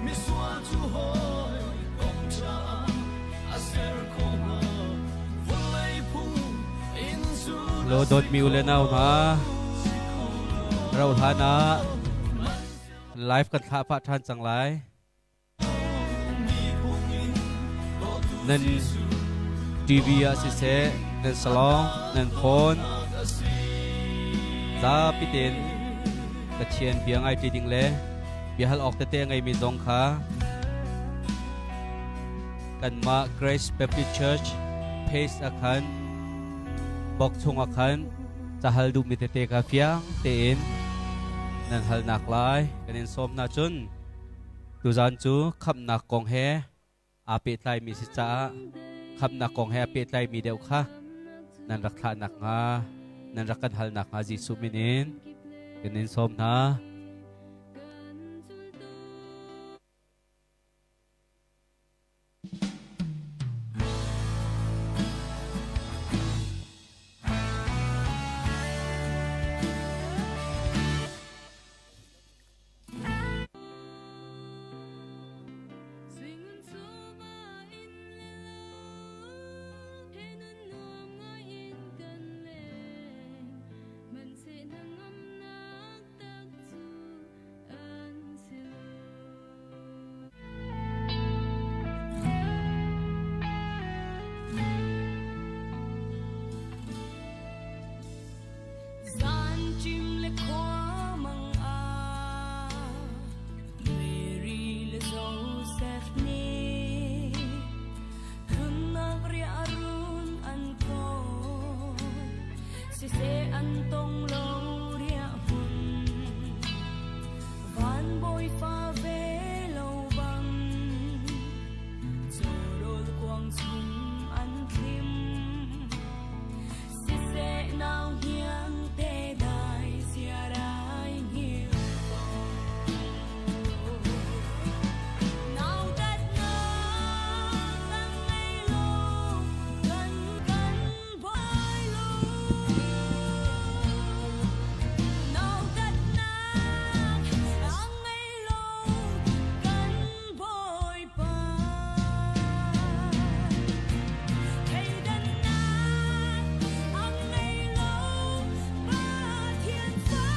Misual cu hawi kom ṭha a ser kho hnga. Vawlei phung in zun Lo a si dawtmi u le kho nau hna, si kho lo. rauh hlan ah live kan thlah pah ṭhan cang lai. Nan TV ah siseh, nan salong, nan phone, zapi tein Pathian bia ngai ṭi ding le biahal awk tete a ngeimi zong kha kanmah Grace Baptist Church page ah khan box chungah khan cahal duhmi tete kha fiang tein nan halnak lai kan in sawm hna. Cun tuzan cu khamhnak kong he aa pehtlaimi si caah khamhnak kong he aa pehtlaimi deuh kha nan rak thlah nakhnga, nan rak kan hal nakhnga Jesuh min in kan in sawm hna. Zan le khua mang ah Mary le Joseph nih tlunnak riah run an kawl siseh an tong lo riah hmun van bawifa ve lo bang cawrawl kuang chung an thlim. Siseh nau hniang te dai siarai hngilh ko. Nautatnak kan ngei lo, kan kan buai lo. Nautatnak an ngei lo, kan Bawipa. Thleidannak an ngei lo, Pathian fa.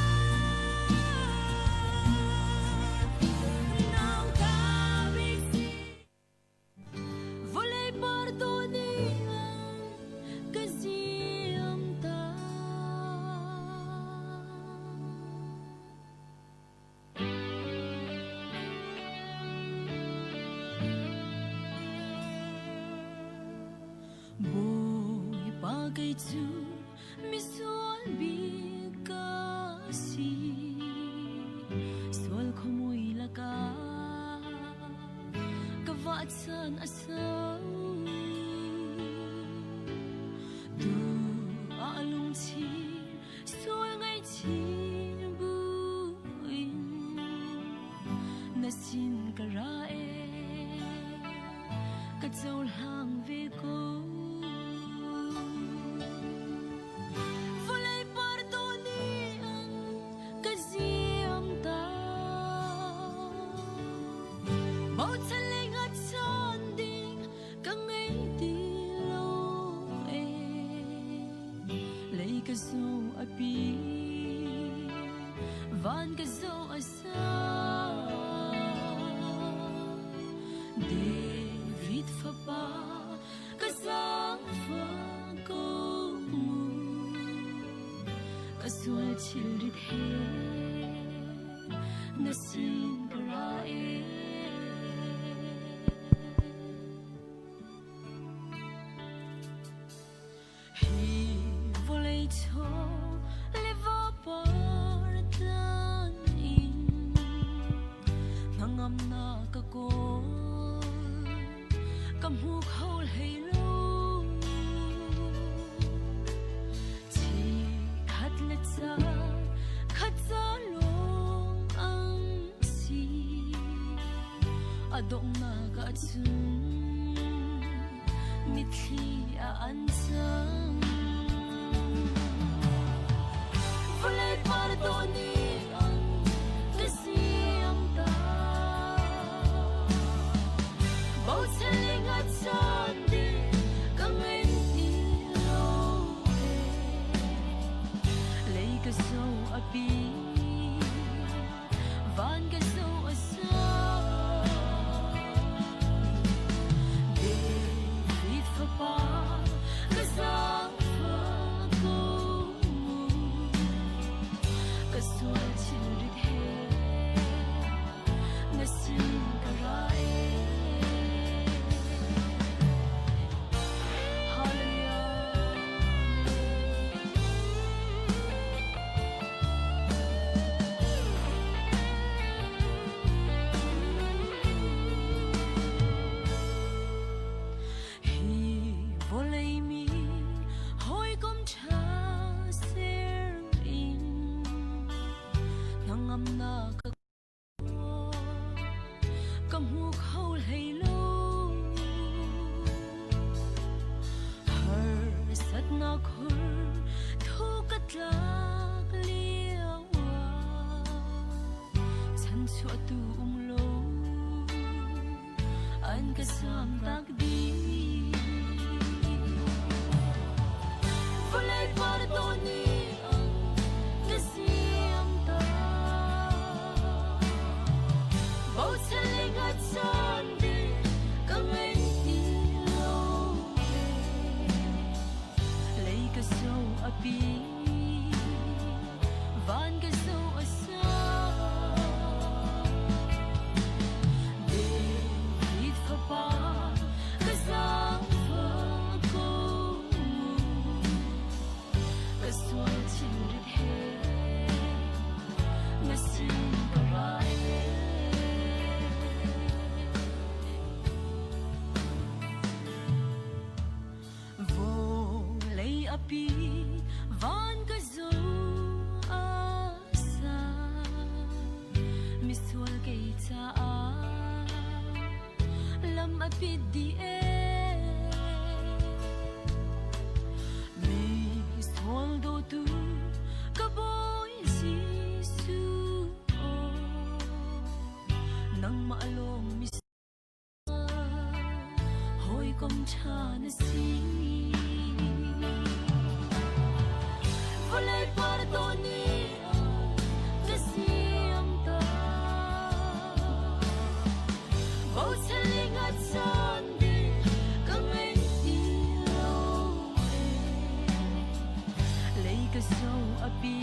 Nauta bik si. Vawlei par dawh nih an ka ziam ta. Bawipa kei cu misual bik ka si, sual khuamui lakah ka vah chan a sau. Tu ah lungchir sual ngaihchih buin na sin ka ra e, ka cohlang ve ko. Vawlei par dawh nih an ka ziam ta, bochan le hngatchan ding ka ngei ti lo e. Lei ka zo a pi, van ka zo a sang. David fapa ka zaangfah ko mu, ka sual thilrit he na sin ka ra e. Hi vawlei chaw le va par tlan in hnangamnak ka kawl, ka hmu kho hlei lo. Chikhat le ca khat ca lawng an si, a donghnak ahcun mitthli ah an cang. Vawlei par dawh nih an ka siam ta. Ka hmu kho hlei lo. Harsatnak khur thu ka tlak lio ah chanchuahtu um lo an ka sam tak dih. Vawlei par dawh nih ka siam ta. Bochan le hngatchan ding ka ngei ti lo. Lei ka so a pi, van ka so a sang. David fapa ka zaangfah ko mu. Ka sual thilrit he na sin ka ra ee. Vawlei a pi van ka zo a sa misual kei caah lam a pit dih ee. Mi sual dawtu ka Bawi Jesuh nangmah lawng mi hawikom ṭha na si. Vawlei par dawh nih ka siam ta. Bochan le hngatchan ding ka ngei ti lo ee. Lei ka so a pi,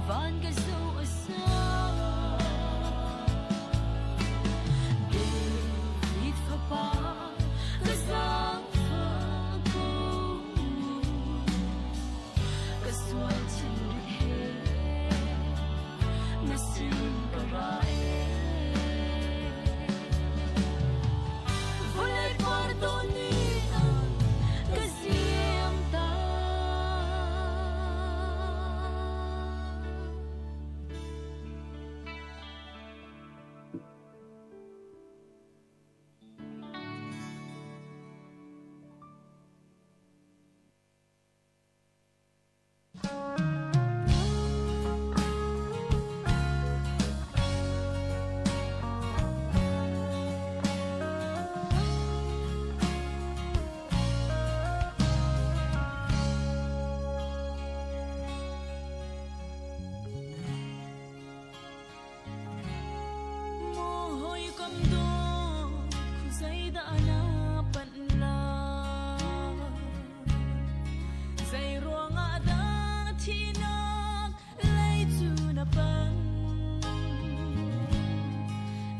van ka so a sang. David fapa ka zaangfah ko mu. Ka sual thilrit he na sin ka ra ee. Vawlei par dawh nih ka siam ta. Maw hawikom dawt khuazeidah na panh lai? Zeiruangah dah thihnak lei cu na panh?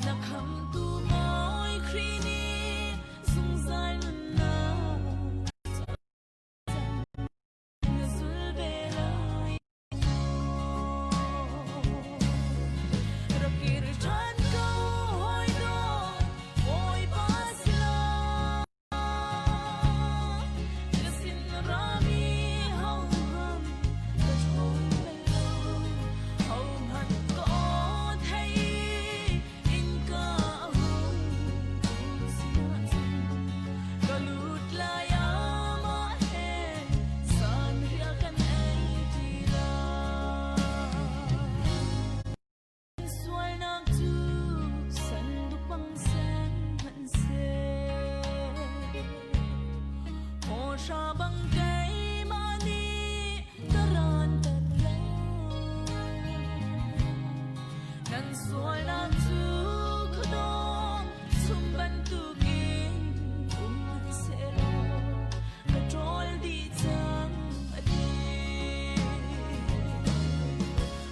Na khamtu Bawi Khrih nih zungzal nunnak na zul ve lai maw? Rak kir ṭhan ko hawi dawt, Bawipa si lo. Na sin rami hohmanh ka ṭhawn bal lo. Hohmanh ka aw thei innka a hung tu sinah cun ka lut lai amah he zanriah kan ei ṭi lai. Sualnak cu sanduk bang sen hmanhseh, hawhra bang keimah nih ka ranter lai. Nan sualnak cu khuadawm chum bantukin um hmanhsehlaw ka ṭawl dih cang, a ti.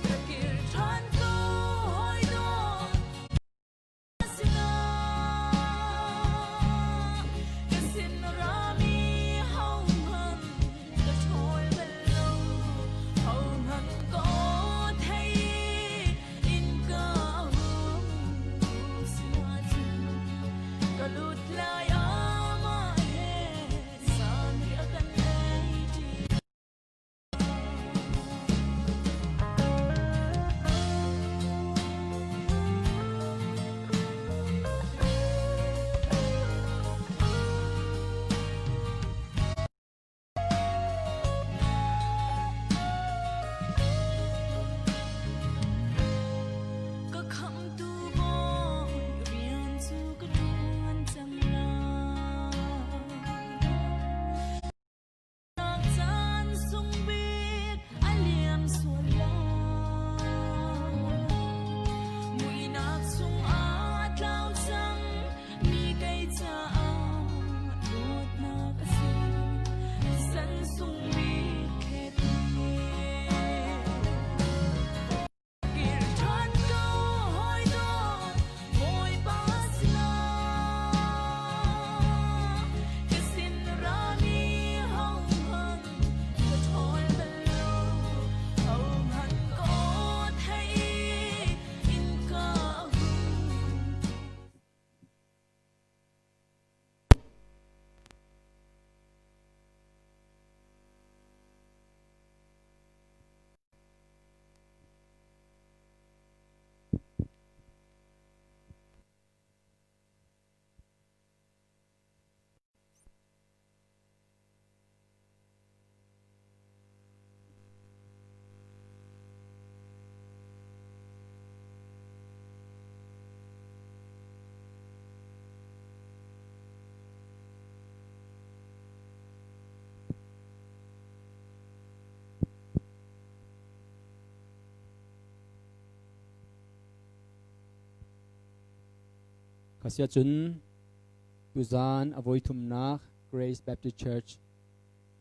Ka kir ṭhan ko hawi dawt sinah ka sin rami hohmanh ka ṭhawl bal lo hohmanh ka aw thei in ka hung. Khasia cun tuzan a voi thumnak Grace Baptist Church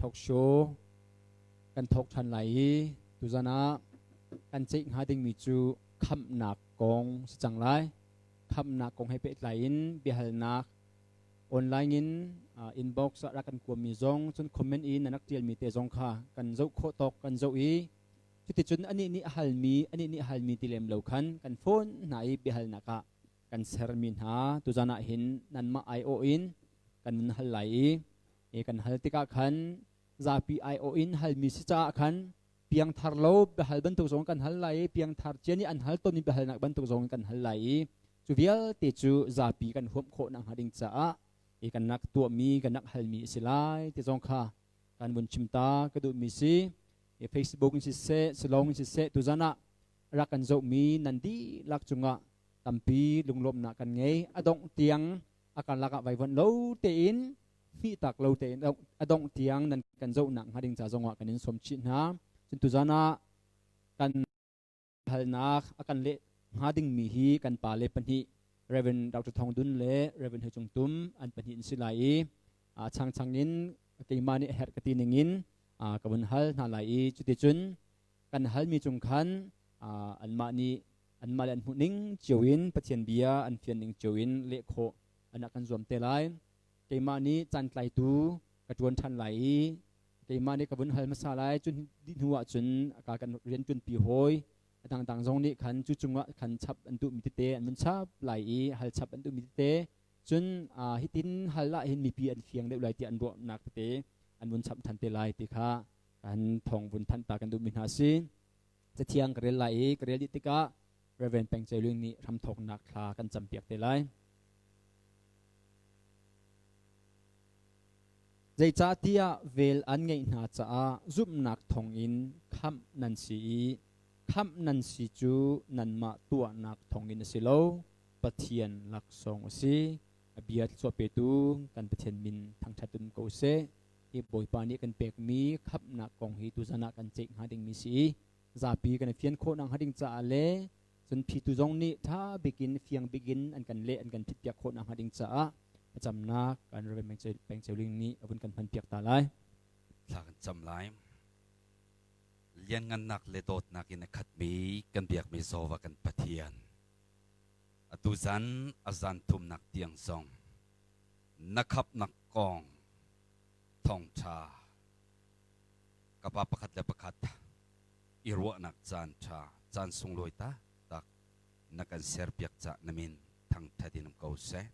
talk show kan thawk ṭhan lai i tuzan ah kan ceih hnga dingmi cu khamhnak kong si cang lai. Khamhnak kong he pehtlai in biahalnak online in inbox ah rak kan kuammi zong cun comment in nan rak ṭialmi te zong kha kan zoh khawh tawk kan zoh i cuticun anih nih a halmi anih nih a halmi ti lem lo khan kan phone hna i biahalnak ah kan sermi hna tuzan ah hin nanmah aiawh in kan nun hal lai i kan hal tikah khan zapi aiawh in halmi si caah khan piangthar lo biahal bantuk zong kan hal lai i piangthar cia nih an hal tawnmi biahalnak bantuk zong kan hal lai i cu vialte cu zapi kan huam khawh nakhnga ding caah i kan rak tuahmi kan rak halmi a si lai ti zong kha kan vun chim ta ka duhmi si. Facebook in siseh silong in siseh tuzan ah rak kan zohmi nan dihlak cungah tampi lunglawmhnak kan ngei. A dongh tiang a karlak ah vaivuanh lo tein hmihtak lo tein a dongh tiang nan kan zohnak hnga ding ca zongah kan in sawm chih hna. Cun tuzan ah kan halnak a kan leh hnga dingmi hi kan pale pahnih Reverend Dr. Thong Dun le Reverend He Cung Tum an pahnih an si lai i changchang in keimah nih herh ka ti ning in ka vun hal hna lai i cuticun kan halmi cung khan anmah nih anmah le an hmuh ning cio in Pathian bia an fian ning cio in leh khawh an kan zuam te lai. Keimah nih caan tlaitu ka ṭuan ṭhan lai i keimah nih ka vun hal hmasa lai. Cun dih hnu ah cun ka kan rian ṭuanpi hawi a dangdang zong nih khan cu cungah khan chap an duhmi tete an vun chap lai i hal chap an duhmi tete cun hitin hal ah hin mipi an fiang deuh lai tiah an ruahnak tete an vun chap ṭhan te lai ti kha kan thawng vun thanh ta kan duhmi hna si. Cathiang ka rel lai i ka rel dih tikah Reverend Peng Ceu Ling nih hramthawknak thla kan campiak te lai. Zeicahtiah vel an ngeih hna caah zumhnak thawngin khamh nan si i khamh nan si cu nanmah tuahnak thawngin a si lo, Pathian laksawng a si. A bia thluachuah petu kan Pathian min thangṭhat um ko seh. Hi Bawipa nih kan pekmi khamhnak kong hi tuzan ah kan ceih hnga dingmi si i zapi kan i fian khawh nakhnga ding caah le cun phitu zong nih ṭha bikin fiang bikin an kan leh an kan phitpiak khawh nakhnga ding caah thlacamnak kan Reverend Peng Ceu Ling nih a vun kan hmanpiak ta lai. Thla kan cam lai. Lianngannak le dawtnak in a khatmi kan biakmi Jehovah kan Pathian. Atu zan a zan thumnak tiang zong na khapnak kong thawngṭha ka pa pakhat le pakhat i ruahnak caan ṭha caan sunglawi taktak na kan serpiak cah na min thangṭhat in um ko seh.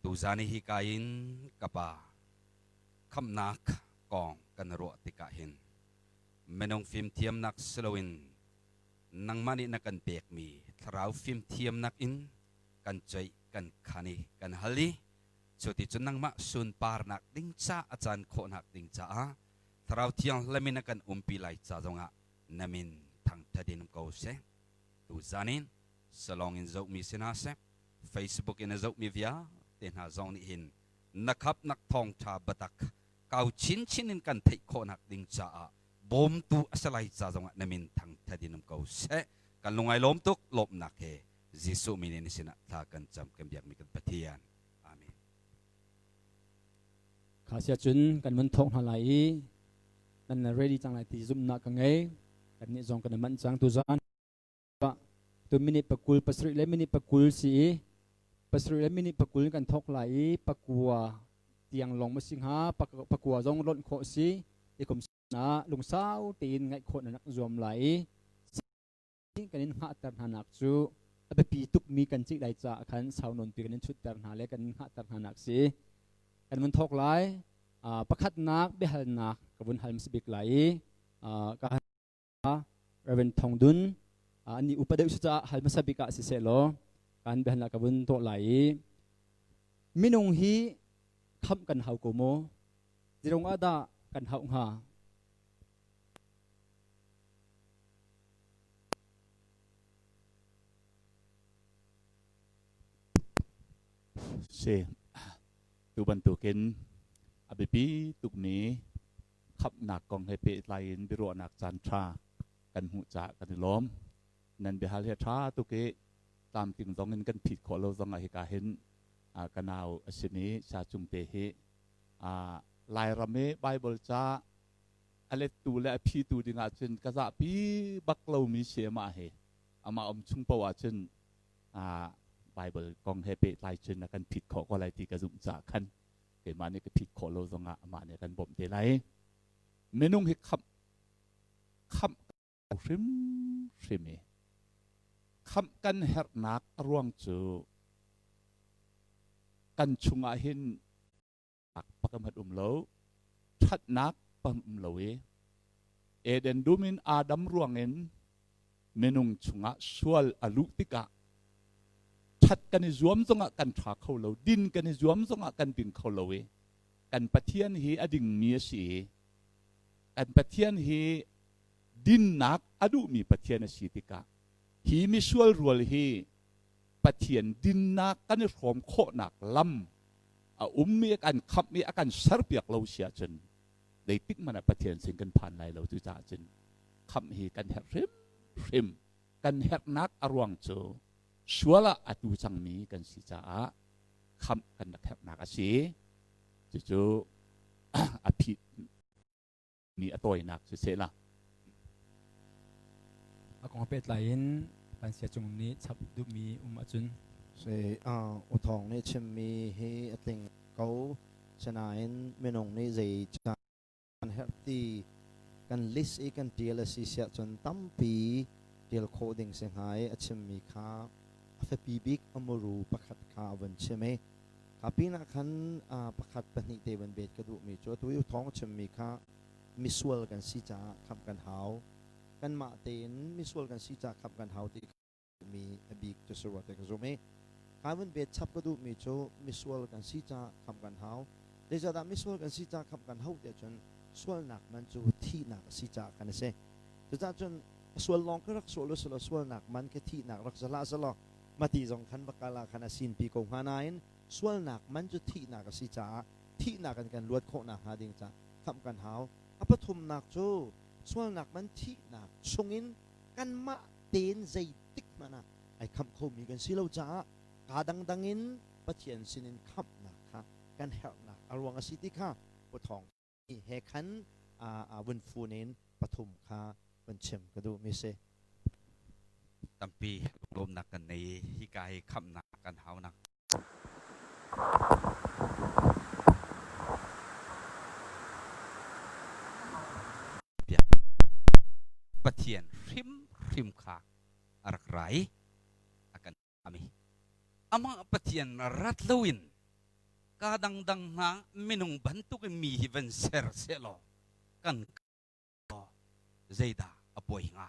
Tuzan i hika in ka pa khamnak kong kan ruah tikah hin minung fimthiamnak si loin nangmah nih na kan pekmi thlarau fimthiamnak in kan ceih kan khan i kan hal i cuticun nangmah sunparnak ding ca a caan khawhnak ding caah Thlarau Thianghlim in a kan umpi lai ca zongah na min thangṭhat in um ko seh. Tuzan in salong in zohmi si hna seh, Facebook in a zohmi vialte hna zong nih hin na khapnak thawngṭha biatak kau chinchin in kan theih khawhnak ding caah bawmtu a si lai ca zongah na min thangṭhat in um ko seh. Kan lungai lawm tuk lawmhnak he Jesuh min in sinah thla kan cam kan biakmi kan Pathian. Amen. Kha sia cun kan vun thawk hna lai i nan ready cang lai ti zumhnak ka ngei. Kannih zong kan i manh cang tuzan. Tu minute pakul pasarih le minute pakul si i pasarih le minute pakul kan thawk lai i pakua tiang lawng ma si hnga pakua zong lonh khawh si i kum na lungsau tein ngaih khawh na rak zuam lai i kan in hngahter hna nak cu a biapi tukmi kan cih lai caah khan sau nawnpi kan in chutter hna le kan in hngahter hna nak si. Kan vun thawk lai. Pakhatnak biahalnak ka vun hal hmasa bik lai i ka Reverend Thong Dun ani upa deuh si caah hal hmasa bik ah siseh law kan biahalnak ka vun tuah lai i minung hi khamh kan hau ko maw? Zirong ah dah kan hauh hnga? Si tu bantukin a biapi tukmi khamhnak kong he pehtlai in biaruahnak caan ṭha kan hmuh caah kan i lawm. Nan biahal hi a ṭha tuk i tlamtling zong in kan phit khawh lo zong ah hika hin. Ka nau a simi Sa Cung te hi Lairam i Bible ca a lettu le a phitu ding ahcun ka zahpi bak lomi si amah hi. Amah um chung paoh ahcun Bible kong he pehtlai cun a kan phit khawh ko lai ti ka zumh caah khan keimah nih ka phit khawh lo zongah amah nih a kan bawmh te lai. Minung hi khamh khamh hrimhrim i khamh kan herhnak a ruang cu kan chungah hin pakhat um lo ṭhatnak pakhat um lo i Eden dum in Adam ruangin minung chungah sual a luh tikah ṭhat kan i zuam zongah kan ṭha kho lo din kan i zuam zongah kan ding kho lo i kan Pathian hi a dingmi a si i kan Pathian hi dinnak a duhmi Pathian a si tikah hi misual rual hi Pathian dinnak kan i hrawm khawhnak lam a ummi a kan khamh i a kan serpiak lo si ahcun zeitik hmanh ah Pathian sin kan phan lai lo. Cucaah cun khamh hi kan herh hrimhrim. Kan herhnak a ruang cu sual ah a tu cangmi kan si caah khamh kan rak herhnak a si. Cucu a phit mi a tawinak siseh la. A kong pehtlai in kan sia cung nih chap duhmi um ahcun. Si U Thawng nih chimmi hi a tling ko. Sinain minung nih zei caan herh ti kan list i kan tial a si siah cun tampi tial khawh ding si hnga i a chimmi kha a fiapi bik a muru pakhat kha a vun chim i Kha pinah khan pakhat pahnih te van bet ka duhmi cu atu i thawng chimmi kha misual kan si caah khamh kan hau. Kanmah tein misual kan si caah khamh kan hau ti mi a bik cu si rua te ka zum i kha van bet chap ka duhmi cu misual kan si caah khamh kan hau. Zeicahdah misual kan si caah khamh kan hau tiah cun sualnak man cu thihnak a si caah kan a si. Cucaah cun sual lawng ka rak sual usulaw sualnak man khi thihnak rak si hlah selaw mati zong khan va kal ah khan a sinpi ko hnga nain sualnak man cu thihnak a si caah thihnak in kan luat khawh nakhnga ding caah khamh kan hau. A pathumnak cu sualnak man thihnak chungin kanmah tein zeitik hmanh ah ai khamh khomi kan si lo caah kaa dangdang in Pathian sinin khamhnak kha kan herhnak a ruang a si ti kha Pu Thawng he khan vun fun in pathum kha vun chim ka duhmi si. Tampi lunglawmnak kan nei i hika hi khamhnak kan haunak. Pathian hrimhrim kha a rak ra i a kan ami. Amah Pathian rat loin ka dangdang hna minung bantuk in mi hi van ser sehlaw kan zeidah a poi hnga?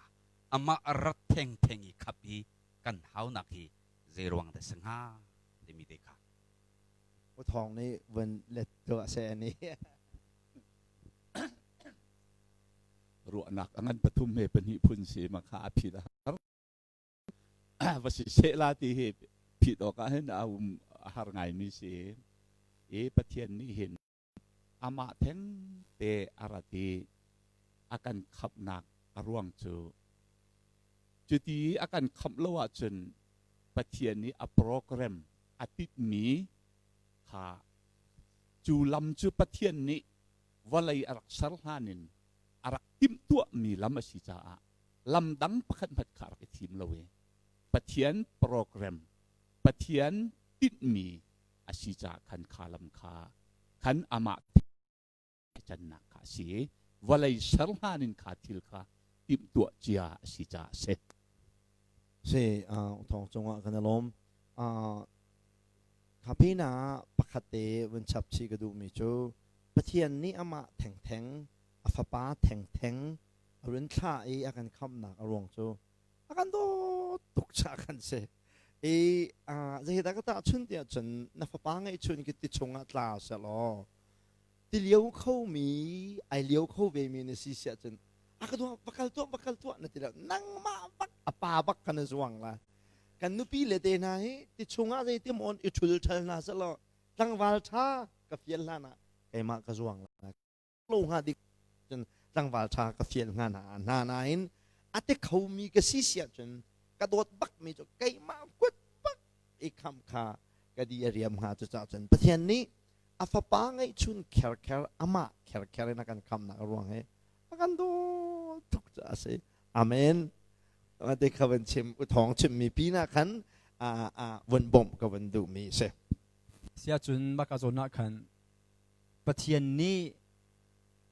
Amah rat thengtheng i khap i kan haunak hi zeiruang dah si hnga timi te kha. U Thawng nih vun let tuah seh ani. Ruahnak a ngan pathum he pahnih phun si ma kha a phit a har. Va si seh la ti hi phit awk ah hin a um a har ngaimi si i Pathian nih hin amah theng te a rat i a kan khamhnak a ruang cu cuti a kan khamh lo ahcun Pathian nih a program a titmi kha cu lam cu Pathian nih vawlei a rak ser hlan in a rak timhtuahmi lam a si caah lam dang pakhat hmanh kha a rak i thim lo i Pathian program Pathian tinhmi a si caah khan kha lam kha khan amah cannak kha a si i vawlei ser hlan in kha thil kha timhtuah cia a si caah a si. Si thawng cungah kan i lawm. Kha pinah pakhat te vun chap chih ka duhmi cu Pathian nih amah thengtheng a fapa thengtheng a run thlah i a kan khamhnak a ruang cu a kan dawt tuk caah kan si. I zeidah ka tahchun tiah cun na fapa ngeihchun khi ti chungah tla sehlaw ti lio khomi ai lio kho vemi na si siah cun a ka duah va kal tuah va kal tuah na ti lo nangmah bak a pa bak kha na zuang la kan nupi le te hna hi ti chungah zeitim on i ṭhul ṭhal hna sehlaw tlangval ṭha ka fial hlan ah keimah ka zuang la lo hnga dik cun tlangval ṭha ka fial hnga hna hna nain a ti khomi ka si siah cun ka dawt bakmi cu keimah kut bak i khamh kha Ka di a riam hnga. Cucaah cun Pathian nih a fapa ngeihchun kherkher amah kherkher in a kan khamnak ruang hi a kan dawt tuk caah a si. Amen. Te kha van chim u thawng chimmi pinah khan vun bawmh ka vun duhmi a si. Siacun maka zawn ah khan Pathian nih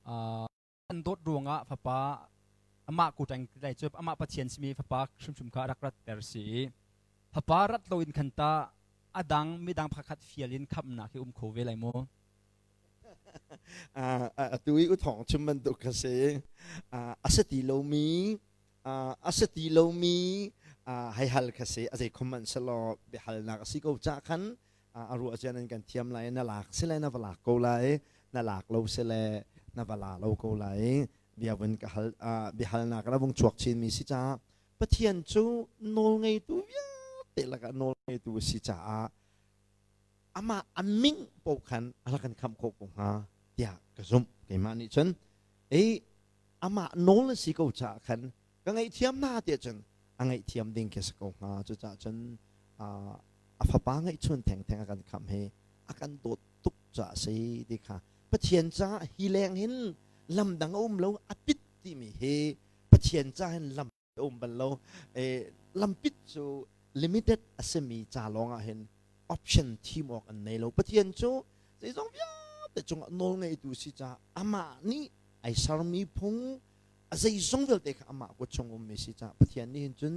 an dawt ruangah fapa amah kutang lai cu amah Pathian simi fapa hrimhrim kha rak ratter si i fapa rat loin khan ta adang midang pakhat fial in khamnak hi um kho ve lai maw? Atu i u thawng chim bantuk ka si. A si ti lomi a si ti lomi hei hal kha si. A zei khom hmanh selaw biahalnak a si ko ca khan a ruah cian in kan thiam lai. Na lak si le na va lak ko lai, na lak lo si le na va la lo ko lai. Bia vun ka hal, biahalnak na vung chuak chin mi si caah Pathian cu nawl ngeitu vialte lakah nawl ngeitu a si caah amah a ming paoh khan a rak kan khamh khawh ko hnga tiah ka zumh. Keimah nih cun ei amah nawl a si ko caah khan ka ngaihthiam hna tiah cun a ngaihthiam ding khi a si ko hnga. Cucaah cun a fapa ngeihchun thengtheng a kan khamh hi a kan dawt tuk caah a si ti kha Pathian caah hi leng hin lam dang a um lo a pit timi hi Pathian caah hin lam a um bal lo. Lampit cu limited a simi ca lawng ah hin option thim awk an nei lo. Pathian cu zeizong vialte cungah nawl ngeitu si caah amah nih ai sermi phung a zeizong vialte kha amah kut chung ummi si caah Pathian nih hin cun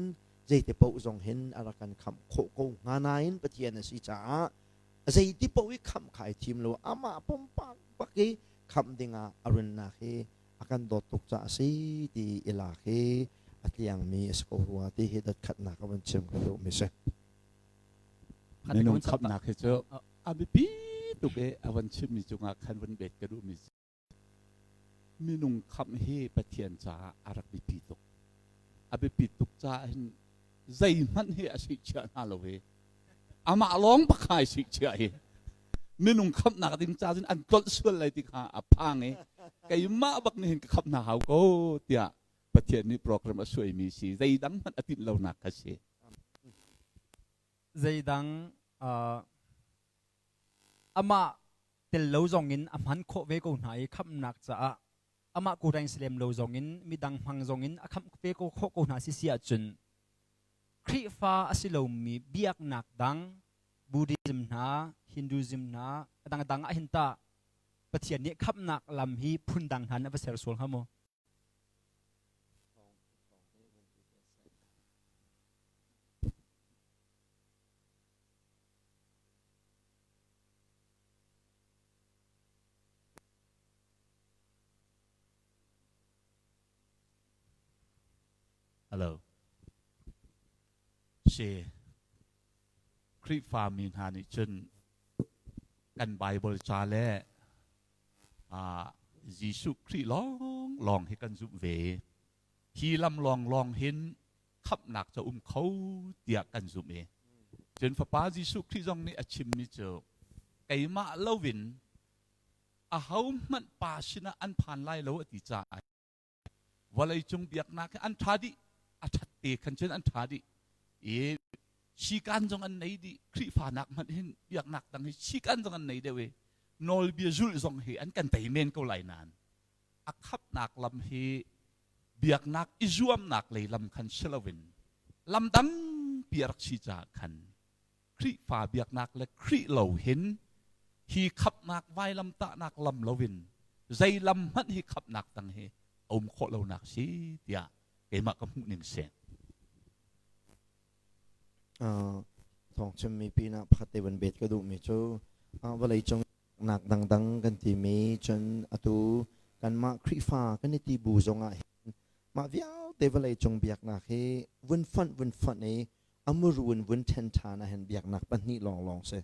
zeite paoh zong hin a rak kan khamh khawh ko hnga nain Pathian a si caah zeiti paoh i khamh kha ai thim lo. Amah pumpak bak i khamh dingah a runnak hi a kan dawt tuk caah a si ti i lak hi a tliangmi a si ko rua ti hi dotkhatnak a vun chim ka duhmi si. Minung khamhnak hi cu a biapi tuk i a van chimmi cungah khan vun bet ka duhmi si. Minung khamh hi Pathian caah a rak biapi tuk. A biapi tuk caah hin zeihmanh hi a sihchiah hna lo i amah lawng pakhai sihchiah hi minung khamhnak ding ca cun an tlolh sual lai ti kha a phang i keimah bak nih hin ka khamh hna hau ko tiah Pathian nih program a suaimi si. Zeidang hmanh a tinh lonak kha si. Zeidang amah tel lo zong in a hman khawh ve ko hna i khamhnak caah amah kureng si lem lo zong in midang hmang zong in a khamh ve ko khawh ko hna si si ahcun Khrihfa a si lomi biaknak dang Buddhism hna, Hinduism hna, a dangdang ah hin tah Pathian nih khamhnak lam hi phundang hna in a va ser sual hnga maw? Hello. Si Khrihfa mi hna nih cun kan Bible ca le Jesuh Khrih lawng lawng hi kan zumh ve. Hi lam lawng lawng hin khamhnak cu um kho tiah kan zumh i cun Fapa Jesuh Khrih zong nih a chimmi cu keimah loin ahohmanh pa sinah an phan lai lo a ti caah vawleicung biaknak hi an ṭha dih, a ṭhat te khan cun an ṭha dih i sikan zong an nei dih. Khrihfa nak hmanh hin biaknak dang hi sikan zong an nei deuh i nawlbia zulh zong hi an kan tei men ko lai nain a khapnak lam hi biaknak i zuamnak lei lam khan si loin lam dang pi a rak si caah khan Khrihfa biaknak le Khrih lo hin hi khapnak vailamtahnak lam loin zei lam hmanh hi khapnak dang hi a um khawh lonak si tiah keimah ka hmuh ning si. Thawng chimmi pinah pakhat te van bet ka duhmi cu vawleicung nak dangdang kan timi cun atu kanmah Khrihfa kan i ti bu zongah hin mah vialte vawleicung biaknak hi vun fonh vun fonh i a muru in vun ṭhen ṭhan ah hin biaknak pahnih lawnglawng si.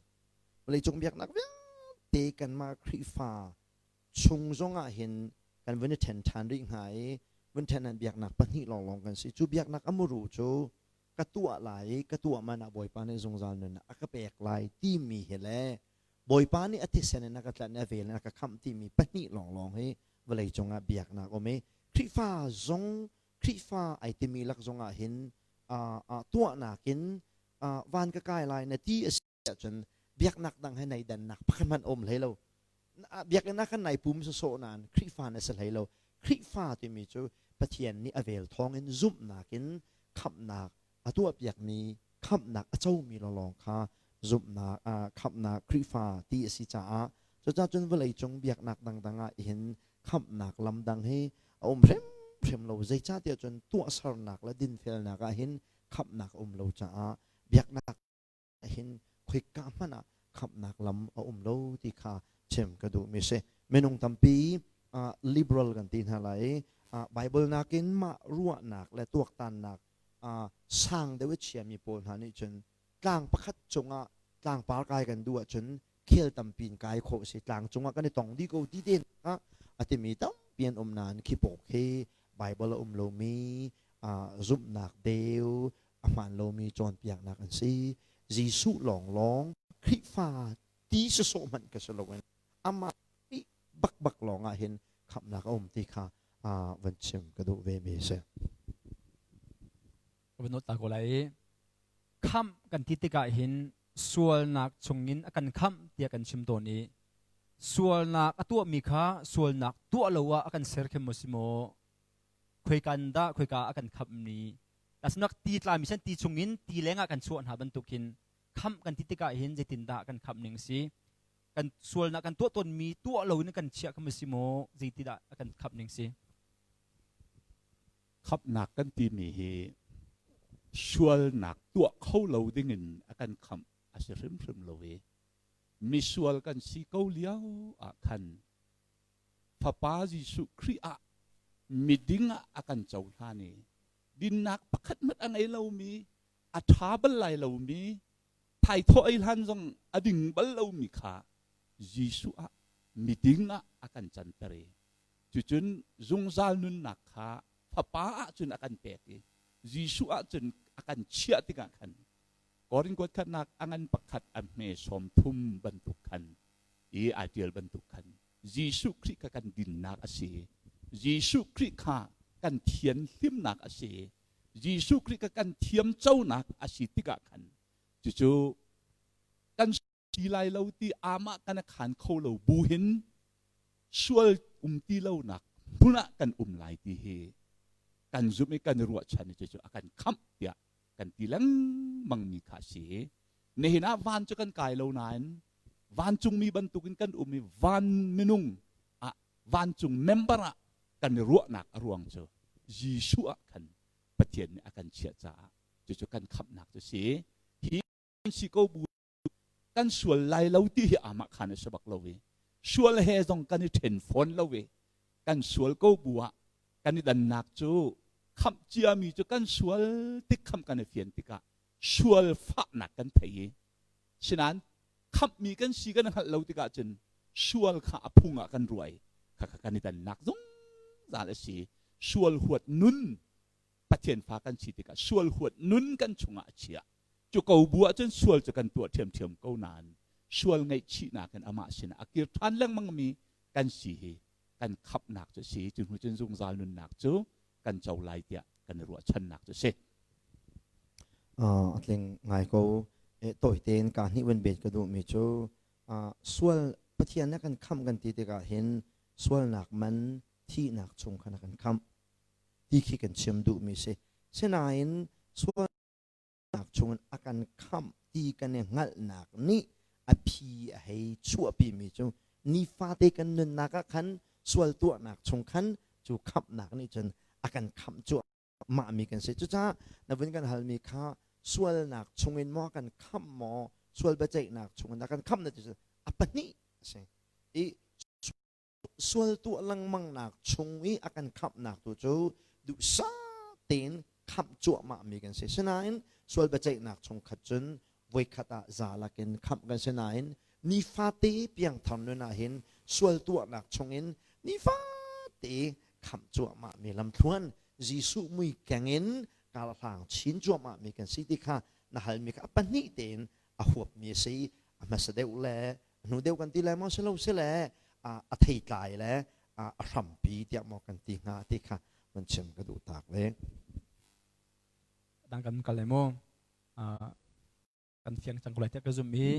Vawleicung biaknak vialte kanmah Khrihfa chung zongah hin kan vun i ṭhen ṭhan rih hnga i vun ṭhen ah biaknak pahnih lawnglawng kan si. Cu biaknak a muru cu ka tuah lai i ka tuah man ah Bawipa nih zungzal nunnak a ka pek lai timi hi le Bawipa nih a thisen in a ka tlanh i a vel in a ka khamh timi pahnih lawnglawng hi vawleicung ah biaknak um i Khrihfa zong Khrihfa ai timi lak zong ah hin tuahnak in van ka kai lai na ti a si ahcun. Biaknak dang he nei dannak pakhat hmanh um hlei lo. Biakinn ah khan nai pum sawsawh nain Khrihfa na si hlei lo. Khrihfa timi cu Pathian nih a vel thawngin zumhnak in khamhnak a tuahpiakmi khamhnak a comi lawnglawng kha zumhnak khamhnak Khrihfa ti a si caah cucaah cun vawleicung biaknak dangdang ah hin khamhnak lam dang hi a um hrimhrim lo. Zeicahtiah cun tuahsernak le dinfelnak ah hin khamhnak a um lo caah biaknak hin khoika hmanh ah khamhnak lam a um lo ti kha chim ka duhmi si. Minung tampi liberal kan ti hna lai i Bible nakin mah ruahnak le tuaktannak sang deuh i chiami pawl hna nih cun tlang pakhat cungah tlangpar kai kan duh ahcun khel tampi in kai khawh si tlang cungah kan i tong dih ko ti te ah a timi tampi an um nain khi pawk hi Bible a um lomi zumhnak deu a hmaan lomi cawnpiaknak an si. Jesuh lawnglawng Khrihfa ti sawsawh hmanh ka si loin amah bakbak lawng ah hin khamhnak a um ti kha van chim ka duh ve mi si. Ka van ta ko lai i khamh kan ti tikah hin sualnak chungin a kan khamh tiah kan chim tawn i sualnak a tuahmi kha sualnak tuah lo ah a kan ser khem maw si maw khoika in dah khoika a kan khamh ni asnak ti tlami san ti chungin ti lengah kan chuah hna bantukin khamh kan ti tikah hin zeitindah kan khamh ning si kan sualnak kan tuah tawnmi tuah lo in kan chiah kha si maw zeitidah a kan khamh ning si Khamhnak kan timi hi sualnak tuah kho lo dingin a kan khamh a si hrimhrim lo i misual kan si ko lio ah khan Fapa Jesuh Khrih ah miding ah a kan cohlan i dinnak pakhat hmanh a ngei lomi a ṭha bal lai lomi thaithawh ei hlan zong a ding bal lomi kha Jesuh ah miding ah a kan canter i cucun zungzal nunnak kha Fapa ah cun a kan pek i Jesuh ah cun a kan chiah tikah khan Korin kuat khatnak a ngan pakhat a hme 30 bantuk khan i aa ṭial bantuk khan Jesuh Khrih kha kan dinnak a si. Jesuh Khrih kha kan thianhlimnak a si. Jesuh Khrih kha kan thiamconak a si tikah khan cucu kan si lai lo ti amah kan khan kho lo bu hin sual um ti lonak hmun ah kan um lai ti hi kan zumh i kan ruahchan i cucu a kan khamh tiah kan ti lengmang mi kha a si. Nihin ah van cu kan kai lo nain vancungmi bantukin kan um i van minung ah vancung member ah kan i ruahnak a ruang cu Jesuh ah khan Pathian nih a kan chiah caah cucu kan khamhnak cu si. Hi si ko bu kan sual lai lo ti hi amah khan a si bak lo i sual he zong kan i ṭhen fawn lo i kan sual ko bu ah kan i dannak cu khamh ciami cu kan sual tik khamh kan i fian tikah sual fahnak kan thei i sinain khamhmi kan si kan hngalh lo tikah cun sual kha a phung ah kan ruai kha kha kan i dannak zungzal a si. Sual huat nun Pathian fa kan si tikah sual huat nun kan chungah a chiah. Cu ko bu ahcun sual cu kan tuah ṭhiamṭhiam ko nain sual ngaihchihnak in amah sinah a kir ṭhan lengmangmi kan si hi kan khamhnak cu a si. Cu hnu cun zungzal nunnak cu kan co lai tiah kan i ruahchannak cu a si. A tling ngai ko. Tawi tein ka hnih van bet ka duhmi cu sual Pathian nih a kan khamh kan ti tikah hin sualnak man thihnak chung khan a kan khamh ti khi kan chim duhmi si. Sinain sual nak chungin a kan khamh ti kan i hngalhnak nih a phi a hei chuahpimi cu nifate kan nunnak ah khan sual tuahnak chung khan cu khamhnak nih cun a kan khamh cuahmah mi kan si. Cucaah na vun kan halmi kha sualnak chungin maw kan khamh maw sual biaceihnak chungin a kan khamh na ti a pahnih a si. I sual tuah lengmangnak chung i a kan khamhnak tu cu duhsah tein khamh cuahmah mi kan si. Sinain sual biaceihnak chung khat cun voikhat ah za lakin khamh kan si nain nifate piangthar nun ah hin sual tuahnak chungin nifate khamh cuahmah mi lamthluan Jesuh mui keng in karhlang chin cuahmah mi kan si ti kha na halmi kha a pahnih tein a huapmi a si. A hmasa deuh le hnu deuh kan ti le maw si lo si le a theitlai le a hrampi tiah maw kan ti hnga ti kha van chim ka duh tak ve. Dang kan kal le mu kan fiang cang ko lai tiah ka zum i.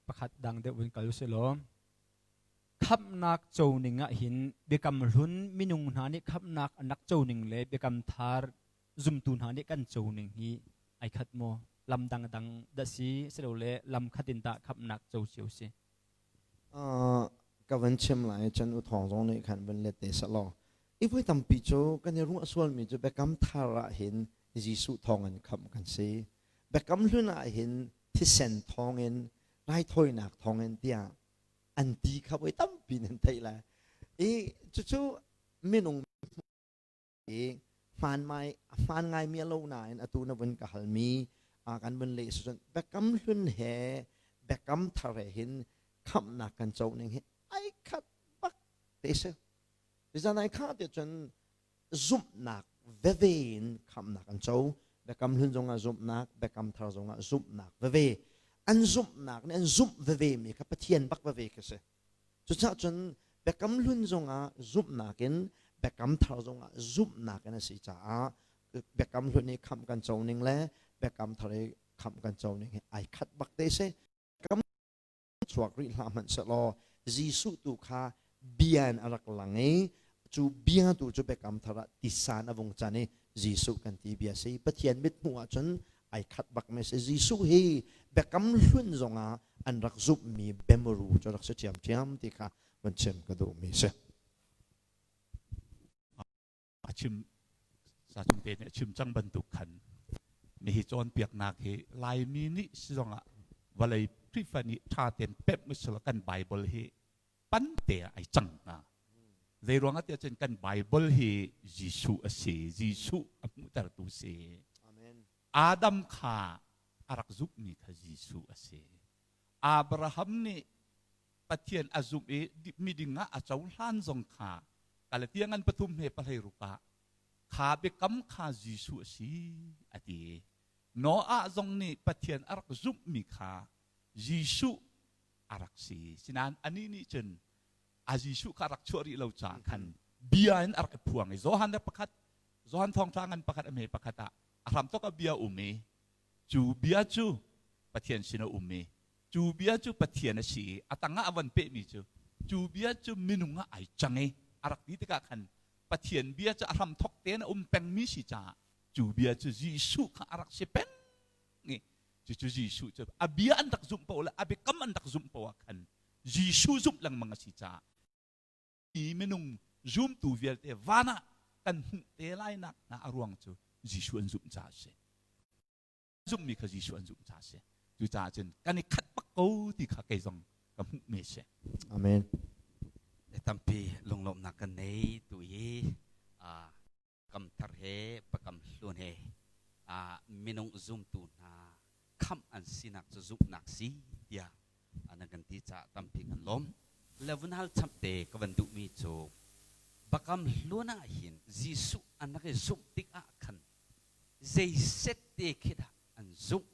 Pakhat dang deuh vun kal usih law khamhnak co ning ah hin biakam hlun minung hna nih khamhnak an rak co ning le biakam thar zumtu hna nih kan co ning hi ai khat maw? Lam dangdang dah si silole lam khat in tah khamhnak co cio si? Ka van chim lai cun u thawng zong nih khan van let te selaw i voi tampi cu kan i ruah sualmi cu biakam thar ah hin Jesuh thawng in khamh kan si biakam hlun ah hin thisen thawng in raithawinak thawng in tiah an ti kha voi tampi nan theih lai i cucu minung i hmaan mai hmaan ngaimi a lo nain atu na vun ka halmi kan vun leh cun biakam hlun he biakam thar he hin khamhnak kan co ning hi ai khat bak te si Zan ai kha te cun zumhnak veve in khamhnak an co biakam hlun zongah zumhnak biakam thar zongah zumhnak veve an zumhnak nih an zumh veve mi kha Pathian bak veve khi si Cucaah cun biakam hlun zongah zumhnak in biakam thar zongah zumhnak in a si caah biakam hlun i khamh kan co ning le biakam thar i khamh kan co ning hi ai khat bak te si. Kam chuak rih hlah hmanh sehlaw Jesuh tu kha bia in a rak lang i cu bia tu cu biakam thar ah tisan a vung can i Jesuh kan ti bia si. Pathian mithmuh ahcun ai khat bak mi si. Jesuh hi biakam hlun zongah an rak zumhmi bemuru cu rak si ṭhiamṭhiam ti kha van chim ka duhmi si. A chim sa chung te nih a chim cang bantuk khan nihi cawnpiaknak hi Laimi nih si zongah vawlei Khrihfa nih ṭha tein pemh usila kan Bible hi pante ah ai cang hnga. Zeiruang ah tiah cun kan Bible hi Jesuh a si. Jesuh a hmuhtertu si. Amen. Adam kha a rak zumhmi kha Jesuh a si. Abraham nih Pathian a zumh i miding ah a cohlan zong kha Galatian ngan pathum he pahlei ruk ah kha biakam kha Jesuh a si a ti. Noah zong nih Pathian a rak zumhmi kha Jesuh a rak si. Sinain anih nih cun a Jesuh kha a rak chuah rih lo caah khan bia in a rak i phuang i Johan le pakhat Johan thawngṭha ngan pakhat a hme pakhat ah a hramthawk ah bia um i cu bia cu Pathian sin a um i cu bia cu Pathian a si i a tangah a van pehmi cu cu bia cu minung ah ai cang i a rak ti tikah khan Pathian bia cu a hramthawk tein a um pengmi si caah cu bia cu Jesuh kha a rak si peng i cucu Jesuh cu a bia an rak zumh paoh le a biakam an rak zumh paoh ah khan Jesuh zumh lengmang a si caah mi minung zumtu vialte van ah kan hmuh te lai nak hna a ruang cu Jesuh an zumh caah a si. Zumhmi kha Jesuh an zumh caah a si. Cucaah cun kan i khat bak ko ti kha kei zong ka hmuhmi a si. Amen. Tampi lunglawmhnak kan nei tu hi kam thar he pakam hlun he minung zumtu hna khamh an sinak cu zumhnak si tiah nan kan ti caah tampi kan lawm. Le vun hal chap te ka van duhmi cu bakam hlun ah hin Jesuh an rak i zumh tikah khan zei set te khi dah an zumh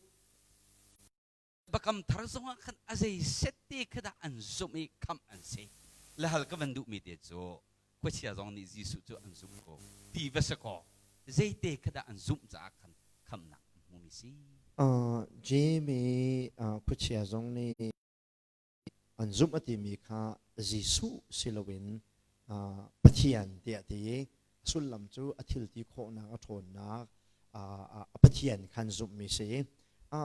Biakam thar zongah khan a zei set te kha dah an zumh i khamh an si. Le hal ka van duhmi te cu khuachia zong nih Jesuh cu an zumh ko ti va si kaw zeite kha dah an zumh caah khan khamhnak an hmumi si. Jamie khuachia zong nih an zumh a timi kha Jesuh si loin Pathian tiah ti i a sullam cu a thil ti khawhnak a ṭhawnnak a Pathian khan zumhmi si.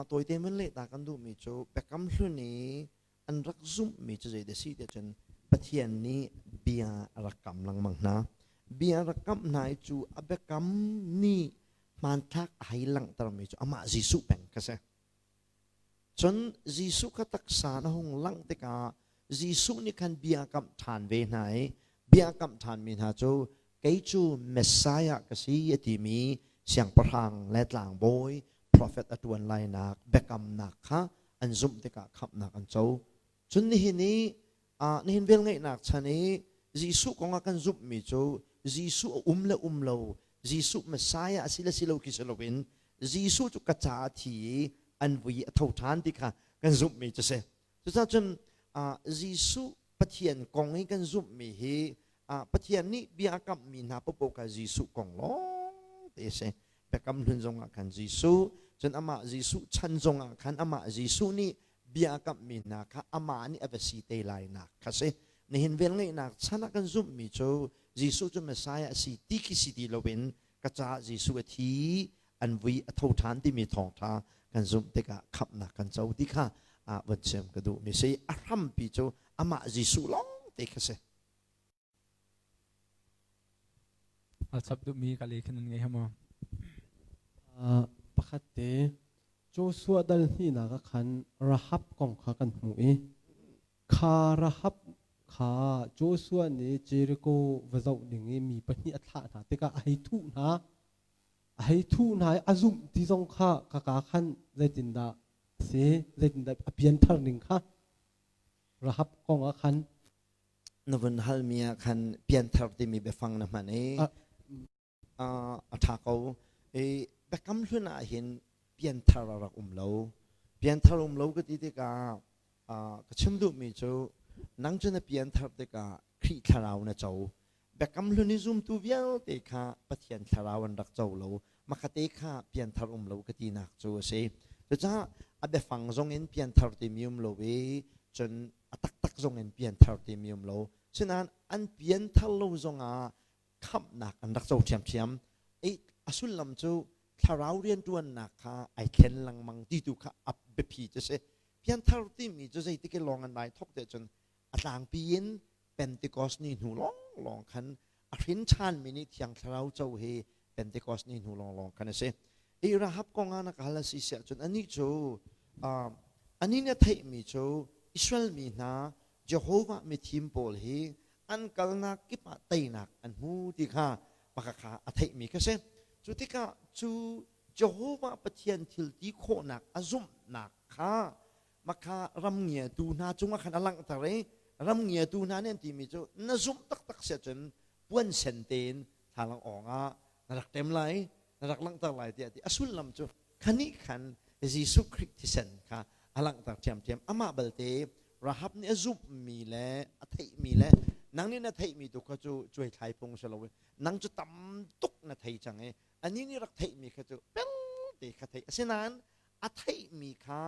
Tawite mun leh ta kan duhmi cu Biakam Hlun i an rak zumhmi cu zeidah si tiah cun Pathian nih bia a rak kam lengmang hna. Bia a rak kamh hna i cu a biakam nih hmanthlak a hei langhtermi cu amah Jesuh peng kha si. Cun Jesuh kha taksa na hung langh tikah Jesuh nih khan bia a kamh ṭhan ve hna i bia a kamh ṭhanmi hna cu kei cu Messiah ka si a timi siangpahrang le tlangbawi profet a ṭuan lainak biakamnak kha an zumh tikah khamhnak an co. Cun nihin i nihin velngeihnak chan i Jesuh kong ah kan zumhmi cu Jesuh a um le um lo Jesuh Messiah a si le si lo khi si loin Jesuh cu ka caah a thi i an vui a tho ṭhan ti kha kan zumhmi cu si. Cucaah cun Jesuh Pathian kong i kan zumhmi hi Pathian nih bia a kamhmi hna paohpaoh kha Jesuh kong lawng te a si. Biakam hlun zongah khan Jesuh, cun amah Jesuh chan zongah khan amah Jesuh nih Bia a kamhmi hna kha amah nih a va si te lai nak kha si. Nihin velngeihnak chan ah kan zumhmi cu Jesuh cu Messiah a si ti khi si ti loin ka caah Jesuh a thi, an vui a tho ṭhan timi thawngṭha kan zumh tikah khamhnak kan co ti kha van chim ka duhmi si. A hrampi cu amah Jesuh lawng te kha si. A chap duhmi ka le khan nan ngei hama. Pakhat te Joshua dal hnihnak ah khan Rahab kong kha kan hmuh i kha Rahab kha Joshua nih Jericho va zoh ding i mi pahnih a thlah hna tikah a hei thuh hna. A hei thuh hna i a zumh ti zong kha kaka khan zeitindah a si, zeitindah a pianthar ning kha Rahab kong ah khan Na vun halmi ah khan pianthar timi biafang na hman i a ṭha ko. I biakam hlun ah hin pianthar a rak um lo. Pianthar um lo ka ti tikah ka chim duhmi cu nang cu na pianthar tikah Khrih thlarau na co. Biakam hlun i zumtu vialte kha Pathian thlarau an rak co lo. Makhate kha pianthar um lo ka tinak cu a si. Cucaah a biafang zong in pianthar timi um lo i cun a taktak zong in pianthar timi um lo. Sinain an pianthar lo zongah khamhnak an rak co ṭhiamṭhiam. I a sullam cu thlarau rianṭuannak kha ai thlen lengmang ti tu kha a biapi cu si. Pianthar timi cu zeitik i lawng an ai thawk te cun a tlangpi in Pentecost ni hnu lawnglawng khan a hrin ṭhanmi nih Thiang Thlarau co hi Pentecost ni hnu lawnglawng khan a si. I Rahab kong ah na ka hal a si siah cun anih cu anih nih a theihmi cu Israel mi hna Jehovah mithim pawl hi an kalnak kip ah teinak an hmu ti kha pakhat kha a theihmi kha si. Cu tikah cu Jehovah Pathian thil ti khawhnak a zumhnak kha makha ram ngiatu hna cungah khan a langhter i ram ngiatu hna nih an timi cu na zumh taktak si ahcun puan sen tein thlalang awng ah na rak ṭem lai na rak langhter lai tiah a ti. A sullam cu khanih khan Jesuh Khrih thisen kha a langhter ṭhiamṭhiam. Amah balte Rahab nih a zumhmi le a theihmi le nang nih na theihmi tu kha cu cuaithlai phung si lo nang cu tam tuk na thei cang i anih nih rak theihmi kha cu pelte kha theih. Asinain a theihmi kha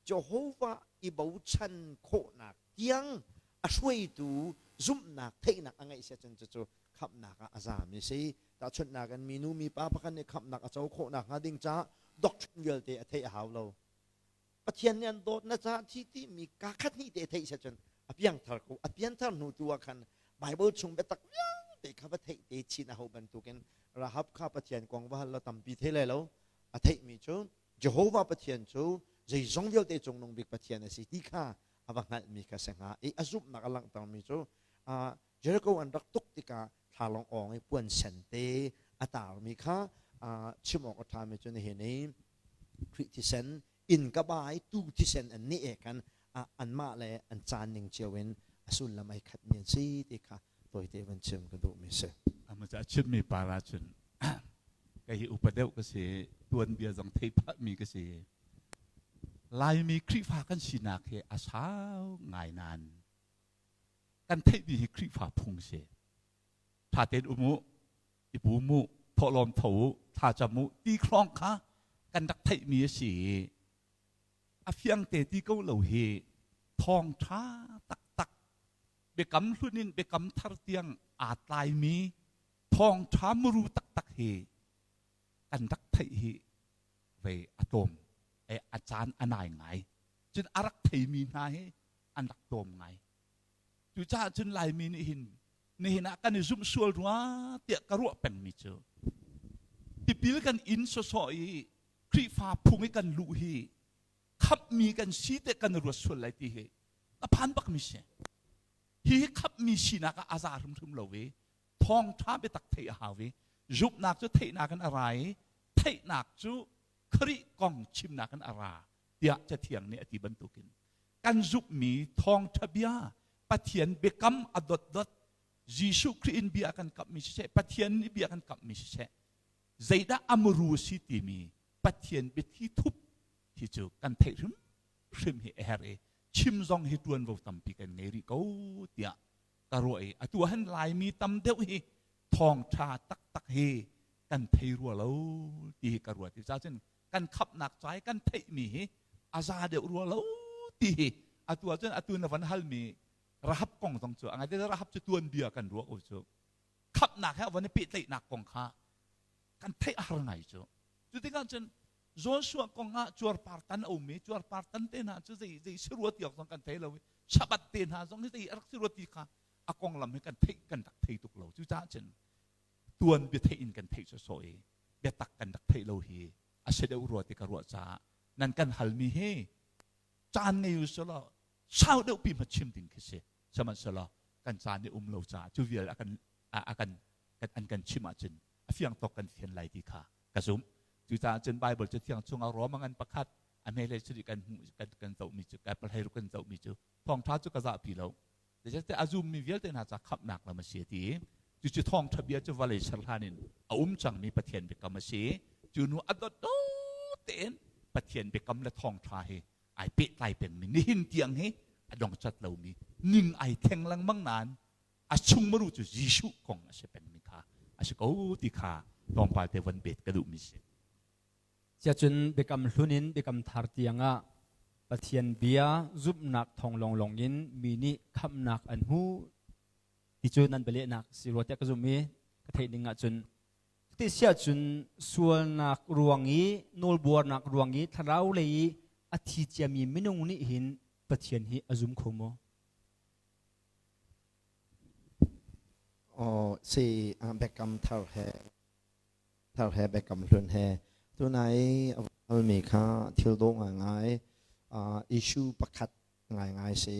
Jehovah i bochan khawhnak tiang a hruaitu zumhnak theihnak a ngeih siah cun cucu khamhnak ah a zami si. Tahchunhnak in minu mipa pakhat nih khamhnak a co khawhnak hnga ding caah doctrine vialte a theih a hau lo. Pathian nih an dawt na caah thi timi kaa khat hnih te theih siah cun a piangthar ko. A pianthar hnu tu ah khan Bible chung biatak vialte kha va theih te chin a hau bantukin Rahab kha Pathian kong va hal lo tampi thei lai lo. A theihmi cu Jehovah Pathian cu zeizong vialte cungnung bik Pathian a si ti kha a va hngalhmi kha si hnga i a zumhnak a langhtermi cu Jericho an rak tuk tikah thlalawng awng i puan sen te a tarmi kha chim awk a ṭhami cu nihin i Khrih thisen inn ka bai tu thisen an nih e khan anmah le an caan ning cio in a sullam ai khatmi an si ti kha tawite van chim ka duhmi si. Ama ca chimmi para cun kei hi upa deuh ka si tuanbia zong thei phahmi ka si. Laimi Khrihfa kan sinak hi a sau ngai nain kan theihmi hi Khrihfa phung si. Ṭha tein um u, i pum u, thawhlawm tho u, thlacam u ti khlawng kha kan rak theihmi a si i a fiang te ti ko lo hi thawngṭha taktak biakam hlun in biakam thar tiang aa tlaimi thawngṭha muru taktak hi kan rak theih hi vei a tlawm a caan a nai ngai cun a rak theimi hna hi an rak tlawm ngai cucaah cun laimi nih hin nihin ah kan i zumh sual rua tiah ka ruah pengmi cu tipil kan in sawsawh i Khrihfa phung i kan luh hi khamhmi kan si te kan ruat sual lai ti hi a phan bakmi si hi khamhmi sinak ah a za hrimhrim lo i thawngṭha biatak theih a hau i zumhnak cu theihnak in a ra i theihnak cu Khrih kong chimnak in a ra tiah Cathiang nih a ti bantukin kan zumhmi thawngṭha bia Pathian biakam a dotdot Jesuh Khrih in bia kan kamhmi siseh Pathian nih bia kan kamhmi siseh zeidah a muru a si timi Pathian biathi thup hi cu kan theih hrimhrim hi a herh i chim zong hi ṭuanvo tampi kan ngei rih ko tiah ka ruah i atu ah hin Laimi tam deuh hi thawngṭha taktak hi kan thei rua lo ti hi ka ruat i cun kan khapnak ca i kan theihmi hi a za deuh rua lo Ti hi atu ahcun atu na van halmi Rahab kong zong cu angai te Rahab cu tuanbia kan ruah ko cu. Khamhnak he a van i pehtlaihnak kong kha kan theih a har ngai cu. Cu tikah cun Joshua kong ah cuarpar tan a um i cuarpar tan te hna cu zei zei si rua ti awk zong kan thei lo i Shabbat te hna zong hi zei a rak si rua ti kha a konglam hi kan theih kan rak thei tuk lo. Cucaah cun tuan bia theih in kan theih sawsawh i biatak kan rak theih lo hi a si deuh rua ti ka ruah caah nan kan halmi hi caan ngei u selaw sau deuh pi ma chim ding khi si. Sihmanhsehlaw kan caan i um lo caah cu vial a kan a kan an kan chim ahcun a fiang tawk kan fian lai ti kha ka zumh. Cucaah cun Bible cu thiang chungah Roma ngan pakhat a hmeilei suri kan hmuh kan kan zohmi cu kan palhei kan zohmi cu thawngṭha cu ka zahpi lo. Zeicahtiah a zummi vialte hna ca khamhnak lam a si a ti. Cucu thawngṭha bia cu vawlei ser hlan in a um cangmi Pathian biakam a si. Cu hnu a dotdot tein Pathian biakam le thawngṭha hi ai pehtlai pengmi nihin tiang hi a dongcat lomi ning ai thleng lengmang nain a chungmaru cu Jesuh kong a si pengmi kha a si ko ti kha tlawmpal te von bet ka duhmi si. Siacun biakam hlun in biakam thar tiangah Pathian bia zumhnak thawng lawnglawng in mi nih khamhnak an hmu ti cu nan bialehnak si rua tiah ka zumh i ka theih ning ahcun cuti si ahcun sualnak ruang i nawlbuarnak ruang i thlarau lei i a thi ciami minung nih hin Pathian hi a zum kho maw? Aw si biakam thar he thar he biakam hlun he tunai a halmi kha thil dawh ngaingai issue pakhat ngaingai si.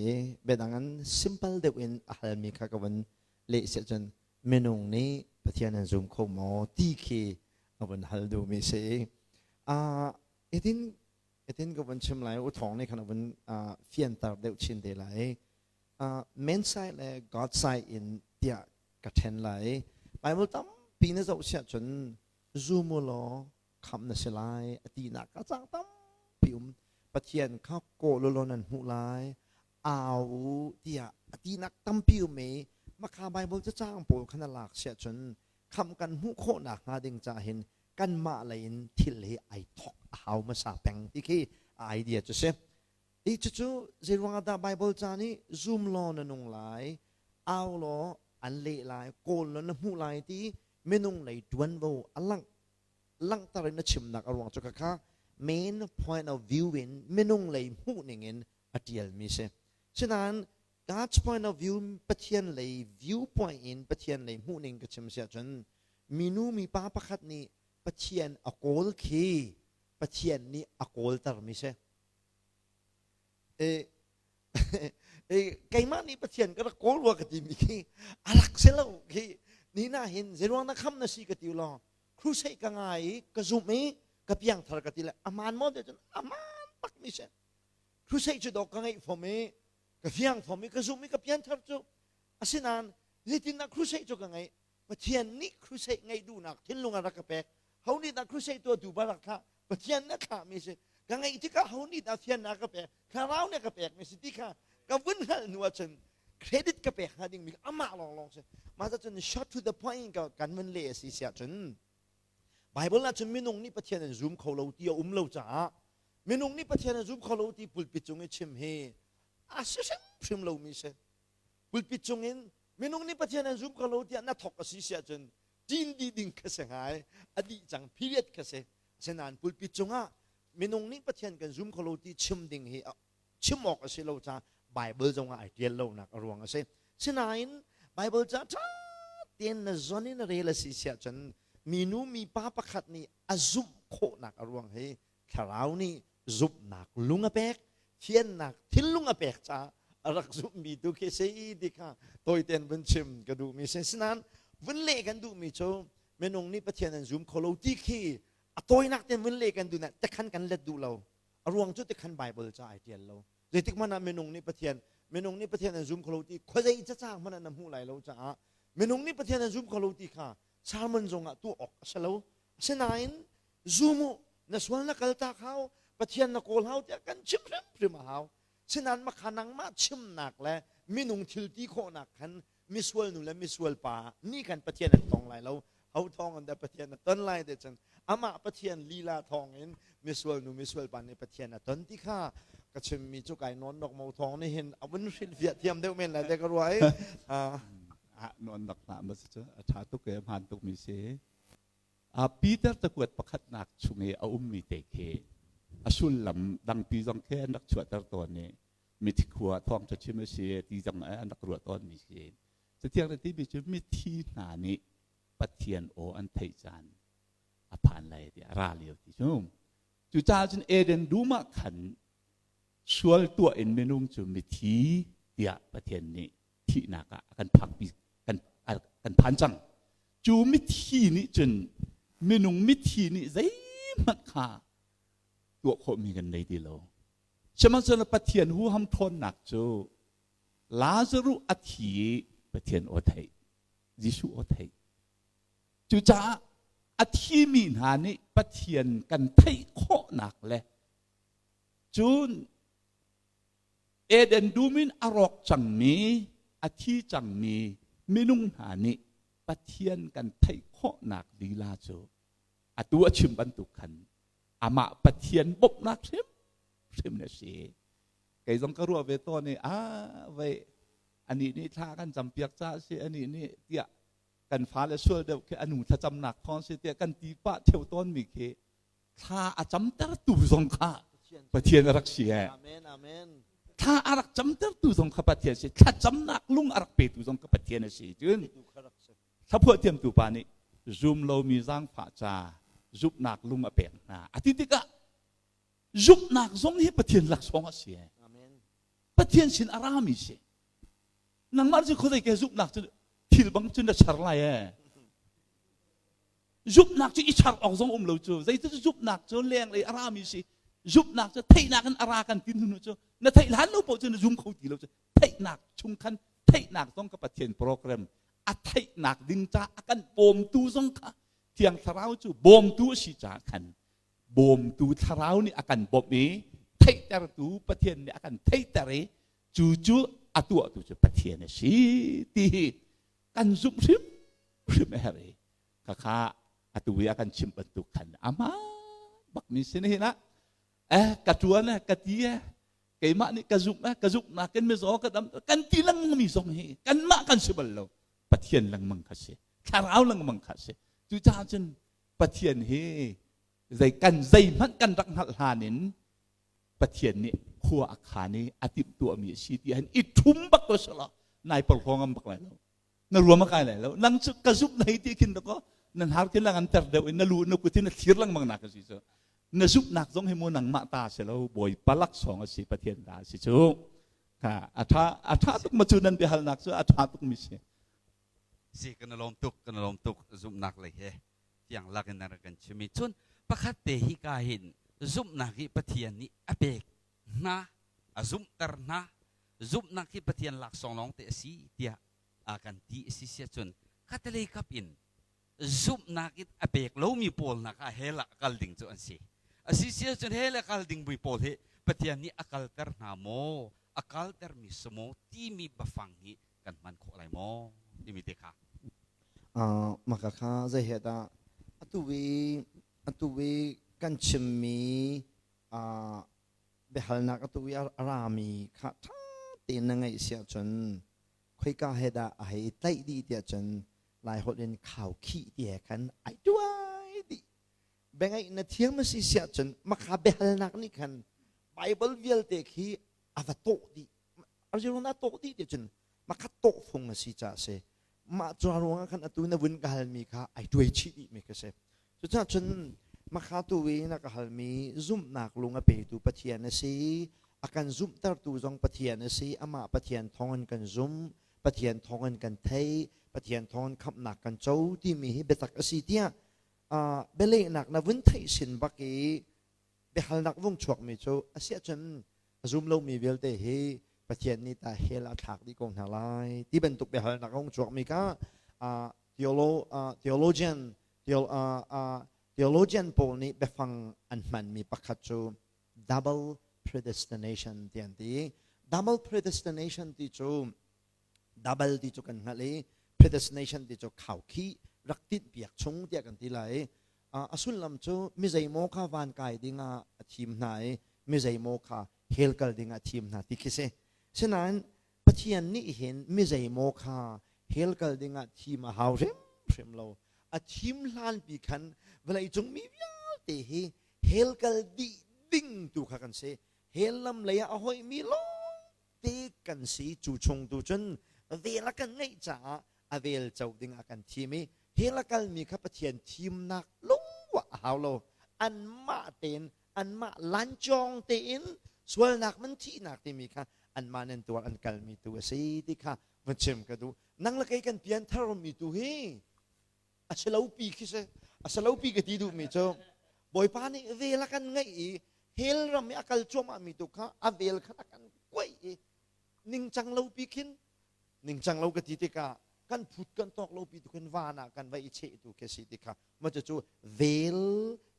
Biadang an simple deuh in a halmi kha ka vun leh si ahcun minung nih Pathian an zum kho maw ti khi a vun hal duhmi si. Itin itin ka vun chim lai u thawng nih khan a vun fianter deuh chin te lai. Man side le God side in tiah ka ṭhen lai. Bible tampi na zoh siah cun zum u law khamh na si lai a tinak a cang tampi um. Pathian kha kawl u law nan hmuh lai au u tiah a tinak tampi um i makha Bible cacang pawl kha na lak siah cun khamh kan hmuh khawhnak hnga ding ca hin kanmah lei in thil hi ai thok a hau hmasa peng ti khi a idea cu si. I cucu zeiruangah dah Bible ca nih zum law na nung lai, au law an leh lai, kawl law na hmuh lai ti minung lei ṭuanvo a langh langhter in a chimnak a ruang cu khakha main point of view in minung lei hmuh ning in a ṭialmi si. Sinain God's point of view Pathian lei viewpoint in Pathian lei hmuh ning ka chim si ahcun minu mipa pakhat nih Pathian a kawl khi Pathian nih a kawltermi si. Keimah nih Pathian ka rak kawl rua ka timi khi a rak si lo khi ni na hin zeiruang na kham na si ka ti law crusade ka ngai i ka zumh i ka piangthar ka ti le aman maw te cun aman bak mi si crusade cu dawk ka ngeih fom i ka fiang fom i ka zumh i ka pianthar cu asinain zeitin dah crusade cu ka ngeih Pathian nih crusade ngeih duhnak thinlung a rak ka pek. Ho nih dah crusade tuahtu ba rak thlah? Pathian nih a thlahmi si. Ka ngeih tikah ho nih dah fiannak ka pek? Thlarau nih ka pekmi si ti kha ka vun hngalh hnu ahcun credit ka pek hnga dingmi amah lawnglawng si. Mah cun short to the point ka kan vun leh a si siah cun Bible ah cun minung nih Pathian an zum kho lo ti a um lo caah minung nih Pathian an zum kho lo ti pulpit cung i chim hi a si hrimhrim lomi si. Pulpit cungin minung nih Pathian an zum kho lo tiah na thok a si si ahcun ṭin dih ding kha si ngai a dih cang period kha si asinain pulpit cungah minung nih Pathian kan zum kho lo ti chim ding hi chim awk a si lo caah Bible zongah ai ṭial lonak a ruang a si sinain Bible ca ṭha tein na zon in rel a si si ahcun minu mipa pakhat nih a zumh khawhnak a ruang hi Thlarau nih zumhnak lung a pek, thiannak thinlung a pek caah a rak zumhmi tu khi si ti kha tawitein vun chim ka duhmi si. Sinain vun leh kan duhmi cu minung nih Pathian an zum kho lo ti khi a tawinak tein vun leh kan duh na tekhan kan let duh lo. A ruang cu tikhan Bible ca ai tial lo. Zeitik hmanh ah minung nih Pathian minung nih Pathian an zum kho lo ti khuazei cacang hmanh ah na hmuh lai lo caah minung nih Pathian an zum kho lo ti kha sermon zong ah tuah awk a si lo. Asinain zum u na sual na kaltak hau Pathian na kawl hau tiah kan chim hrimhrim a hau. Sinain makha nangmah chimnak le minung thil ti khawhnak khan misual nu le misual pa nih khan Pathian an tong lai lo. Ho thawng in dah Pathian a ton lai te cun amah Pathian lila thawng in misual nu misual pa nih Pathian a ton ti kha. Ka chimmi cu kai nawn nok mo thawng nih hin a vun hrilhfiah thiam deuh men lai te ka ruah i. Ah nawn nak hlah ma si cu a ṭha tuk e hmaan tuk mi si. Peter cakuat pakhatnak chung i a ummi te khi a sullam dangpi zong khi an rak chuahter tawn i mithi khua thawngṭha chim a si ti zong an rak ruah tawnmi si. Cathiang nih timi cu mithi hna nih Pathian aw an theih caan a phan lai tiah a ra lio ti cu. Cucaah cun Eden dum ah khan sual tuah in minung cu mithi tiah Pathian nih thihnak ah a kan phakpi kan kan phan cang. Cu mithi nih cun minung mithi nih zeihmanh kha tuah khawhmi kan nei ti lo. Sihmanhsehlaw Pathian huham ṭhawnnak cu Lazaruh a thi i Pathian aw theih, Jesuh aw theih. Cucaah a thimi hna nih Pathian kan theih khawhnak le cun Eden dum in a rawk cangmi, a thi cangmi minung hna nih Pathian kan theih khawhnak lila cu atu a chim bantuk khan amah Pathian bawmhnak hrimhrim na si. Kei zong ka ruah ve tawn i a vei anih nih thla kan campiak caah si anih nih tiah kan fale sual deuh khi anu thlacamnak thawng si tiah kan ti pah theu tawnmi khi thla a camtertu zong kha Pathian a rak si he. Amen, amen. Thla a rak camtertu zong kha Pathian si. Thlacamnak lung a rak petu zong kha Pathian a si. Cun thlaphuah thiamtu pa nih zum lomi zaangfah ca zumhnak lung a pek hna. A ti tikah zumhnak zong hi Pathian laksawng a si. Amen. Pathian sin a rami si. Nangmah cu khuazei ke zumhnak cu thil bang cun na char lai ee. Zumhnak cu i char awk zong um lo cu. Zeitin zumhnak cu lenglei a rami si. Zumhnak cu theihnak in a ra kan tin hnu cu na theih hlan lo paoh cu na zum kho ti lo cu. Theihnak chung khan theihnak zong ka Pathian program a theihnak ding ca a kan bawmtu zong kha Thiang Thlarau cu bawmtu a si caah khan bawmtu thlarau nih a kan bawmh i theihtertu Pathian nih a kan theihter i cu cu a tuahtu cu Pathian a si ti hi kan zumh hrimhrim a herh i khakha atu i a kan chimh bantuk khan amah bakmi sin hin ah eh ka tuan eh ka ti eh keimah nih ka zumh eh ka zumhnak in mizaw ka dam kan ti lengmang mi zong hi kanmah kan si bal lo Pathian lengmang kha si thlarau lengmang kha si cucaah cun Pathian hi zei kan zeihmanh kan rak hngalh hlan in Pathian nih khua a khan i a timhtuahmi a si ti hin i ṭhum bak ko selaw nai porhlaw ngam bak lai lo na ruam a kai lai lo nang cu ka zumh na hei ti khin dakaw nan har khin lang an ter deuh in na lu na kut in na thlir lengmang nak a si cu na zumhnak zong hi mu nangmah ta si lo Bawipa laksawng a si Pathian ta a si cu kha a ṭha a ṭha tuk ma cu nan biahalnak cu a ṭha tuk mi si si kan lawm tuk kan lawm tuk zumhnak lei he fiang lak in rak kan chim i cun pakhat te hi ka hin zumhnak hi Pathian nih a pek hna a zumhter hna zumhnak hi Pathian laksawng lawng te a si tiah a kan ti a si sia cun khatalei kap in zumhnak in a pek lomi pawl nak ah hell ah a kal ding cu an si a si sia cun hell a kal ding mi pawl hi Pathian nih a kalter hna maw a kalter mi si maw timi bafang hi kan hman khawh lai maw timi te kha Maka kha zei he dah atu i atu i kan chimmi biahalnak atu i a rami kha ṭha tein na ngaih si ahcun khoika he dah a hei tlaih dih tiah cun Laiholh in khaukhih ti he khan ai tuai dih. Biangaih na thiam a si si ahcun makha biahalnak nih khan Bible vialte khi a va tawh dih. Arziruang dah tawh dih ti cun makhat tawh fung a si caah si mah cu ruangah khan atu na vun ka halmi kha ai tuai chih dih mi ka si cucaah cun makha tu i na ka halmi zumhnak lung a petu Pathian a si a kan zumhtertu zong Pathian a si amah Pathian thawngin kan zum Pathian thawngin kan thei Pathian thawngin khamhnak kan co timi hi biatak a si tiah bialehnak na vun theih sin bak i biahalnak vung chuakmi cu a si ahcun a zum lomi vialte hi Pathian nih ta hell a thlak dih ko hna lai ti bantuk biahalnak a hung chuakmi kha theologian theologian pawl nih biafang an hmanmi pakhat cu double predestination ti an ti. Double predestination ti cu double ti cu kan hngalh i predestination ti cu khaukhih rak tinhpiak chung tiah kan ti lai i a sullam cu mi zeimaw kha van kai dingah a thim hna i mi zeimaw kha Hell kal ding ah thim hna ti khi si. Sinain Pathian nih hin mi zeimaw kha hell kal ding ah thim a hau hrimhrim lo. A thim hlan pi khan vawlei cung mi vialte hi hell kal dih ding tu kha kan si. Hell lam lei ah a hoih mi lawng te kan si. Cu chung tu cun vel a kan ngeih caah a vel co ding ah kan thim i hell a kalmi kha Pathian thimnak lungwah a hau lo. Anmah tein anmah lancawng tein sualnak man thihnak timi kha anmah nan tuar an kalmi tu a si ti kha va chim ka duh. Nang le kei kan pian tharmi tu hi a si lo pi khi si a si lo pi ka ti duhmi cu Bawipa nih vel a kan ngeih i hell ram i a kal cuahmah mi tu kha a vel khan a kan kuaih i ningcang lo pi khin ningcang lo ka ti tikah kan phut kan tawk lo pi tu khin van ah kan va i cheh tu khi si ti kha ma cu vel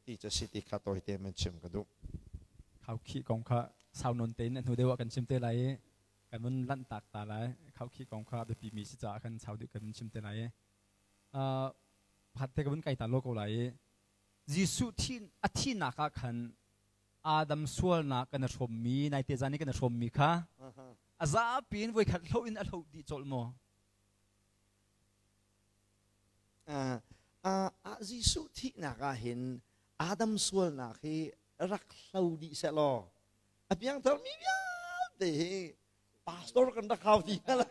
ti cu si ti kha tawite man chim ka duh. Khaukhih kong kha sau nawn tein a hnu deuh ah kan chim te lai i kan vun lanh tak ta lai. Khaukhih kong kha a biapi mi si caah khan sau deuh kan vun chim te lai i pakhat te ka vun kai ta lo ko lai i Jesuh thi a thihnak ah khan Adam sualnak kan i hrawmmi naite zan i kan i hrawmmi kha a zapi in voikhat hloh in a hloh dih colh maw? Jesuh thihnak ah hin Adam sualnak hi rak hlo dih seh law a piangthar mi vialte hi pastor kan rak hau ti hnga lo,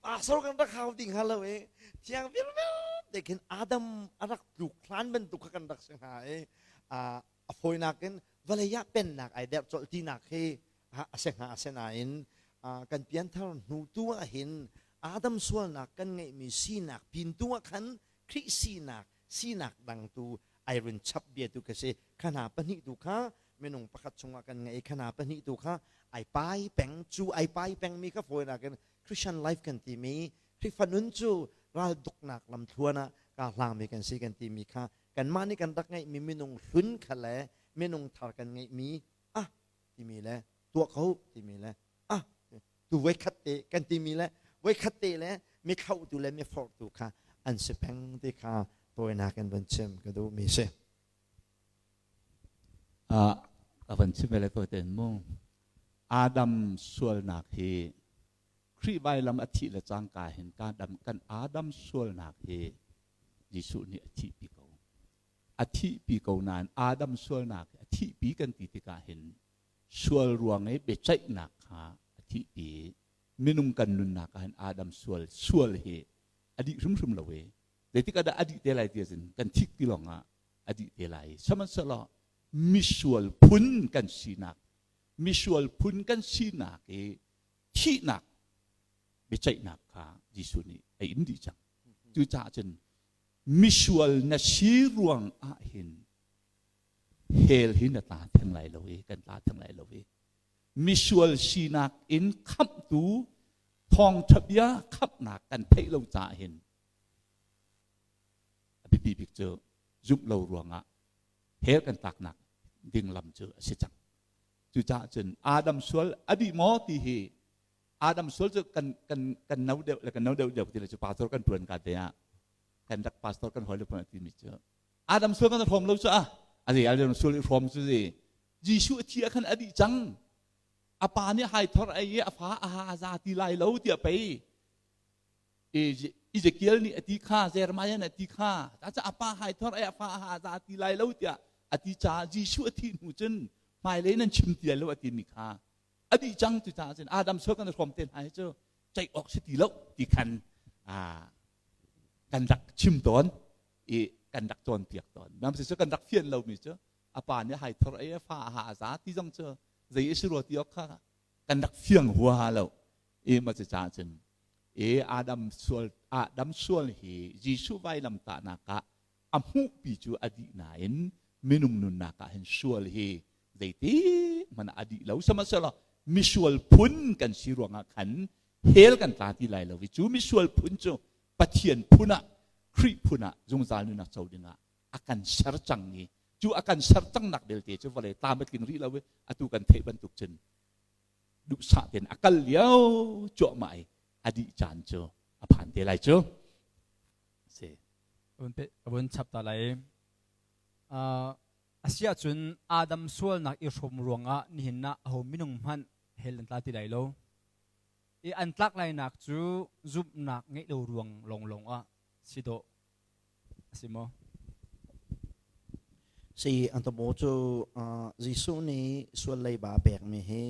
pastor kan rak hau ti hnga lo i thiang vialte khin Adam a rak tluk hlan bantuk kha kan rak si hnga i a fawinak in vawlei ah pennak ai derh colh tinak hi a si hnga. Asinain kan pianthar hnu tu ah hin Adam sualnak kan ngeihmi sinak pin tu ah khan Khrih sinak sinak dang tu ai run chap bia tu kha si. Khana pahnih tu kha minung pakhat chungah kan ngei. Khana pahnih tu kha ai pai peng. Cu ai pai peng mi kha fawinak in Christian life kan timi Khrihfa nun cu ral duknak lamthluan ah ka hlangmi kan si kan timi kha kanmah nih kan rak ngeihmi minung hlun kha le minung thar kan ngeihmi ah timi le tuah ko timi le ah tu voikhat te kan timi le voikhat te le mi thlauhtu le mi forhtu kha an si peng ti kha tawinak in van chim ka duhmi si. A van chim le to ten mu Adam sualnak hi Khrih vailam a thih le cangka hin kan Adam sualnak hi Jesuh nih a thihpi ko. A thihpi ko nain Adam sualnak a thihpi kan ti tikah hin sual ruang i biaceihnak kha a thihpi. Minung kan nunnak ah hin Adam sual sual hi a dih hrimhrim lo i zeitik ah dah a dih te lai ti ahcun kan thik ti lawng ah a dih te lai. Sihmanhsehlaw misual phun kan sinak misual phun kan sinak i thihnak biaceihnak kha Jesuh nih a in dih cang. Cucaah cun misual na si ruang ah hin hell hi na tla theng lai lo i kan tla theng lai lo i misual sinak in khamhtu thawngṭha bia khamhnak kan theih lo caah hin a biapi bik cu zumh lo ruangah hell kan tlaknak ding lam cu a si cang. Cucaah cun Adam sual a dih maw ti hi Adam sual cu kan kan kan no deuh le kan no deuh deuh ti le cu pastor kan tuan ka te ah kan rak pastor kan hawi le pun ti mi cu Adam sual kan hrawm lo cu a a zei Adam sual i hrawm cu zi Jesuh a thi ah khan a dih cang. A pa nih hai thor ai i a fa a ha a za ti lai lo tiah pei Ezekiel nih a ti kha, Jeremiah nih a ti kha ta a pa hai thor ai a fa a ha a za ti lai lo tiah a ti caah Jesuh a thih hnu cun hmailei nan chim ti lai lo a ti mi kha a dih cang. Cu caah cun Adam sual kan i hrawm te hna hi cu ceih awk si ti lo ti khan kan rak chim tawn i kan rak cawnpiak tawn. Nam si cu kan rak fian lomi cu a pa nih hai thor ei a fa a ha a za ti zong cu zei a si rua ti awk kha kan rak fiang huaha lo i ma cu caah cun e Adam sual Adam sual hi Jesuh vailam tahnak ah a hmuhpi cu a dih nain minung nunnak ah hin sual hi zeiti hmanh a dih lo. Sihmanhsehlaw misual phun kan si ruangah khan hell kan tla ti lai lo i cu misual phun cu Pathian phun ah Khrih phun ah zungzal nunnak co dingah a kan ser cang i cu a kan ser cangnak belte cu vawlei tlam a tling rih lo i atu kan theih bantuk cun duhsah tein a kal lio cuahmah i a dih caan cu a phan te lai cu si. A vun chap ta lai. Asiahcun Adam sualnak i hrawm ruangah nihin ah aho minung hmanh hell an tla ti lai lo. I an tlak lainak cu zumhnak ngeih lo ruang lawnglawng ah si dawh a si maw? Si an tabo cu Jesuh nih sual leiba pekmi hi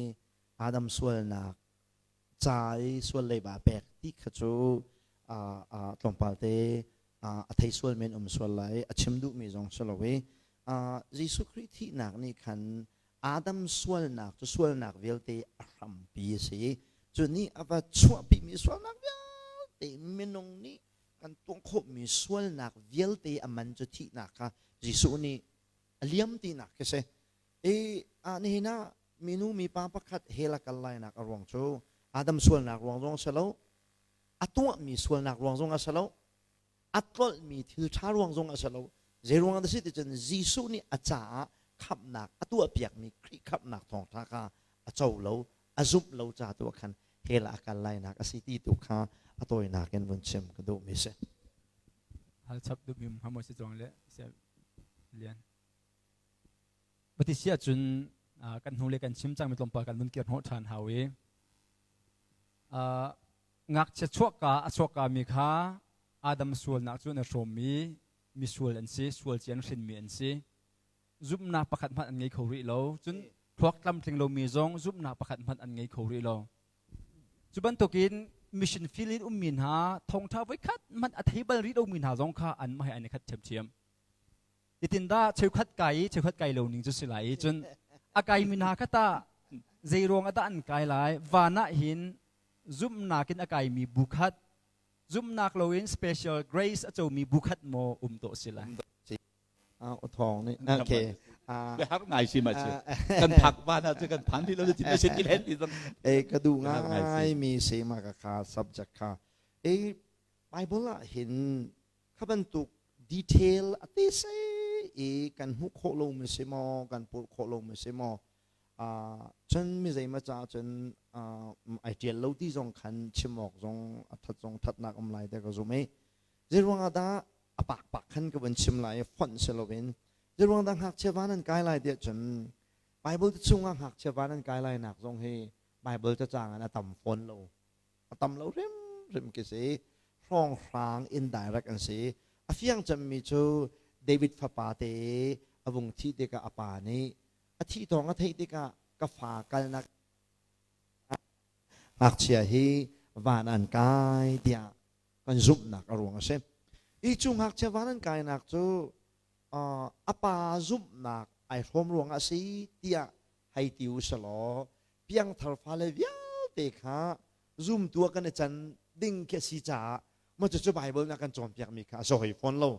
Adam sualnak ca i sual leiba pek ti kha cu tlawmpal te a thei sual men um sual lai a chim duhmi zong si lo i Jesuh Khrih thihnak nih khan Adam sualnak cu sualnak vialte a hrampi a si cu nih a va chuahpimi sualnak vialte minung nih kan tuah khawhmi sualnak vialte a man cu thihnak kha Jesuh nih a liam tinak khi si. I nihin ah minu mipa pakhat hell a kal lainak a ruang cu Adam sualnak ruang zong a si lo, a tuahmi sualnak ruang zong a si lo, a tlolhmi thil ṭha ruang zong a si lo. Zei ruang dah si ti cun Jesuh nih a caah khamhnak a tuahpiakmi Khrih khamhnak thawngṭha kha a co lo, a zumh lo ca tu ah khan hell ah a kal lainak a si ti tu kha a tawinak in vun chim ka duhmi si. Hal chap duhmi um hnga maw si cuang le lian. Patisia cun kan hnu le kan chim cangmi tlawmpal kan vun kir hnawh ṭhan hau i ngakchia chuakka a chuakka mi kha Adam sualnak cu na hrawmmi misual an si, sual ci an hrinmi an si. Zumhnak pakhat hmanh an ngei kho rih lo. Cun thluak tlamtling lomi zong zumhnak pakhat hmanh an ngei kho rih lo. Cu bantukin mission field in ummi hna thawngṭha voikhat hmanh a thei bal rih lomi hna zong kha anmah he an i khat ṭhiamṭhiam. Itindah cheukhat kai i cheukhat kai lo ning cu si lai i cun a kaimi hna kha tah zei ruang ah dah an kai lai? Van ah hin zumhnak in a kaimi bu khat, zumhnak loin special grace a comi bu khat maw um tawh si lai? Thawng nih okay har ngai si ma si kan phak van ah cu kan phan ti lo ti si ti len ti zong e ka du ngai mi se ma ka kha subject kha e Bible ah hin kha bantuk detail a te se i kan hmuh khawh lo mi si maw kan purh khawh lo mi si maw cun mi zeima ca cun ai tial lo ti zong khan chim awk zong a that zong thatnak um lai te ka zum i zei ruangah dah a pak pak khan ka vun chim lai i fonh si loin zei ruang dah ngakchia van an kai lai tiah cun Bible chungah ngakchia van an kai lai nak zong hi Bible cacang in a tam fawn lo a tam lo hrimhrim khi si hrawnghrang indirect an si a fiang cemmi cu David fapa te a vung thih tikah a pa nih a thih thawng a theih tikah ka fa kalnak ngakchia hi van an kai tiah kan zumhnak a ruang a si i cu ngakchia van an kainak cu a pa zumhnak ai hrawm ruang a si tiah hei ti u selaw piangthar fale vialte kha zumtu ah kan i can ding khi a si caah maw cucu Bible nih a kan cawnpiakmi kha a si hoi fawn lo.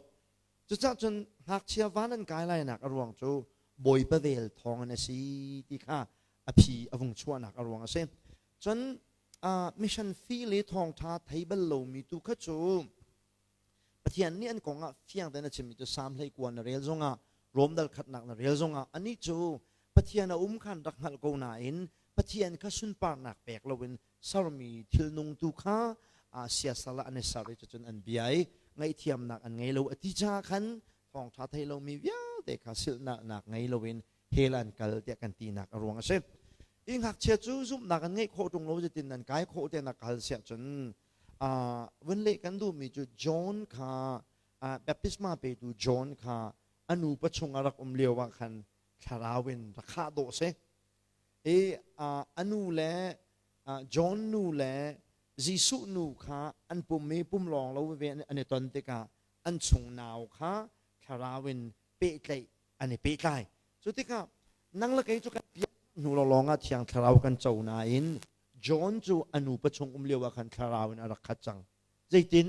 Cucaah cun ngakchia van an kai lainak a ruang cu Bawipa vel thawng in a si ti kha a phi a vung chuahnak a ruang a si. Cun mission fee le thawngṭha thei bal lomi tu kha cu Pathian nih an kong ah fiang tein a chimmi cu Salm 19 na rel zongah Rom dal khatnak na rel zongah anih cu Pathian a um khan rak hngalh ko nain Pathian kha sunparnak pek loin sermi thilnung tu kha siasal ah an i ser i cucun an bia i ngaihthiamnak an ngei lo a ti caah khan thawngṭha thei lomi vialte kha silhnalhnak ngei loin hell an kal tiah kan tinak a ruang a si. I ngakchia cu zumhnak an ngeih khawh ṭung lo zeitin nan kai khawh tiah na kal siah cun vun leh kan duhmi cu John kha baptisma petu John kha a nu pachung a rak um lio ah khan thlarau in rak khah dawh si. I a nu le John nu le Jesuh nu kha an pum i pum lawng lo ve an i ton tikah an chung nau kha thlarau in pehtlaih an i pehtlai. Cu tikah nang le kei cu kan piak hnu lawnglawng ah thiang thlarau kan co nain John cu a nu pachung um lio ah khan thlarau in a rak khat cang. Zeitin?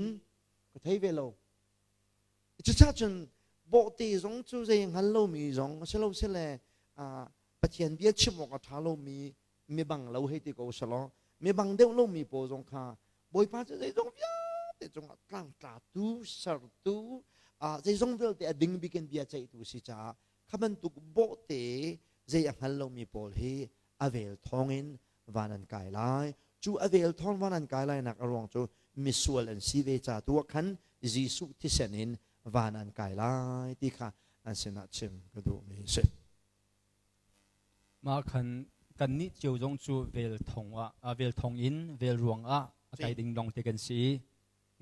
Ka thei ve lo. Cucaah cun bawhte zong cu zei hngal lomi zong a si lo sile Pathian bia chim awk a ṭha lomi mibang lo hei ti ko selaw mibang deuh lomi pawl zong kha Bawipa cu zeizong vialte cungah tlangtlatu sertu zeizong vialte a ding bik in bia ceihtu si caah kha bantuk bawhte zei a hngal lomi pawl hi a vel thawngin van an kai lai cu a vel thawng van an kai lai nak a ruang cu misual an si ve ca tu ah khan Jesuh thisen in van an kai lai ti kha. an sinah chim ka duhmi si. Mah khan kannih cio zong cu vel thong ah vel thong in vel ruang ah a kai ding lawng te kan si.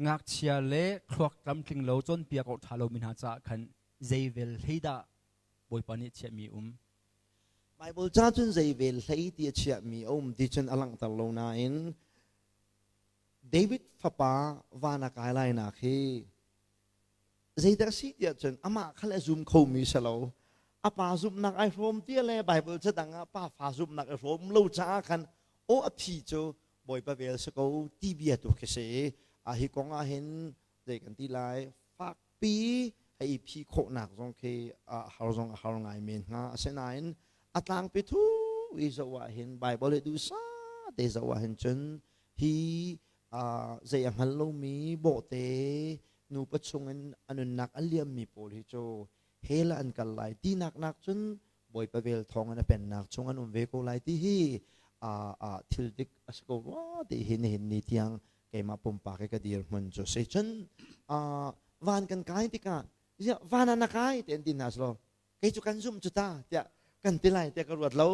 Ngakchia le thluak tlamtling lo cawnpiak awk ṭha lomi hna caah khan zei vel hlei dah Bawipa nih chiahmi um? Bible ca cun zei vel hlei ti a chiahmi a um ti cun a langhter lo nain David fapa van a kai lainak hi zeidah a si tiah cun amah kha le a zum khomi si lo. A pa zumhnak ai hrawm tia le Bible ca dang ah pa fa zumhnak i hrawm lo caah khan aw a phi cu Bawipa vel si ko ti bia tu khi si. A hi kong ah hin zei kan ti lai fakpi hei phi khawhnak zong khi a har zong a har ngai men hnga. Asinain a tlangpi thu i zoh ah hin Bible hi duhsah te zoh ah hin cun hi zei a hngal lomi bawhte nupa chungin a nunnak a liammi pawl hi cu hell ah an kal lai tinak nak cun Bawipa vel thawng in a pennak chung an um ve ko lai ti hi thil dik a si ko rua ti hi nihin ni tiang keimah pumpak i ka dirhmun cu si. Cun van kan kai tikah ziah van ah na kai ti an ti hna selaw kei cu kan zumh cu ta tiah kan ti lai tiah ka ruat lo.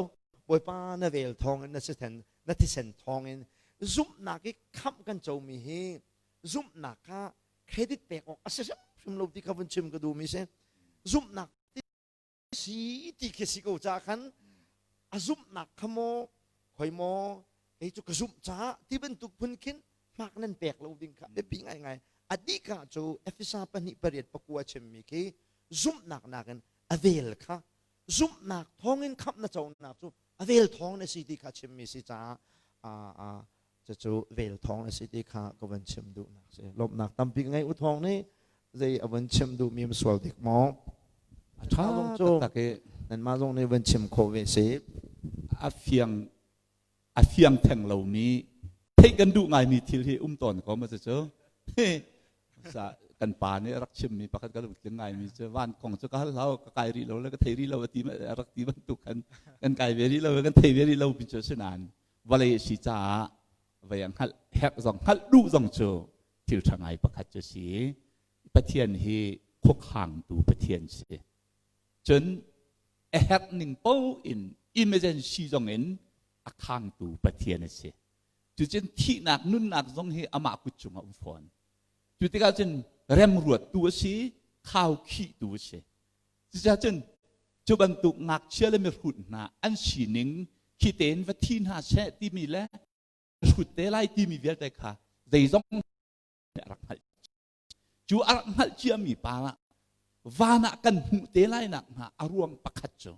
Bawipa na vel thawng in na sithen na thisen thawng in zumhnak i khamh kan comi hi zumhnak kha credit pek awk a si hrimhrim lo ti kha vun chim ka duhmi si. Zumhnak si ti khi si ko ca khan a zumhnak kha maw khoi maw kei cu ka zumh caah ti bantuk phun khin hmak nan pek lo ding kha biapi ngaingai. A dika cu Efesa 2:8-9 chimmi khi zumhnak nakin a vel kha zumhnak thawngin khamh na conak cu a vel thawng na si ti kha chimmi si caah cucu vel thawng a si ti kha ka van chim duhnak si. Lawmhnak tampi ka ngei. U thawng nih zei a van chim duhmi um sual dik maw? A ṭha taktak i nanmah zong nih van chim khawh ve si. A fiang a fiang theng lomi theih kan duh ngaimi thil hi um tawn ko ma cu sa kan pa nih a rak chimmi pakhat ka lungtling ngaimi cu van kong cu ka hal hlau ka kai rih lo le ka thei rih lo a ti a rak ti bantuk khan kan kai ve rih lo kan thei ve rih lo mi cu si nain vawlei a si caah vei a hngalh herh zong hngalh duh zong cu thil ṭha ngai pakhat cu si. Pathian hi khuakhangtu Pathian si. Cun a herh ning paoh in emergency zong in a khangtu Pathian a si. Cucun thihnak nunnak zong hi amah kut cungah um fawn. Cu tikah cun remruattu a si, khaukhihtu a si. Cucaah cun cu bantuk ngakchia le mihrut hna an sining khi tein va thi hna seh timi le hrut te lai timi vialte kha zeizong a rak hngalh. Cu a rak hngalh ciami pa ah van ah kan hmuh te lai nak hnga a ruang pakhat cu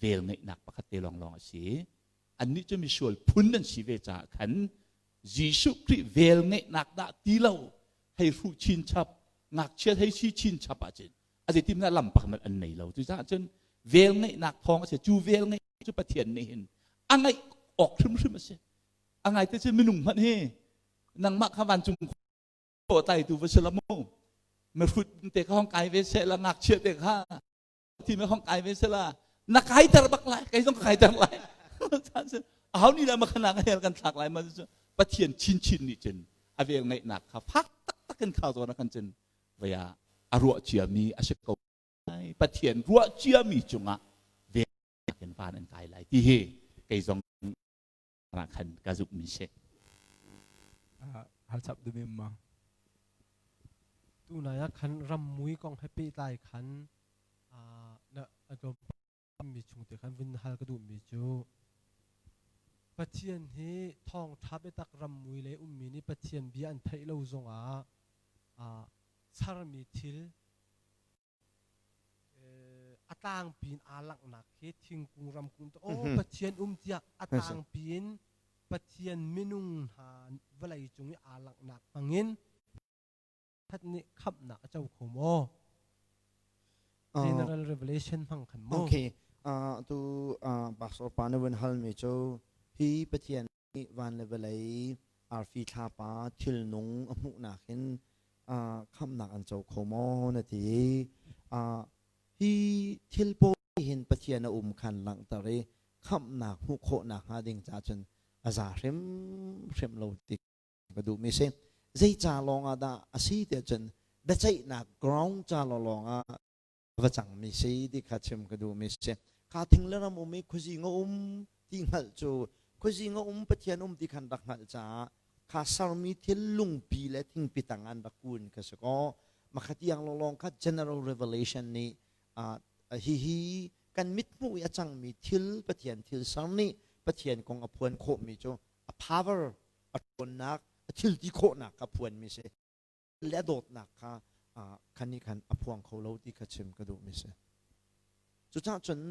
vel ngeihnak pakhat te lawnglawng a si. Annih cu misual phun an si ve caah khan Jesuh Khrih vel ngeihnak dah ti lo hei hruh chinchap ngakchia hei si chinchap ahcun a zeitin dah lam pakhat an nei lo. Cucaah cun vel ngeihnak thawng a si. Cu vel ngeih cu Pathian nih hin a ngeih awk hrimhrim a si. A ngai te cu minung hmanh hi nangmah kha vancung khua tlaitu va si la mu mihrut te kha hong kai ve seh la ngakchia te kha thi me hong kai ve seh la na kaiter bak lai kei zong ka kaiter lai aho nih dah makhana ka hel kan thlak lai ma cu Pathian chinchin nih cun a vel ngeihnak kha fak taktak in khau zawn kan cun vaya a ruah ciami a si ko Pathian ruah ciami cungah vel in van an kai lai ti hi kei zong khan ka zumhmi si. Hal chap duhmi um ma? Tunai ah khan rammui kong he pehtlai khan na mi chung te khan vun hal ka duhmi cu Pathian hi thawngṭha biatak rammui le ummi nih Pathian bia an theih lo zongah charmi thil a tlangpi in aa langhnak hi thingkung ramkung te aw Pathian um tiah a tlangpi in Pathian minung hna vawlei cung i aa langhnak hmangin that nih khamhnak a co kho maw? General Revelation hmang khan maw? Okay. Tu pastor pa na vun halmi cu hi Pathian nih van le vawlei arfi thlapa thilnung a hmuhnak hin khamhnak an co kho maw na ti. Hi thil pawl hin Pathian a um khan langhter i khamhnak hmuh khawhnak hnga ding ca cun a za hrimhrim lo ti ka duhmi si. Zei ca lawng ah dah a si tiah cun biaceihnak ground ca lawng ah. Va cangmi si ti kha chim ka duhmi si. Kha thing le ram um i khuazing a um ti hngalh cu khuazing a um Pathian um ti khan rak hngalh caah kha sermi thil lungpi le thingpi tang an rak kun ka si kaw makhatiang lawnglawng kha general revelation nih hihi kan mithmuh i a cangmi thil Pathian thil ser nih Pathian kong a phuan khawhmi cu a power a ṭhawnnak a thil ti khawhnak kha phuanmi si. Le a dawtnak kha khan nih khan a phuang kho lo ti kha chim ka duhmi si. Cucaah cun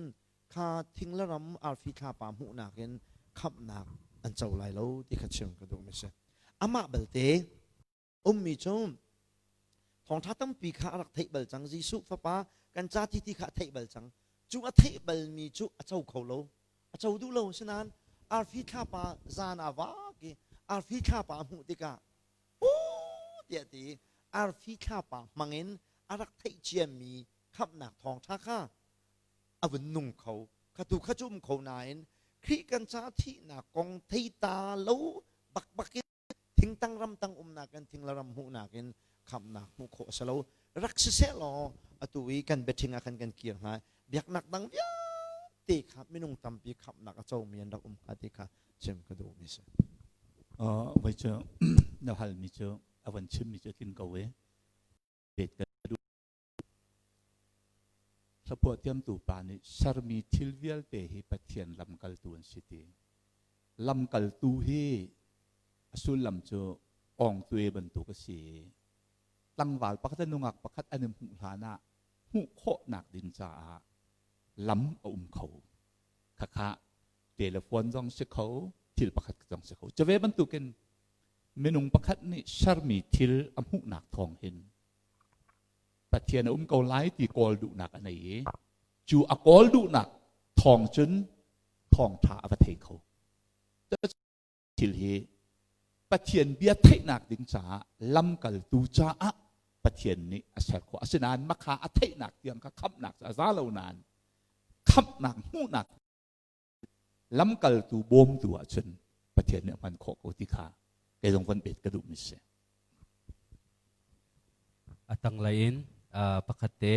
kha thing le ram arfi thlapa hmuhnak in khamhnak an co lai lo ti kha chim ka duhmi si. Amah belte ummi cu thawngṭha tampi kha a rak theih bal cang. Jesuh fapa kan ca ti ti kha a theih bal cang. Cu a theih balmi cu a co kho lo. A co duh lo. Asinain arfi thlapa zan ah vak i arfi thlapa a hmuh tikah tiah ti arfi thlapa hmangin a rak theih ciami khamhnak thawngṭha kha a vun nung kho. Kha tu kha cu um kho nain Khrih kan ca thihnak kong thei ta lo bakbak in thingtang ramtang umnak in thing le ram hmuhnak in khamhnak hmuh khawh a si lo. Rak siseh law atu i kan biaṭhing ah khan kan kir hnga. Biaknak dang vialte kha minung tampi khamhnak a comi an rak um hnga ti kha chim ka duhmi si. Voi cu na halmi cu a van chimmi cu a tling ko i bet ka duh. Hlaphuah thiamtu pa nih sermi thil vialte hi Pathian lamkaltu an si ti. Lamkaltu hi a sullam cu awngtue bantuk a si i tlangval pakhat le nungak pakhat an i hmuh hlan ah hmuh khawhnak ding caah lam a um kho. Khakha telephone zong si kho, thil pakhat zong si kho. Cu ve bantukin minung pakhat nih sermi thil a hmuhnak thawng hin Pathian a um ko lai ti kawl duhnak a nei i cu a kawl duhnak thawng cun thawngṭha a va thei kho. Thil hi Pathian bia theihnak ding caah lamkaltu caah Pathian nih a ser khawh. Asinain makha a theihnak tiang kha khamhnak cu a za lo nain khamhnak hmuhnak lamkaltu bawmtu ahcun Pathian nih a hman khawh ko ti kha kei zong van bet ka duhmi si. A tanglei in pakhat te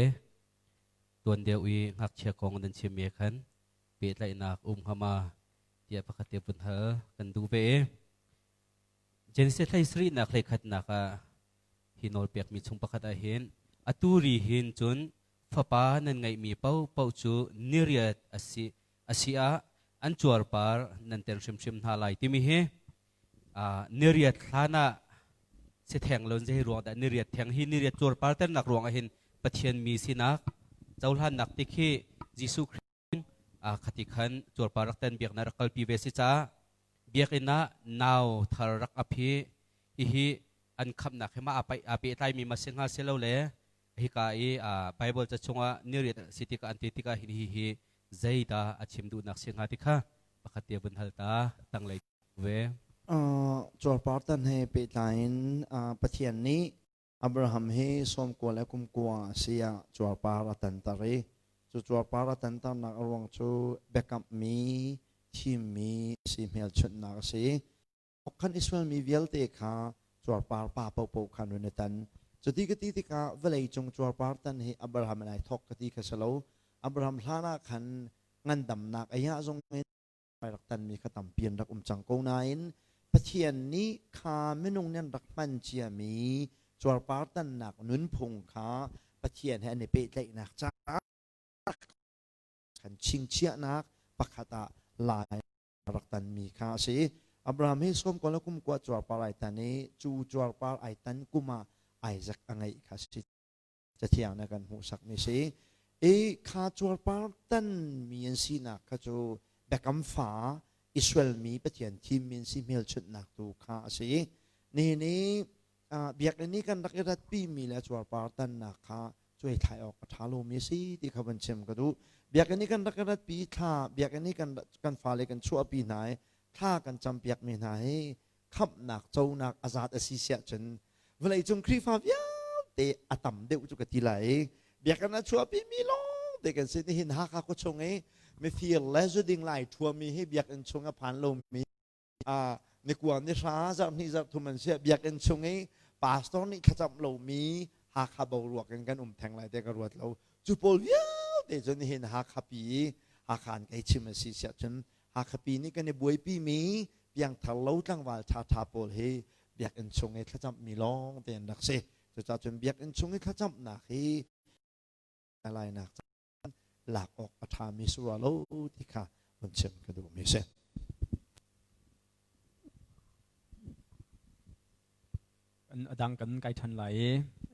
tuan deuh i ngakchia kong nan chim i khan pehtlaihnak um hnga ma tiah pakhat te vun hal kan duh ve i Genesis hlei sarihnak hlei khatnak ah hi nawl pekmi chung pakhat ah hin atu ri hin cun fapa nan ngeihmi paohpaoh cu niriat a si a si ah an cuarpar nan ten hrimhrim hna lai timi hi niriat hlan ah si theng lo zei ruang dah niriat theng hi niriat cuarpar ternak ruang ah hin Pathian mi sinak cohlannak ti khi Jesuh Khrih khati khan cuarpar rak ten biaknak rak kalpi ve si caah biakinn ah nau thar rak ap hi hihi an khamnak hi ma a pehtlaimi ma si hnga si lo le hika i Bible ca chungah niriat si tikah an ti tikah hin hi hi zeidah a chim duhnak si hnga ti kha pakhat te vun hal ta tanglei ve. Cuarpar tan he pehtlai in Pathian nih Abraham hi sawmkua le kumkua a si ah cuarpar a tanter i cu cuarpar a tanternak a ruang cu biakamhmi thimmi si hmelchunhnak a si. Khan Israel mi vialte kha cuarpar pa paohpaoh khan run i tan. Cuti ka ti tikah vawlei cung cuarpar tan hi Abraham in ai thawk ka ti kha si lo. Abraham hlan ah khan ngandamnak ei ah zong in ai rak tanmi kha tampi an rak um cang ko nain Pathian nih kha minung nih an rak hman ciami cuarpar tannak nunphung kha Pathian he an i pehtlaihnak caah kan chingchiahnak pakhat ah lai rak tanmi kha a si. Abraham hi sawm ko le kum kua cuarpar ai tan i cu cuarpar ai tan kum ah Isaac a ngeih kha si. Cathiang na kan hmuhsakmi si. I kha cuarpar tanmi an sinak kha cu biakam fa Israel mi Pathian thimmi an si hmelchunhnak tu kha a si. Nihin i biakinn i kan rak i ratpimi le cuarpar tannak kha cuaithlai awk a ṭha lomi a si ti kha van chim ka duh. Biakinn i kan rak i ratpi thla biakinn i kan kan fale kan chuahpi hna i thla kan campiakmi hna hi khamhnak conak a zat a si siah cun vawleicung Khrihfa vialte a tam deuh cu ka ti lai i biakinn a chuahpi mi lawng te kan si. Nihin Hakha khuachung i mifir le zuding lai ṭhuami hi biakinn chung a phan lomi ni kua ni hra zarh hnih zarh thum an si biakinn chung i pastor nih thlacam lomi Hakha boruak in kan um theng lai te ka ruat lo. Cu pawl vialte cu nihin Hakha pi i Hakha in kei chim a si siah cun Hakha pi nih kan i buaipi mi piangthar lo tlangval ṭhaṭha pawl hi biakinn chung i thlacammi lawng te an rak si. Cucaah cun biakinn chung i thlacamnak hi lainak lak awk a ṭhami si rua lo ti kha vun chim ka duhmi a si. A dang kan kai ṭhan lai i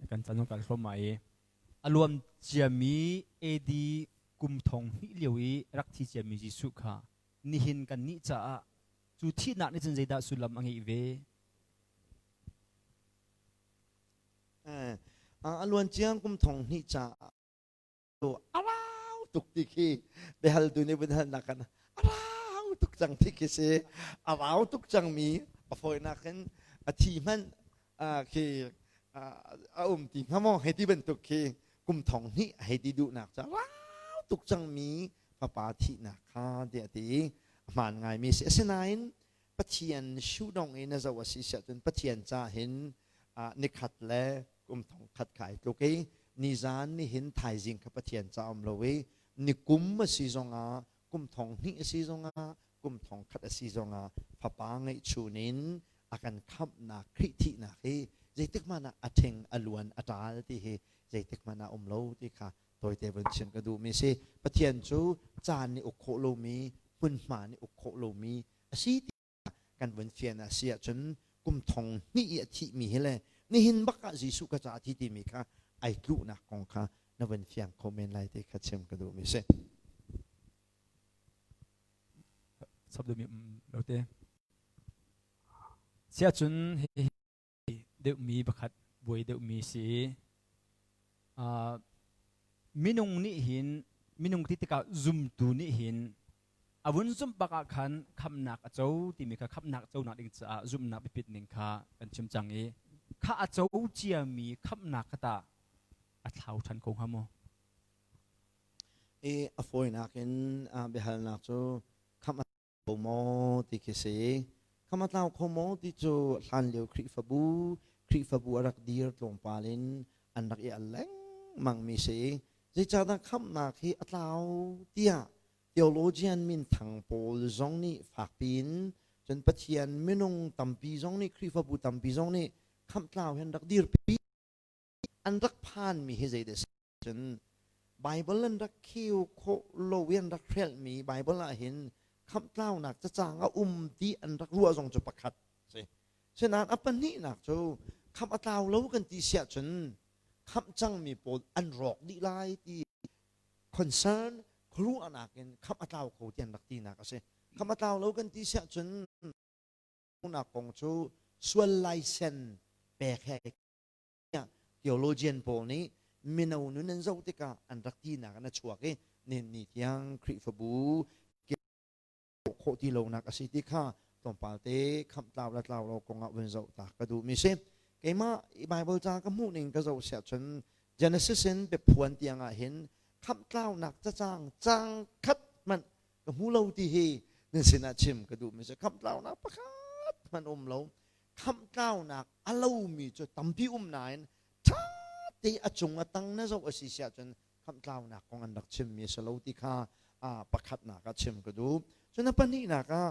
kan can kan hrawm lai i a luam ciami AD kum thong hnih lio i rak thi ciami Jesuh kha nihin kan nih caah cu thihnak nih cun zeidah sullam a ngeih ve? A luan ciang kum thong hnih caah a rau tuk ti khi biahaltu nih vun halnak kan a rau tuk cang ti khi si a rau tuk cangmi a fawinak in a thi hmanh khi a um ti hnga maw hei ti bantuk khi kum thong hnih hei ti duhnak ca rau tuk cangmi fapa thihnak kha tiah ti a hmaan ngaimi si asinain Pathian shudong in a zoh a si siah cun Pathian ca hin nikhat le kum thong khat kha ai tluk i nizan nihin thaizing kha Pathian ca um lo i nikum a si zongah kum thong hnih a si zongah kum thong khat a si zongah fapa ngeihchun in a kan khamhnak Khrih thihnak hi zeitik hmanh ah a ṭhing a luan a ṭal ti hi zeitik hmanh ah um lo ti kha tawite vun chim ka duhmi si Pathian cu caan nih uk khawh lomi hmunhma nih uk khawh lomi a si ti kan vun fian a si ahcun kum thong hnih i a thihmi hi le nihin bak ah Jesuh ka ca thi timi kha ai tluhnak kong kha na vun fiang kho men lai ti kha chim ka duhmi si. Sab duhmi um lo te. Siahcun hi deuhmi pakhat buai deuhmi si. Uh, minung nih hin minung ti tikah zumtu nih hin a vun zumh bak ah khan khamnak a co timi kha khamnak conak ding caah zumhnak biapit ning kha kan chim cang i kha a co ciami khamnak kha tah a thlau ṭhan ko hnga maw? I a fawinak in biahalnak cu khamh a kho maw ti khi si. Khamh a tlau kho maw ti cu hlanlio Khrihfabu Khrihfabu a rak dir tlawmpal in an rak i al lengmang mi si. Zeicahdah khamhnak hi a tlau tiah theologian minthang pawl zong nih fakpi in cun Pathian minung tampi zong nih Khrihfabu tampi zong nih khamhtlau hi an rak dirpi an rak phanmi hi zeidah si cun Bible an rak kheu khawh lo i an rak hrelhmi Bible ah hin khamhtlaunak cacang a um ti an rak ruah zong cu pakhat si. Sinain a pahnihnak cu khamh a tlau lo kan ti siah cun khamh cangmi pawl an rawk dih lai ti concern khuaruahnak in khamh a tlau kho ti an rak tinak a si. Khamh a tlau lo kan ti siah cun nak kong cu sual laisen pek he theologian pawl nih mino nun an zoh tikah an rak tinak in a chuak i nihin ni tiang Khrihfabu khawh ti lonak a si ti kha tlawmpal te khamh tlau le tlau lo kongah vun zoh ta ka duhmi si. Keimah Bible ca ka hmuh ning ka zoh siah cun Genesis in biaphuan tiang ah hin khamh tlaunak cacang cang khat hmanh ka hmu lo ti hi nan sinah chim ka duhmi si. Khamh tlaunak pakhat hmanh um lo. Khamhtlaunak a lomi cu tampi um nain ṭha te a cung a tang na zoh a si siah cun khamhtlaunak kong an rak chimmi a si lo ti kha pakhatnak ah chim ka duh. Cun a pahnihnak ah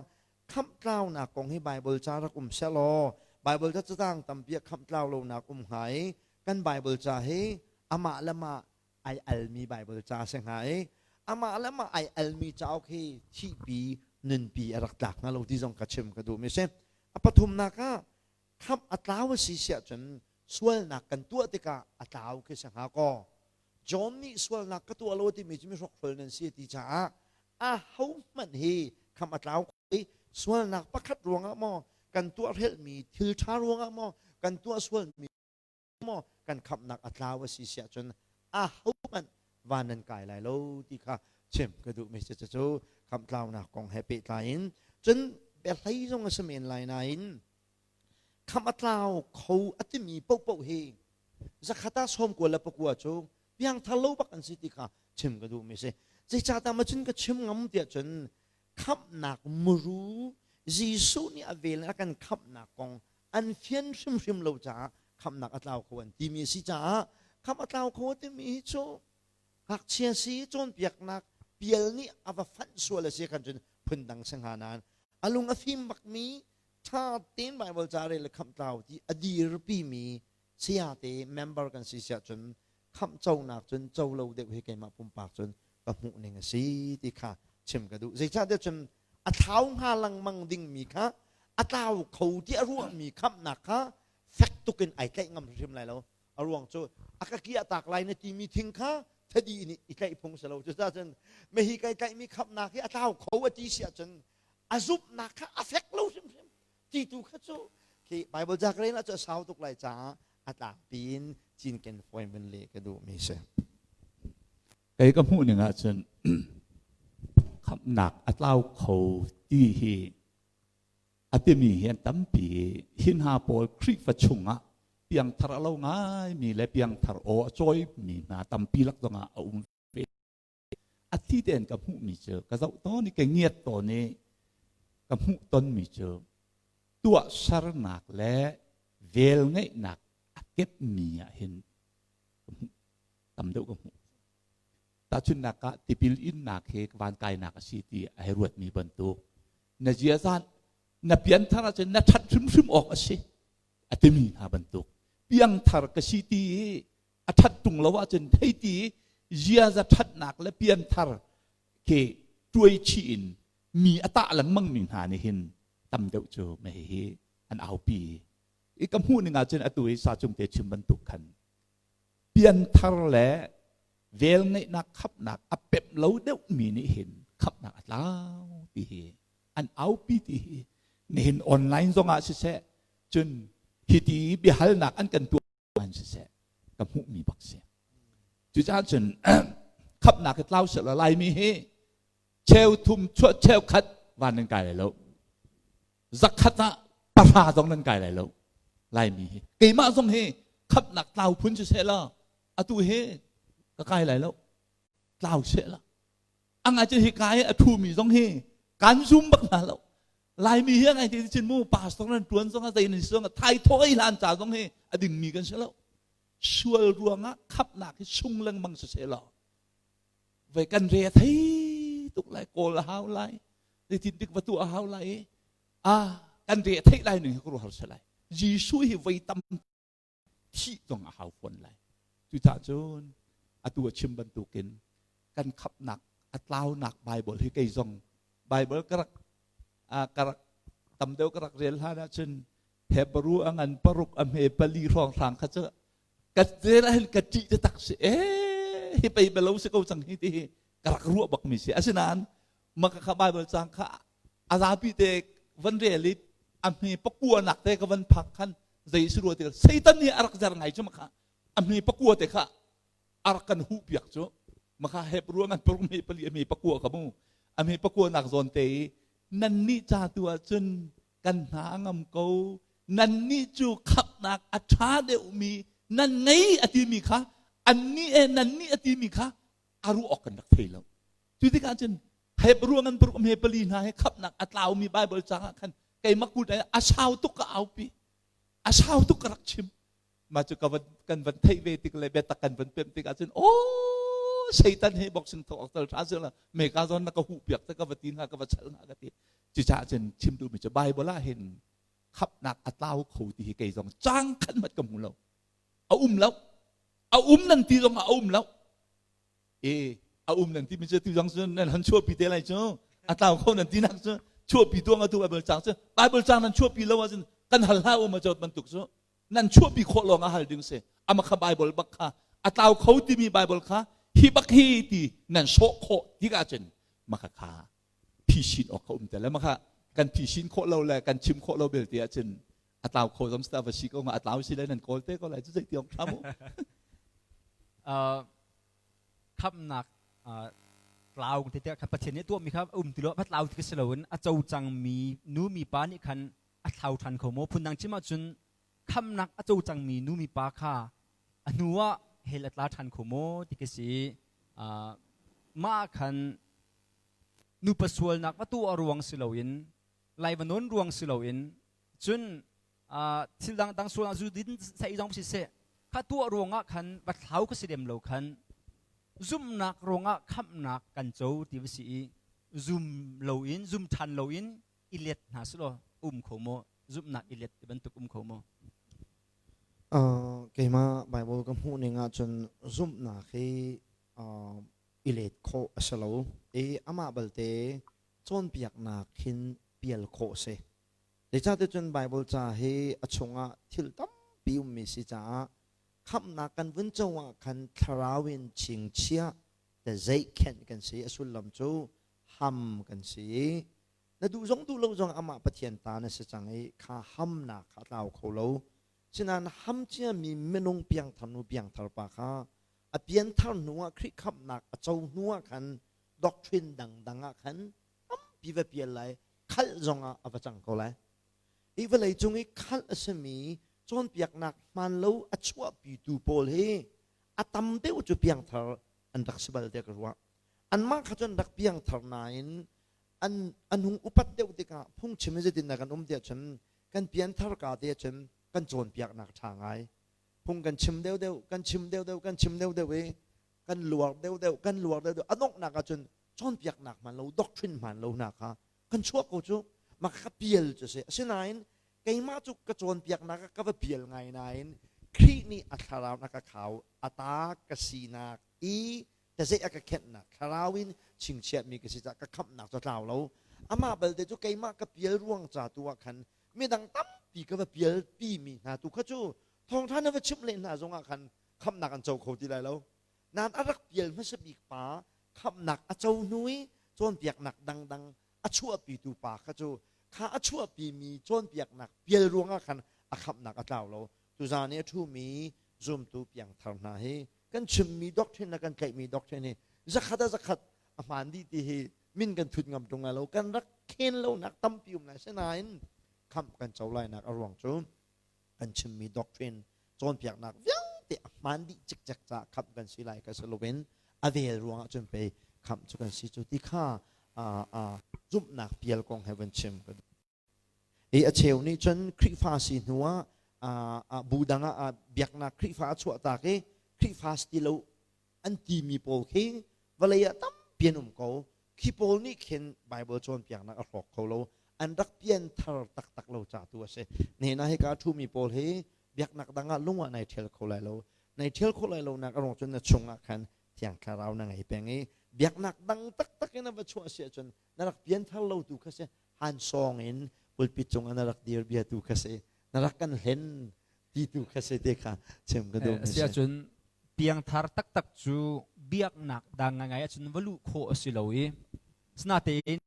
khamhtlaunak kong hi Baibal ca rak um sehlaw Baibal ca catang tampi ah khamhtlau lonak um hnga i kan Baibal ca hi amah le mah ai almi Baibal ca a si hnga i amah le mah ai almi cauk hi thihpi nunpi a rak tlak hnga lo ti zong ka chim ka duhmi si. A pathumnak ah khamh a tlau a si siah cun sualnak kan tuah tikah a tlau khi si hnga kaw John nih sualnak ka tuah lo timi cu mihrokhrol nan si ti caah a ho hmanh hi khamh a tlau i sualnak pakhat ruangah maw kan tuah hrelhmi thil ṭha ruangah maw kan tuah sualmi maw kan khamhnak a tlau a si siah cun a hohmanh van nan kai lai lo ti kha chim ka duhmi si cucu khamhtlaunak kong he pehtlai in cun biahlei zong a si men lai nain khamh a tlau kho a timi paohpaoh hi zakhat ah sawm kua le pakua cu piangthar lo bak an si ti kha chim ka duhmi si zeicahdah ma cun ka chim ngam tiah cun khamhnak muru Jesuh nih a vel a kan khamhnak kong an fian hrimhrim lo caah khamhnak a tlau kho an timi a si caah khamh a tlau kho a timi hi cu Ngakchia si cawnpiaknak pial nih a va fanh sual a si khan cun phundang si hnga nain a lung a fim bakmi ṭha tein Bible ca rel le khamh tlau ti a dirpi mi sayate member kan si siah cun khamh conak cun co lo deuh hi keimah pumpak cun ka hmuh ning a si ti kha chim ka duh. Zeicahtiah cun a thlau hnga lengmang dingmi kha a tlau kho ti a ruahmi khamhnak kha fek tuk in ai tlaih ngam hrim lai lo. A ruang cu a ka kiah tak lai na timi thing kha thadi nih i tlaih phung si lo. Cucaah cun mehi kai tlaihmi khamhnak hi a tlau kho a ti si ahcun a zumhnak kha a fek lo hrimhrim ti tu kha cu khi Bible ca ka rel ah cu a sau tuk lai caah a tlangpi in cinken fawi mun le ka duhmi si. Kei ka hmuh ning ahcun khamhnak a tlau kho ti hi a timi hi an tampi hi hna pawl Khrihfa chungah piangthar a lo ngaimi le piangthar aw a cawimi hna tampi lak zongah a um ve. A thi tein ka hmuhmi cu ka zoh tawn i ka ngiat tawn i ka hmuh tonmi cu tuahsernak le velngeihnak a kepmi ah hin ka hmuh tam deuh ka hmuh. Tahchunhnak ah tipil innak hi van kainak a si ti a hei ruatmi bantuk na ziaza na pianthar ahcun na ṭhat hrimhrim awk a si a timi hna bantuk piangthar ka si ti i a ṭhat ṭung lo ahcun thei ti i ziaza ṭhatnak le pianthar khi tuai chih in mi a tah lengmang mi hna nih hin tam deuh cu mei hi an aupi i ka hmuh ning ahcun atu i sa cung te chim bantuk khan pianthar le velngeihnak khapnak a pemh lo deuhmi nih hin khapnak a tlau ti hi an aupi ti hi nihin online zongah siseh cun hiti biahalnak an kan tuah an siseh ka hmuhmi bak si cucaah cun khapnak hi tlau seh law Laimi hi cheu thum chuah cheu khat van nan kai lai lo zakhat ah pahra zong nan kai lai lo Laimi hi keimah zong hi khamhnak tlau phun si seh law atu hi ka kai lai lo tlau seh la angai cu hi kai a thumi zong hi kan zum bak hna lo Laimi hi angai ti chin mu pastor nan tuan zong a zei nan zong a thai thoi hlan ca zong hi a dingmi kan si lo sual ruangah khamhnak hi sung lengmang si seh law ve kan re thei tuk lai kawl a hau lai zeitin dik va tu a hau lai i a kan re theih lai ning hi ka har se lai Jesuh hi voi tam thih zong a hau fawn lai cucaah cun atu a chim bantukin kan khapnak a tlaunak Bible hi kei zong Bible ka rak ka rak tam deuh ka rak rel hlan ahcun Hebrew a ngan paruk a hme pali hrawng hrang kha cu ka rel ahhin ka ṭih taktak si ee hi pei belo si ko cang hi ti hi ka rak ruah bak mi si asinain maka kha Bible cang kha a zapi te van rel i a hme pakua nak te ka van phak khan zei si rua ti Satan nih a rak zer ngai cu maka a hme pakua te kha a rak kan huh piak cu maka Hebrew ngan paruk me pali a hme pakua ka mu a hme pakua nak zawn te i nan nih ca tu ah cun kan hna a ngam ko nannih cu khamhnak a ṭha deuhmi nan ngei a timi kha annih e nannih a timi kha a ruah awk kan rak thei lo cu tikah cun Hebrew ngan paruk he pali hna he khamhnak a tlaumi Bible cang ah khan keimah kut a sau tuk ka aupi a sau tuk ka rak chim mah cu ka van kan van theih ve tik le biatak kan van pemh tik ahcun aw Satan he boxing thok awk tal tha sila me ka zon na ka huh piak te ka va ti hna ka va chal hna ka ti cucaah cun chim duhmi cu Bible ah hin khapnak a tlau kho ti hi kei zong cang khat mat ka hmu lo a um lo a um nan ti zong ah a um lo e a um nan ti mi cu tu zong cu nan han chuahpi te lai cu a tlau kho nan ti nak cu chuahpi tuang atu Bible cang cu Bible cang nan chuahpi lo ahcun kan hal hlah um a bantuk cu nan chuahpi khawh lawng ah hal ding si ama kha Bible bak kha a tlau kho timi Bible kha hi bak hi ti nan sawh khawh tikah cun maka kha phisin awk kha um te le maka kan phisin khawh lo le kan chim khawh lo belte ahcun a tlau kho zong sta va si ko nga a tlau si le nan kawl te ko lai cu zei tiong thla mu khamnak tlau te te kha Pathian nih tuahmi kha um ti lo va tlau ti si loin a co cangmi nu mi pa nih khan a thlau ṭhan kho maw? Phundang chim ahcun khamnak a co cangmi nu mipa kha a hnu ah hell a tla ṭhan kho maw ti ka si. Uh, mah khan nupa sualnak va tuah ruang si loin lai va nawn ruang si loin cun uh, thil dangdang sualnak zu din sai zong si seh kha tuah ruangah khan va thlau ka si lem lo khan. Zumhnak ruangah khamhnak kan co ti va si i zum loin zum ṭhan loin i let hna selaw um kho maw? Zumhnak i let ti bantuk um kho maw? Keimah Bible ka hmuh ning ahcun zumhnak hi i let khawh a si lo i amah balte cawnpiaknak hin pial khawh a si. Zeicahtiah cun Bible ca hi a chungah thil tampi ummi si caah khamhnak kan vun co ah khan thlarau in chingchiah te zeihkhenh kan si. A sullam cu ham kan si i na duh zong duh lo zong amah Pathian ta na si cang i kha hamnak kha a tlau kho lo. Sinain ham ciami minung piangthar nu piangthar pa kha a pianthar hnu ah Khrih khamhnak a co hnu ah khan doctrine dangdang ah khan tampi va pial lai khalh zongah a va cang ko lai. Hi vawlei cung i khalh a simi cawnpiaknak hmaan lo a chuahpitu pawl hi a tam deuh cu piangthar an rak si bal tiah ka ruah. Anmah kha cu an rak piangthar nain an an hung upat deuh tikah phungchim in zeitindah kan um tiah cun kan pianthar ka te cun kan cawnpiaknak ṭha ngai. Phung kan chim deuhdeuh, kan chim deuhdeuh, kan chim deuhdeuh i kan luar deuhdeuh, kan luar deuhdeuh. A donghnak ah cun cawnpiaknak hmaan lo, doctrine hmaan lo hna kha kan chuah ko cu mah ka pial cu si asinain keimah cu ka cawnpiaknak ah ka va pial ngai nain Khrih nih a thlarau na ka khau a ta ka sinak i tazeih a ka khenhnak thlarau in chingchiahmi ka si caah ka khamhnak cu tlau lo amah balte cu keimah ka pial ruang ca tu ah khan midang tampi ka va pial pi mi hna tu kha cu thawngtha na va chimh len hna zongah khan khamhnak an co kho ti lai lo nain a rak pial hmasa bik pa khamhnak a co hnu i cawnpiaknak dangdang a chuahpitu pa kha cu kha a chuahpimi cawnpiaknak pial ruangah khan a khamhnak a tlau lo. Tuzaan i a ṭhumi zumtu piangthar hna hi kan chimmi doctrine le kan tlaihmi doctrine hi zakhat a zakhat a hmaan dih ti hi min kan thut ngam ṭung lai lo. Kan rak khen lonak tampi um lai. Sinain khamh kan co lainak a ruang cu kan chimmi doctrine cawnpiaknak vialte a hmaan dih cikcek caah khamh kan si lai ka si loin a vel ruangah cun pei khamh cu kan si cu ti kha zumhnak pial kong he van chim ka duh. I a cheu nih cun Khrihfa si hnu ah bu dang ah biaknak Khrihfa a chuah tak i Khrihfa si ti lo an timi pawl khi vawlei ah tampi an um ko. Khi pawl nih khin Bible cawnpiaknak a hrawk kho lo. An rak pianthar taktak lo ca tu a si. Nihin ah hika a ṭhumi pawl hi biaknak dang ah lung ah nai ṭhial kho lai lo. Nai ṭhial khawh lai lo nak a ruang cun na chung ah khan Thiang Thlarau na ngei peng i biaknak dang taktak in a va chuah si ahcun na rak pianthar lo tu kha si. Han sawng in pulpit cung ah na rak dir bia tu kha si. Na rak kan hlen ti tu kha si te kha chim ka duh. A si ahcun piangthar taktak cu biaknak dang ngai ahcun va luh khawh a si lo i sinatein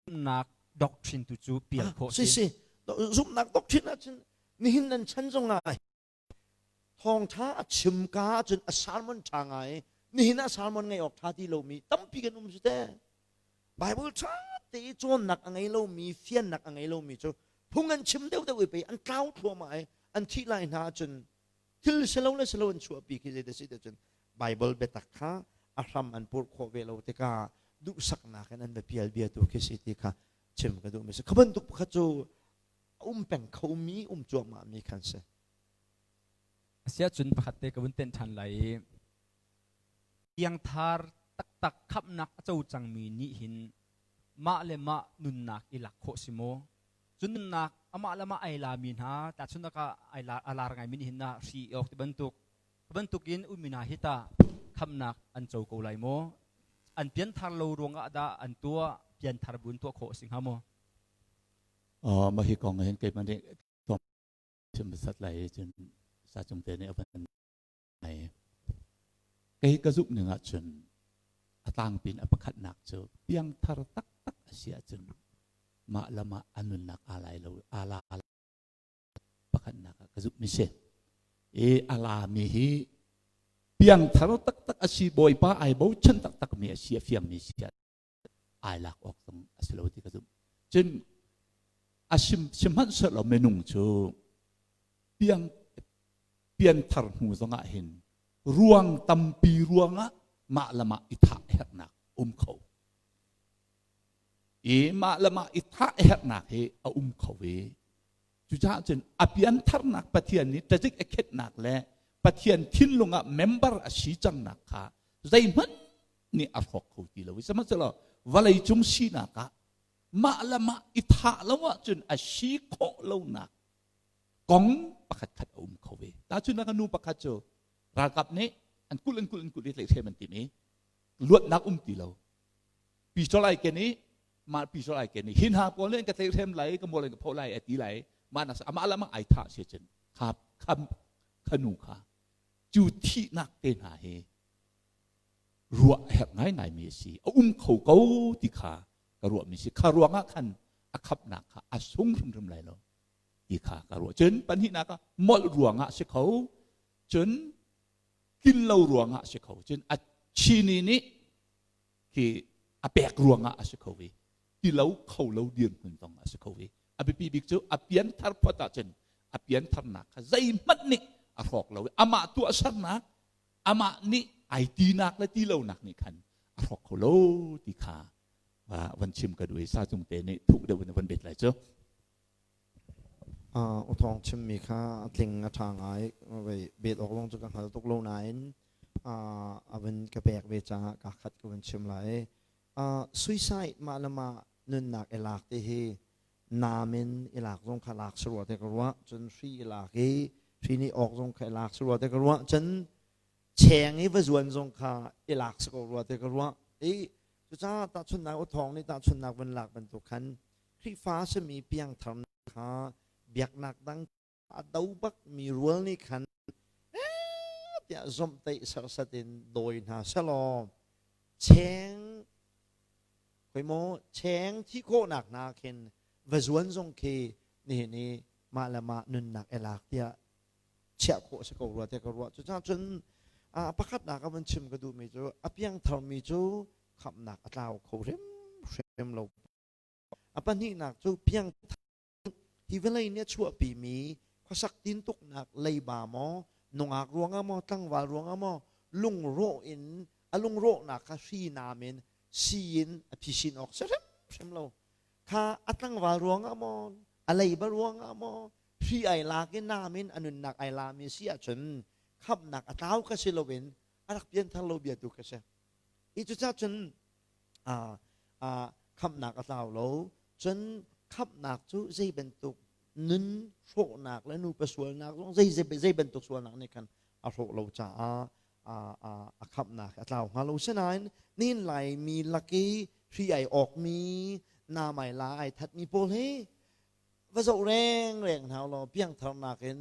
zumhnak doctrine tu cu pial khawh si. Si zumhnak doctrine ahcun nihin nan chan zongah thawngtha a chim ka ahcun a sermon ṭha ngai nihin ah sermon ngaih awk ṭha ti lomi tampi kan um su te. Bible ṭha te i cawnnak a ngei lomi fiannak a ngei lomi cu phung an chim deuhdeuh i pei an tlau thluahmah i an thih lai hna ahcun thil silo le silo an chuahpi khi zei si cun Bible biatak kha a hram an purh khawh ve lo tikah duhsaknak in an va pial bia tu khi si ti kha chim ka duh mi si. Kha bantuk pakhat cu a um peng kho mi um cuahmah mi khan si. Asiah cun pakhat te ka vun tenh ṭhan lai i piangthar taktak khamhnak a co cangmi nih hin mah le mah nunnak i lak khawh si maw? Cun nunnak amah le mah ai lami hna tahchunhnak ah ai la, a lar ngaimi nih hin na hri awk ti bantuk bantukin ummi hna hi tah khamhnak an co ko lai maw? An pianthar lo ruangah dah an tuah pianthar bu in tuah khawh a si hnga maw? Mah hi kong hin keimah nih chim hmasat lai i cun sa cung te nih a van ngai. Kei ka zumh ning ahcun a tlangpi in a pakhatnak cu piangthar taktak a si ahcun mah le mah a nunnak aa lai lo aa la pakhatnak ah ka zumh mi si. I a lami hi piangthar taktak a si Bawipa ai bochan taktak mi a si a fiang mi si ai lak awk zong a si lo ti ka zumh. Cun a sim sihmanhsehlaw minung cu piang pianthar hnu zongah hin ruang tampi ruangah mah le mah i thah herhnak um kho. I mah le mah i thah herhnak hi a um kho i cucaah cun a piantharnak Pathian nih tazik a khetnak le Pathian thinlung ah member a si cangnak kha zeihmanh nih a hrawk kho ti lo i sihmanhsehlaw vawlei cung sinak ah mah le mah i thah lo ahcun a si khawh lonak kong pakhat khat a um kho ve. Tahchunhnak nu pakhat cu ralkap nih an kulh an kulh an kulh i tlaihhrem an tim i luatnak um ti lo. Pistol ai ken i mah pistol ai ken i hi hna pawl nih an ka tlaihhrem lai ka mual an ka phoh lai a ti lai mah nak amah le amah ai thah si cun kha kha kha nu kha cu thihnak te hna hi ruah a herh ngaingaimi a si. A um kho ko ti kha ka ruahmi si. Kha ruangah khan a khamhnak kha a sung hrimhrim lai lo ti kha ka ruah. Cun pahnihnak ah molh ruangah si kho, cun tlin lo ruangah si kho, cun a chini nih khi a pek ruangah a si kho i ti lo kho lo dirhmun zong a si kho i a biapi bik cu a pianthar phot ahcun a piantharnak kha zeihmanh nih a hrawk lo i amah tuahsernak amah nih ai tinak le ti lonak nih khan a hrawk kho lo ti kha van chim ka duh i sa cung te nih thuk deuh in van bet lai cu. U Thawng chimmi kha a tling a ṭha ngai. Bet awk zong cu ka hngal tuk lo nain a van ka pek ve caah kaa khat ka van chim lai. Suicide mah le mah nunnak i lak ti hi naam in i lak zong kha lak si rua te ka ruah. Cun hri i lak i hri nih awk zong kha i lak si rua te ka ruah. Cun cheng i va zuan zong kha i lak si ko rua te ka ruah. I cucaah tahchunhnak U Thawng nih tahchunhnak van lak bantuk khan Khrihfa a simi piangthar kha biaknak dang a do bak mi rual nih khan tiah zomhtaih sersat in dawi hna selaw cheng khoi maw cheng thi khawhnak hna khin va zuan zong khi nihin i mah le mah nunnak i lak tiah chiah khawh si ko rua tiah ka ruah. Cucaah cun pakhatnak a van chim ka duhmi cu a piangthar mi cu khamhnak a tlau kho hrimhrim lo. A pahnihnak cu piangthar hi vawlei nih a chuahpimi khuasak tintuknak leiba maw nungak ruangah maw tlangval ruangah maw lungrawh in a lungrawhnak kha hri nam in si in a phisin awk si hrimhrim lo. Kha a tlangval ruangah maw a leiba ruangah maw hri ai lak i nam in a nunnak ai lami si ahcun khamhnak a tlau ka si loin a rak pianthar lo bia tu ka si. Hi cucaah cun khamhnak a tlau lo. Cun khamhnak cu zei bantuk nun hrawhnak le nupa sualnak zong zei zei bantuk sualnak nih khan a hrawh lo caah a khamhnak a tlau hnga lo. Sinain nihin Laimi lak i hri ai awkmi, namai la ai thatmi pawl hi va zoh rengreng hna law piangtharnak in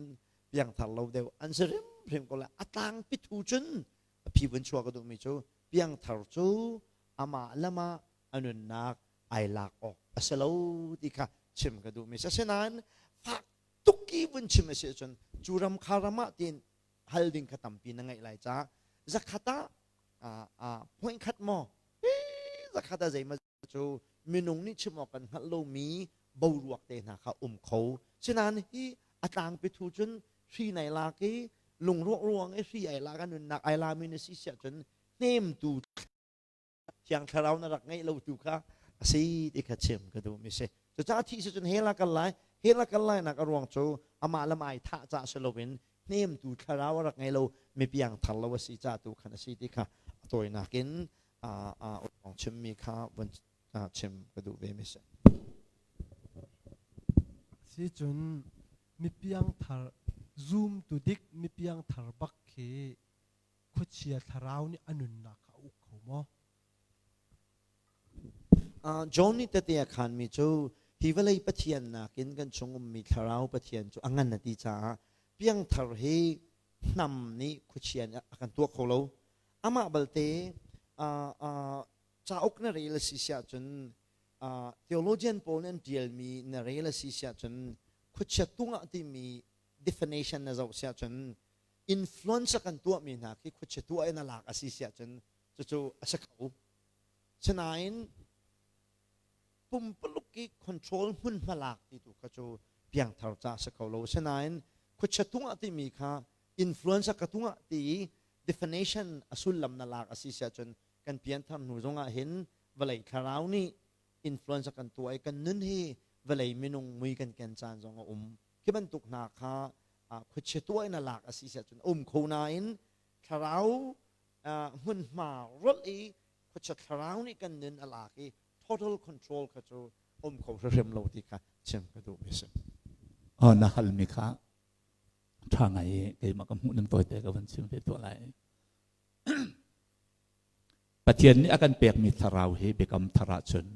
piangthar lo deuh an si hrimhrim ko lai. A tlangpi thu cun a phi vun chuah ka duhmi cu piangthar cu amah le mah a nunnak ai lak awk a si lo ti kha chim ka duhmi si. Asinain fak tuk i vun chim a si ahcun cu ram kha ram ah tiin hal ding kha tampi na ngeih lai caah zakhat ah point khat maw zakhat ah zeimaw cu minung nih chim awk kan hngalh lomi boruak te hna kha um kho. Sinain hi a tlangpi thu cun hri nai lak i lungruak ruang i hri ai lak a nunnak ai lami na si siah cun hnemtu thiang thlarau na rak ngeih lo tu kha a si ti kha chim ka duh mi si. Cucaah thih si cun hell ah kal lai. Hell ah kal lai nak a ruang cu amah le mah ai thah cah si loin hnemtu thlarau a rak ngei lo mi piang thar lo a si ca tu khan a si ti kha a tawinak in a chimmi kha vun chim ka duh ve mi si. Si cun mi piangthar zumtu dik mi piangthar bak khi khuachia thlarau nih a nunnak kha a uk kho maw? John nih tete a khanmi cu hi vawlei Pathian nakin kan chung ummi thlarau Pathian cu a ngan a ti caah piangthar hi hnam nih khuachia nih a kan tuah kho lo. Amah balte cauk na rel a si siah cun theologian pawl nih an ṭialmi na rel a si siah cun khuachia tungah timi definition na zoh siah cun influence a kan tuahmi hna khi khuachia tuah in a lak a si siah cun cucu a si kho. Sinain pumpaluk i control hmunhma lak ti tu kha cu piangthar ca a si kho lo. Sinain khuachia tungah timi kha influence ka tungah ti i definition a sullam na lak a si siah cun kan pianthar hnu zongah hin vawlei thlarau nih influence kan tuah i kan nun hi vawlei minung mui kan ken caan zong a um. Khi bantuk hna kha khuachia tuah in a lak a si siah cun a um kho nain thlarau hmunhma rolh i Khuachia thlarau nih kan nun a lak i total control kha cu um kho hrimhrim lo ti kha chim ka duh mi si. Oh, na halmi kha ṭha ngai i keimah ka hmuh ning tawite ka van chim ve tuah lai. Pathian nih a kan pekmi thlarau hi biakam thar ahcun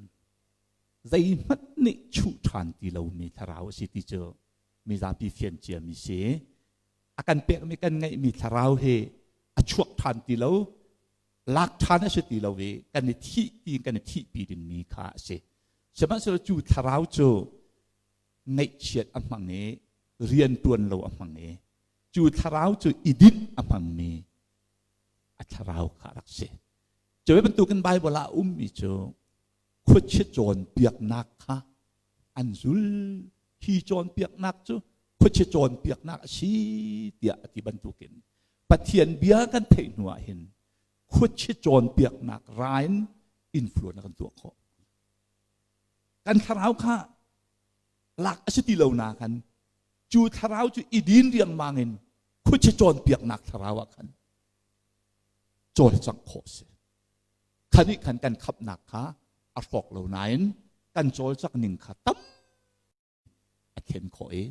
zeihmanh nih chuh ṭhan ti lomi thlarau a si ti cu mizapi fian ciami si. A kan pekmi kan ngeihmi thlarau hi a chuak ṭhan ti lo, lak ṭhan a si ti lo i kan i thih ti kan i thihpi dingmi kha a si. Sihmanhsehlaw cu thlarau cu ngaihchiat a hmang i rian ṭuan lo a hmang i cu thlarau cu i dinh a hmangmi a thlarau kha a rak si. Cu bantukin Baibal ah a ummi cu khuachia cawnpiaknak kha an zul. Hi cawnpiaknak cu khuachia cawnpiaknak a si tiah a ti bantukin Pathian bia kan theih hnu ah hin khuachia cawnpiaknak ra in influence a kan tuah khawh. Kan thlarau kha lak a si ti lo na khan cu thlarau cu i din riangmang in khuachia cawnpiaknak thlarau ah khan cawlcangh khawh si. Kha nih khan kan khamhnak kha a hrawk lo nain kan cawlcangh ning kha tam a thlen khawh i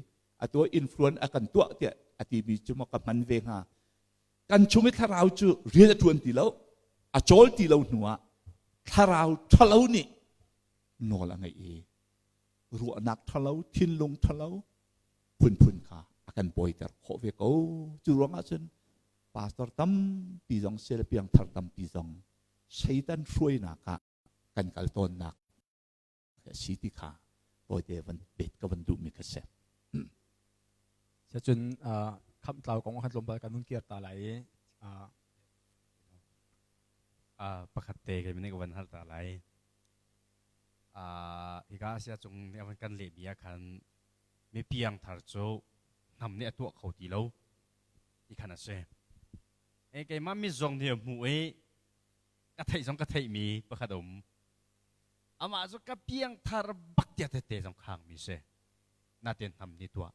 atu influence a kan tuah tiah a timi cu maw ka hman ve hnga. Kan chung i thlarau cu rian a ṭuan ti lo, a cawl ti lo hnu ah thlarau ṭhalo nih nawl a ngeih i ruahnak ṭhalo, thinlung ṭhalo phunphun kha a kan bawiter khawh ve ko. Cu ruangah cun pastor tampi zong sel piangthar tampi zong Satan hruainak ah kan kal tawnnak a si ti kha tawite van pet ka van duhmi kha si. Cun khamh tlau kong khan tlawmpal kan hun kir ta lai i pakhat te kei nih ka van hal ta lai. Hika sia cung nih a van kan lehmi ah khan mi piangthar cu hnam nih a tuah kho ti lo ti khan a si. E keimah mi zong nih a hmuh i ka theih zong ka theihmi pakhat a um. Amah cu ka piangthar bak tiah tete zong khangmi si. Natin hnam nih tuah.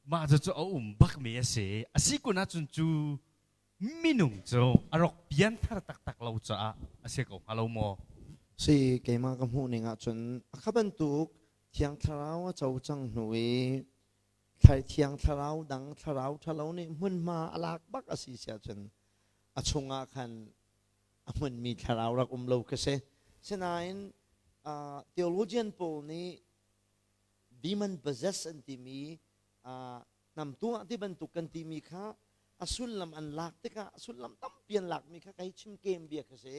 Mah cu a um bakmi a si. A si kun ahcun cu minung cu a rak pianthar taktak lo caah a si ko hnga lo maw? Si keimah ka hmuh ning ahcun a kha bantuk Thiang Thlarau a co cang hnu i Thiang Thlarau dang thlarau ṭhalo nih hmunhma a lak bak a si siahcun a chungah khan a hmunmi thlarau rak um lo khi si. Sinain uh, theologian pawl nih demon possess an timi uh, namtu ah ti bantuk kan timi kha a sullam an lak tikah a sullam tampi an lakmi kha kai chim kem bia kha si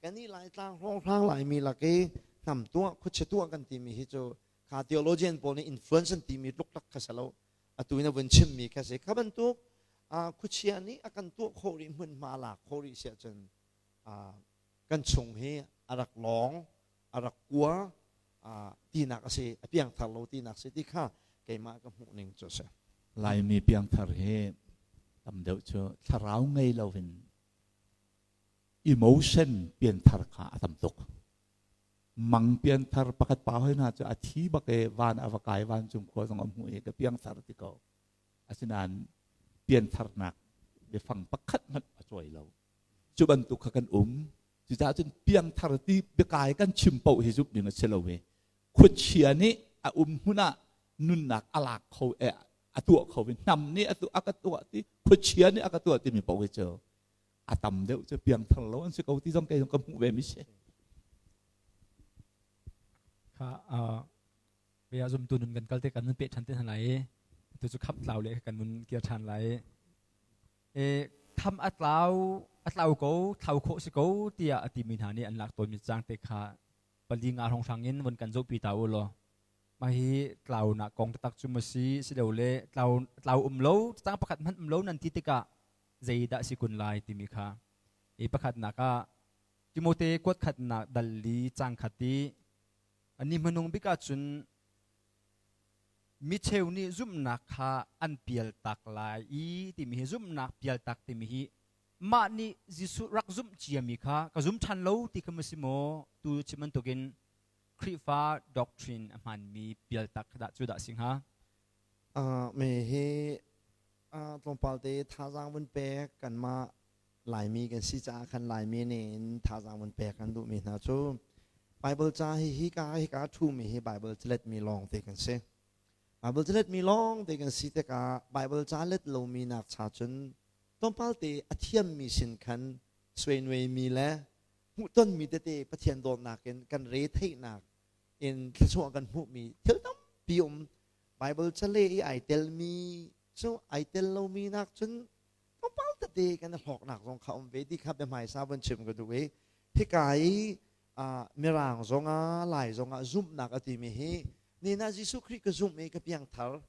kan i laitlang hrawnghrang laimi lak i hnam tuah khuachia tuah kan timi hi cu kha theologian pawl nih influence an timi tluk kha si lo atu in a vun chimmi kha si kha bantuk khuachia nih a kan tuah khawh rih hmunhma lak khawh rih siah cun kan chung hi a rak lawng a rak kua tinak a si a piangthar lo tinak si ti kha keimah ka hmuh ning cu a si Laimi piangthar hi tam deuh cu thlarau ngei loin emotion pianthar kha a tam tuk mang pianthar pakhat pa hoi hna cu a thi bak e van a va kai vancung khua zong a hmu i ka piangthar ti ko asinain piantharnak biafang pakhat hmanh a cawi lo cu bantuk kha kan um cucaah cun piangthar ti biakai kan chim paoh hi zumh ding a si lo i khuachia nih a um hmun ah nunnak a lak kho e a tuah kho i hnam nih a tuah a ka tuah ti khuachia nih a ka tuah timi paoh hi cu a tam deuh cu piangthar lo an si ko ti zong kei zong ka hmuh ve mi si kha bia zumtu nun kan kal te kan nun pe than te hna lai i tu cu kham tlau le kan nun kir than lai e kham a tlau a tlau ko thlau khawh si ko tiah a timi hna nih an lak tawnmi cang te kha pali nga hrawnghrang in von kan zohpi ta u law mah hi tlaunak kong taktak cu ma si si lo le tlau tlau um lo cang pakhat hmanh um lo nan ti tikah zeidah si kun lai timi kha i pakhatnak ah Timote kuat khatnak dal li cang khat i ani hmanung bik ahcun mi cheu nih zumhnak kha an pial tak lai i timi hi zumhnak pial tak timi hi mah nih Jesuh rak zumh ciami kha ka zum ṭhan lo ti kha ma si maw tu chim bantukin Khrihfa doctrine a hmanmi pial tak dah cu dah si hnga? Me hi tlawmpal te thazaang vun pek kanmah. Laimi kan si caah khan Laimi nih in thazaang vun pek kan duhmi hna cu Bible ca hi hika hika ṭhumi hi Bible caletmi lawng te kan si. Bible caletmi lawng te kan si tikah Bible ca let lomi nak cha cun tlawmpal te a thiammi sin khan suainuaimi le hmuhtonmi tete Pathian dawtnak in kan re theihnak in thluachuah kan hmuhmi thil tampi um. Bible cale i ai telmi cu ai tel lomi nak cun tlawmpal tete kan i hlawknak zong kha um ve ti kha biahmaisa vun chim ka duh i hika i mirang zongah Lai zongah zumhnak a timi hi nina Jesuh Khrih ka zumh i ka piangthar.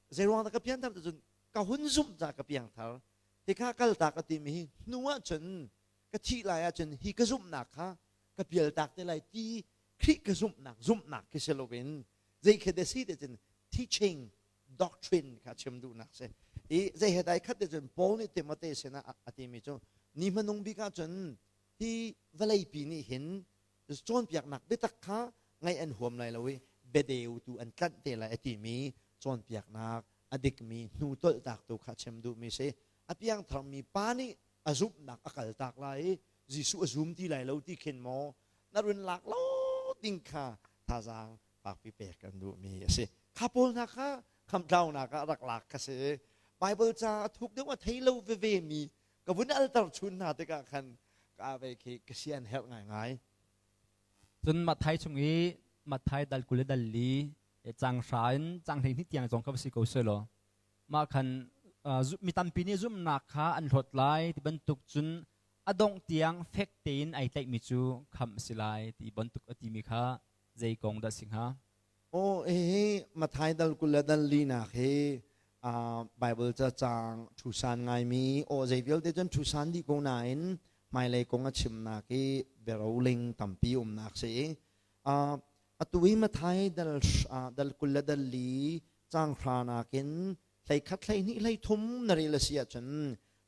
Zeiruang dah ka piangthar ti cun ka hun zumh ca ka piangthar. Tikha kaltak a timi hi hnu ah cun ka thih lai ahcun hi ka zumhnak kha ka pialtak te lai ti Khrih ka zumhnak zumhnak khi si loin zei khi da si te cun teaching doctrine kha chim duhnak si. I zei he dai khat te cun Paul nih Timote sinah a timi cu ni hmanung bik ahcun hi vawleipi nih hin cawnpiaknak biatak kha ngaih an huam lai lo i biadeu tu an tlanh te lai a timi cawnpiaknak a dikmi hnu tolhtak tu kha chim duhmi si. A piangtharmi pa nih a zumhnak a kaltak lai i Jesuh a zum ti lai lo ti khin maw na run lak lo ding kha thazaang fakpi pek kan duhmi a si. Kha pawl hna kha khamtlaunak ah rak lak kha si. Bible ca a thuk deuh a thei lo veve mi ka vun alter chun hna tikah khan ka ve khi ka sian herh ngaingai. Cun Matthai chung i Matthai dal 20 le dal li cang hra in cang 12 tiang zong kha va si ko selaw mah khan mi tampi nih zumhnak kha an hlawt lai ti bantuk cun a dongh tiang fek tein ai tlaihmi cu khamh a si lai ti bantuk a timi kha zei kong dah si hnga? Aw, hihi Matthai dal 20 le dal linak hi Bible ca caang ṭhusan ngaimi aw zei vialte cun ṭhusan dih ko nain hmailei kong a chimnak i biaroling tampi umnak si i atu i Matthai dal dal 20 le dal li caang hra nakin 11 12 13 na rel a si ahcun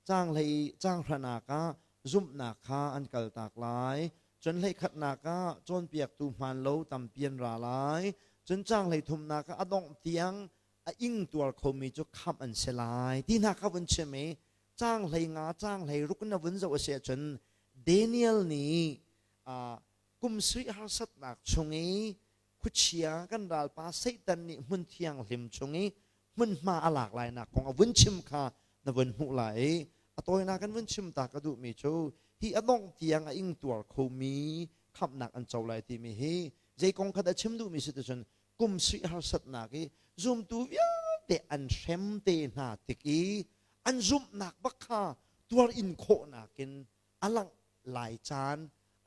caang hlei caang hranak ah zumhnak kha an kaltak lai, cun 11nak ah cawnpiaktu hmaan lo tampi an ra lai, cun caang 13nak ah a dongh tiang a ing tuar khomi cu khamh an si lai ti hna kha vun chim i caang 15 caang 16 na vun zoh a si ahcun Daniel nih kum sarih harsatnak chung i khuachia kan ralpa Satan nih hmun thianghlim chung i hmunhma a lak lainak kong a vun chim kha na vun hmuh lai i a tawinak kan vun chim ta ka duhmi cu hi a dongh tiang a ingtuar khomi khamhnak an co lai timi hi zei kong kha dah chim duhmi si ticun kum sarih harsatnak i zumtu vialte an hrem te hna tik i an zumhnak bak kha tuar in khawhnak in a langh lai caan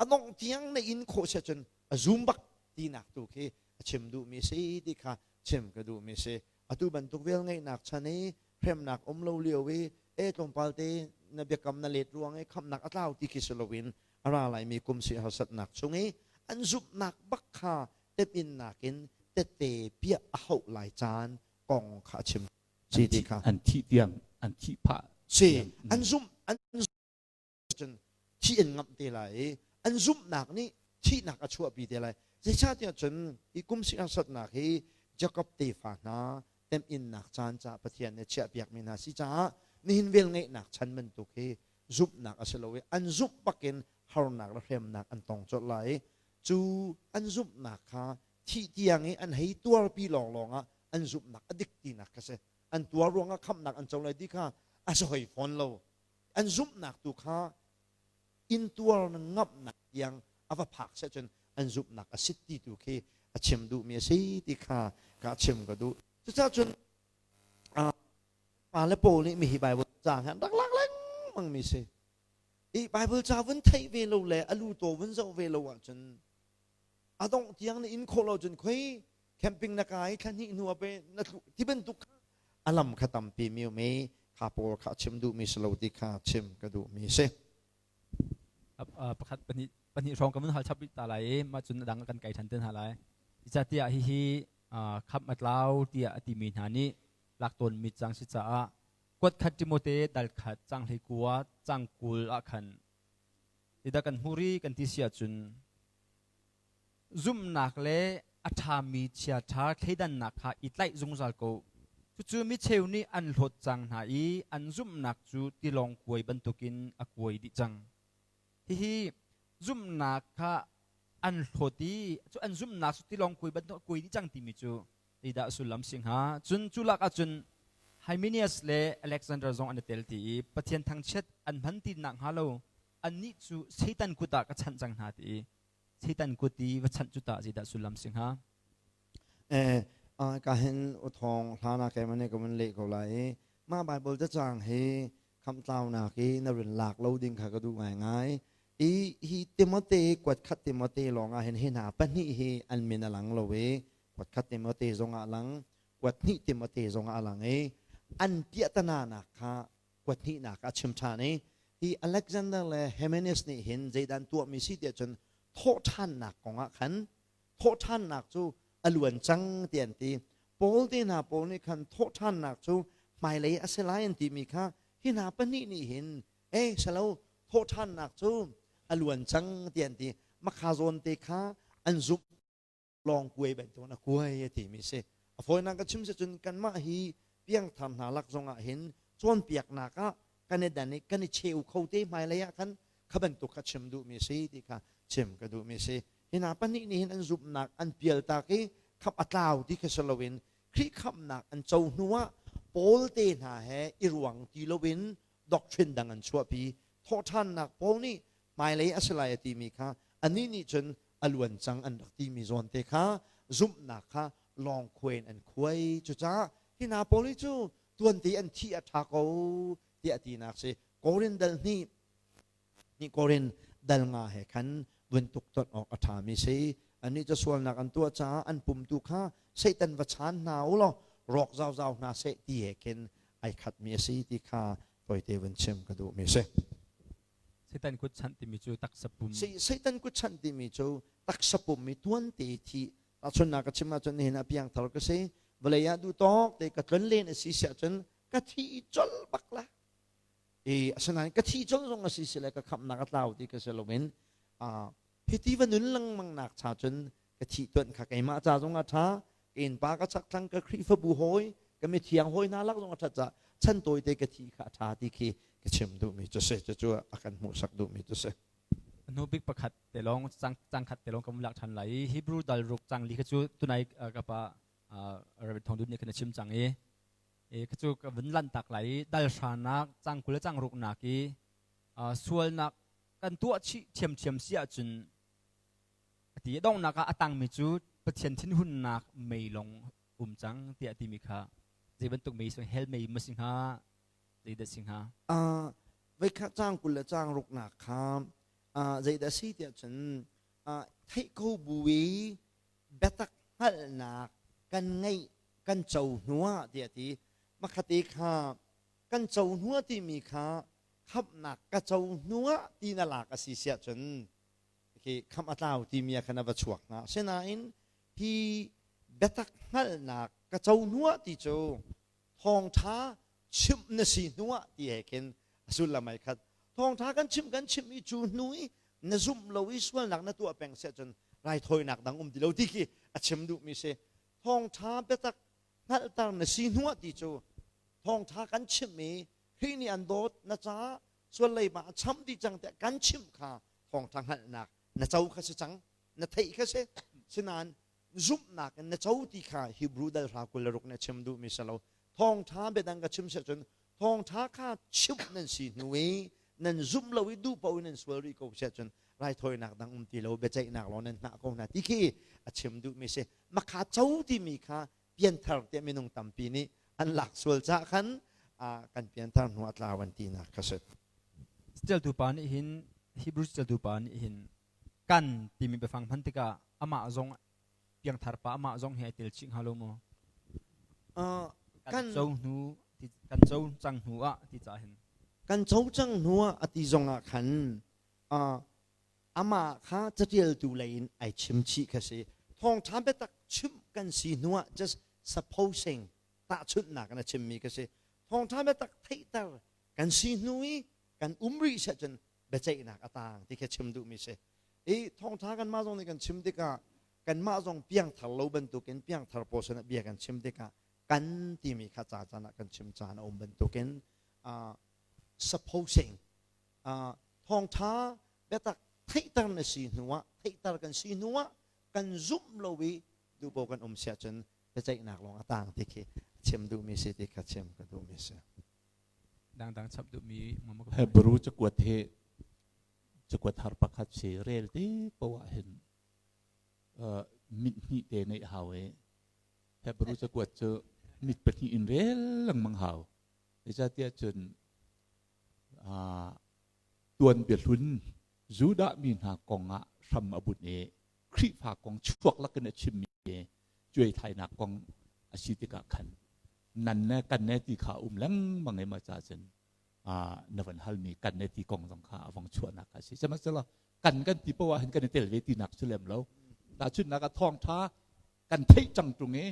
a dongh tiang na in khawh si ahcun a zum bak tinak tu khi a chim duhmi si ti kha chim ka duhmi si. Atu bantuk vel ngeihnak chan i hremnak um lo lio i e tlawmpal te na biakam na let ruang i khamnak a tlau ti khi si loin a ra laimi kum si harsatnak chung i an zumhnak bak kha temhinnak in tette piah a hauh lai caan kong kha a chim si ti kha. An thih tiang an thih phah si an zumh an cun thih an ngamh te lai i an zumhnak nih thihnak a chuahpi te lai. Zeicahtiah cun hi kum harsatnak hi Jakob tefa hna temhinnak caan caah Pathian nih chiahpiakmi hna si caah nihin velngeihnak chan bantuk hi zumhnak a si lo i an zumh bakin harnak le hremnak an tong colh lai i cu an zumhnak kha thih tiang i an hei tuarpi lawnglawng ah an zumhnak a dik tinak kha si. An tuar ruangah khamhnak an co lai ti kha a si hoi fawn lo. An zumhnak tu kha intuar na ngamhnak tiang a va phak seh cun an zumhnak a sit ti tu khi a chim duhmi a si ti kha ka chim ka duh. Cucaah cun pa le pawl nih mihi Bible ca han rak lak lengmang mi si. I Bible ca vun theih ve lo le a lu taw vun zoh ve lo ahcun a dongh tiang na in khawh lo cun khoi camping na kai thla hnih hnu ah pe na tlu ti bantuk a lam kha tampi mi um i kha pawl kha chim duhmi si lo ti kha chim ka duhmi si. Pakhat pahnih pahnih hrawng kan vun hal chap rih ta lai i mah cun a dang kan kai ṭhan te hna lai. Zeicahtiah hihi khamh a tlau tiah a timi hna nih lak tawnmi cang si caah kuat khat Timote dal khat cang 19 cang 20 ah khan tidah kan hmu ri kan ti si ahcun zumhnak le a ṭhami chiaṭha thleidannak kha i tlaih zungzal ko. Cucu micheu nih an hlawt cang hna i an zumhnak cu tilawng kuai bantukin a kuai dih cang. Hihi zumhnak kha an hlawt i cu an zumhnak cu tilawng kuai bantuk a kuai dih cang timi cu zeidah sullam si hnga? Cun cu lak ahcun Hymenius le Alexander zong an i tel ti i Pathian thangchiat an hman ti nak hnga lo annih cu Satan kut ah ka chanh cang hna ti i Satan kut i va chanh cu tah zeidah sullam si hnga? Eh, ka hin uthong hlana ke mane ko man le ko lai i ma Bible te chang hi khamtlaunak i na rin lak lo ding kha ka duh ngai ngai i hi Timote kuat khat Timote lawng ah hin hi hna pahnih hi an min a lang lo i kuat khat Timote zong ah lang kuat hnih Timote zong ah lang i an piahtana nak kha kuat hnihnak a chim ṭhan i hi Alexander le Hymenaeus nih hin zeidan tuahmi si tiah cun thawhṭhannak kong ah khan thawhṭhannak cu a luan cang ti an ti. Paul te hna pawl nih khan thawhṭhannak cu hmailei a si lai an timi kha hi hna pahnih nih hin eh salo thawhṭhannak cu a luan cang ti an ti. Makha zawn te kha an zumh lawng kuai bantukin a kuai a timi si. A fawinak ka chim si cun kanmah hi piangthar hna lak zongah hin cawnpiaknak ah kan i dan i kan i cheu kho te hmailei ah khan kha bantuk kha chim duhmi si ti kha chim ka duhmi si. Hi hna pahnih nih hin an zumhnak an pialtak i khap a tlau ti kha si loin Khrih khamhnak an co hnuah Paul te hna he i ruang ti loin doctrine dang an chuahpi. Thawhṭhannak Paul nih hmailei a si lai a timi kha anih nih cun a luan cang an rak timi zawn te kha zumhnak kha lawng khuai in an khuai. Cucaah hi hna pawl hi cu tuante an thih a ṭha ko tiah tinak si. Korin dal hnih nih Korin dal nga he khan vun tuk tonh awk a ṭhami si. Annih cu sualnak an tuah caah an pum tu kha Satan va chaan hna u law rawk zauzau hna seh ti he khin ai khatmi a si ti kha tawite vun chim ka duhmi si. Satan kut chanh timi cu taksa pum. Satan kut chanh timi cu taksa pum i tuante thi tahchunnak ka chim ahcun nihin ah piangthar ka si vawlei ah duh tawk te ka tlon len a si siah cun ka thi colh bak la i asinain ka thi colh zong a si sile ka khamhnak a tlau ti ka si loin hiti va nun lengmang nak cha cun ka thih tuan kha keimah ca zong a ṭha ka innpa ka chakthlang ka Khrihfabu hawi ka mithiang hawi hna lak zong a ṭhat ca chan tawite ka thi kha a ṭha ti khi ka chim duhmi cu si cucu a kan hmuhsak duhmi cu si. Hnu bik pakhat te lawng cang khat te lawng ka lak ṭhan lai i Hebrew dal ruk cang li kha cu tunai ka pa Reverend Thong Dun nih khan a chim cang i ka cu ka vun lan tak lai i dal hranak cang 20 le cang ruk nak i sualnak kan tuah chih ṭhiamṭhiam si ahcun a ti. Donghnak ah a tangmi cu Pathian thinhunnak mei lawng um cang tiah timi kha zei bantuk mei si hell mei ma si hnga zeidah si hnga? Voikhat caang 20 le caang ruknak kha zeidah si tiah cun theih ko bu i biatak hngalhnak kan ngeih kan co hnuah tiah ti makhate kha kan co hnuah timi kha khamhnak ka co hnuah ti na lak a si siah cun khi khamh a tlau timi ah khan a va chuak hnga. Asinain hi biatak hngalhnak ka co hnuah ti cu thawngṭha chimh na si hnuah ti he khin a sullam ai khat. Thawngṭha kan chimh kan chimh i cu hnu i na zumh lo i sualnak na tuah peng siah cun raithawinak dang um ti lo ti khi a chim duhmi si. Thawngṭha biatak hngalhter na si hnuah ti cu thawngṭha kan chimh i Khrih nih an dawt na caah sual leiba a cham dih cang tiah kan chimh kha thawngṭha hngalhnak na co kha si cang na theih kha si sinain zumhnak in na co ti kha Hebrew dal hra 26 nih a chim duhmi si lo thawngṭha biadang ka chim siah cun thawngṭha kha chimh nan si hnu i nan zumh lo i duh paoh in nan sual rih ko siah cun raithawinak dang um ti lo biaceihnak lawng nan hngah ko hna ti khi a chim duhmi si makha co timi kha pianthar tiah minung tampi nih an lak sual cah khan kan pianthar hnu a tlau an tinak kha si. Caṭialtu pa nih hin Hebrew caṭialtu pa nih hin kan timi biafang hman tikah amah zong piangthar pa amah zong hi ai tel chih hnga lo maw? Kan co hnu kan co cang hnu ah ti cah hin kan co cang hnu ah a ti zong ah khan amah kha caṭialtu lei in ai chim chih kha si. Thawngṭha biatak chimh kan si hnuah just supposing tahchunhnak in a chimmi kha si. Thawngṭha biatak theihter kan si hnu i kan um rih seh cun biaceihnak a taang ti kha chim duhmi si. I thawngṭha kanmah zong nih kan chim tikah kanmah zong piangthar lo bantukin piangthar pawl sinah bia kan chim tikah. Kan timi kha ca caan ah kan chim caan a um bantukin supposing thawngtha biatak theihter na si hnuah theihter kan si hnuah kan zumh lo i duhpo kan um siah cun biaceihnak lawng a tang ti khi chim duhmi si ti kha chim ka duhmi si. Dangdang chap duhmi Hebrew cakuat hi cakuat har pakhat si rel ti poah hin mit hnih te neih hau i Hebrew cakuat cu mit pahnih in rel lengmang hau. Zeicahtiah cun tuanbia hlun Judah mi hna kong ah hram a bunh i Khrihfa kong chuak lakin a chimmi cuaithlainak kong a si tikah khan nan ne kan ne ti kha um lengmang i ma ca cun na van halmi kan ne ti kong zong kha a vong chuahnak a si. Sihmanhsehlaw kan kan ti poah hin kan i tel ve tinak si lem lo. Tahchunhnak ah thawngṭha kan theih cang ṭung i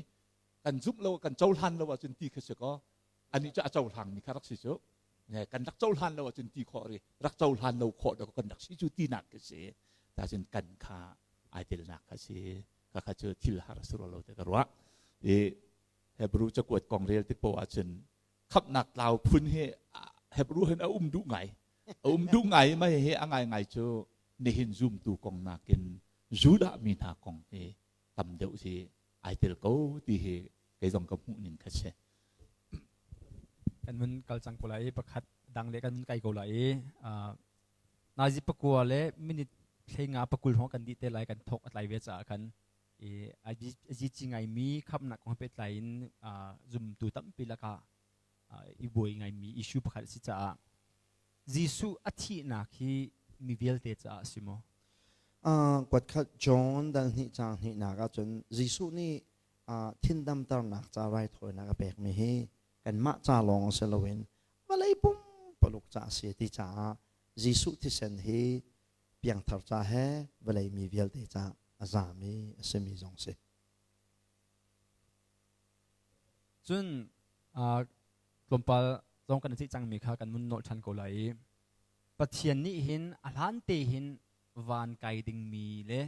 kan zumh lo kan cohlan lo ahcun ti kha si kaw anih cu a cohlangmi kha rak si cu kan rak cohlan lo ahcun ti khawh ri rak cohlan lo khawh dawk kan rak si cu tinak khi si tacun kan kha ai telnak kha si kha kha cu thil har si lo te ka ruah i Hebrew cakuat kong rel tik poah ahcun khamhnak tlau phun hi Hebrew hin a um duh ngai a um duh ngai mai hi a ngai ngai cu nihin zumtu kong nakin Judah mi hna kong hi tam deuh si ai tel ko ti hi kei zong ka hmuh ning kha si. Kan mun kal cang ko lai pakhat dang le kan mun kai ko lai i nazi pakua le minute thlei nga pakul hrawng kan dih te lai kan thok a tlai ve caah khan i azi ci ngaimi khamnak kong pehtlai in zumtu tampi lakah i buai ngaimi issue pakhat a si caah Jesuh a thihnak hi mi vialte caah a si maw? Kuatkhat John dal hnih caang hnihnak ahcun Jesuh nih thindamternak ca raithawinak a pekmi hi kanmah ca lawng si loin vawlei pumpaluk ca a si ti caah Jesuh thisen hi piangthar ca he vawlei mi vialte ca a zami a simi zong si. Cun tlawmpal zong kan i ceih cangmi kha kan mun nolh ṭhan ko lai i Pathian nih hin a hlan te hin van kai dingmi le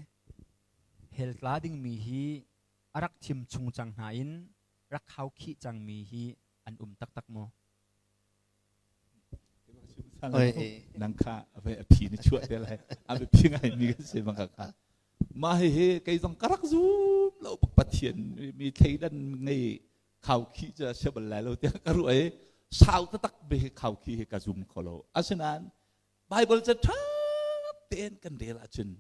hell tla dingmi hi a rak thim chung cang hna in rak khaukhih cangmi hi an um taktak maw? Nang kha a phi ni chuah te lai a phi ngai mi kan si bang kha mah hi hi kei zong ka rak zum lo Pathian mi thleidan ngei khaukhih cu a si bal lai lo tiah ka ruah i sau taktak be hi khaukhih hi ka zum kho lo asinain Bible ca ṭha tein kan rel ahcun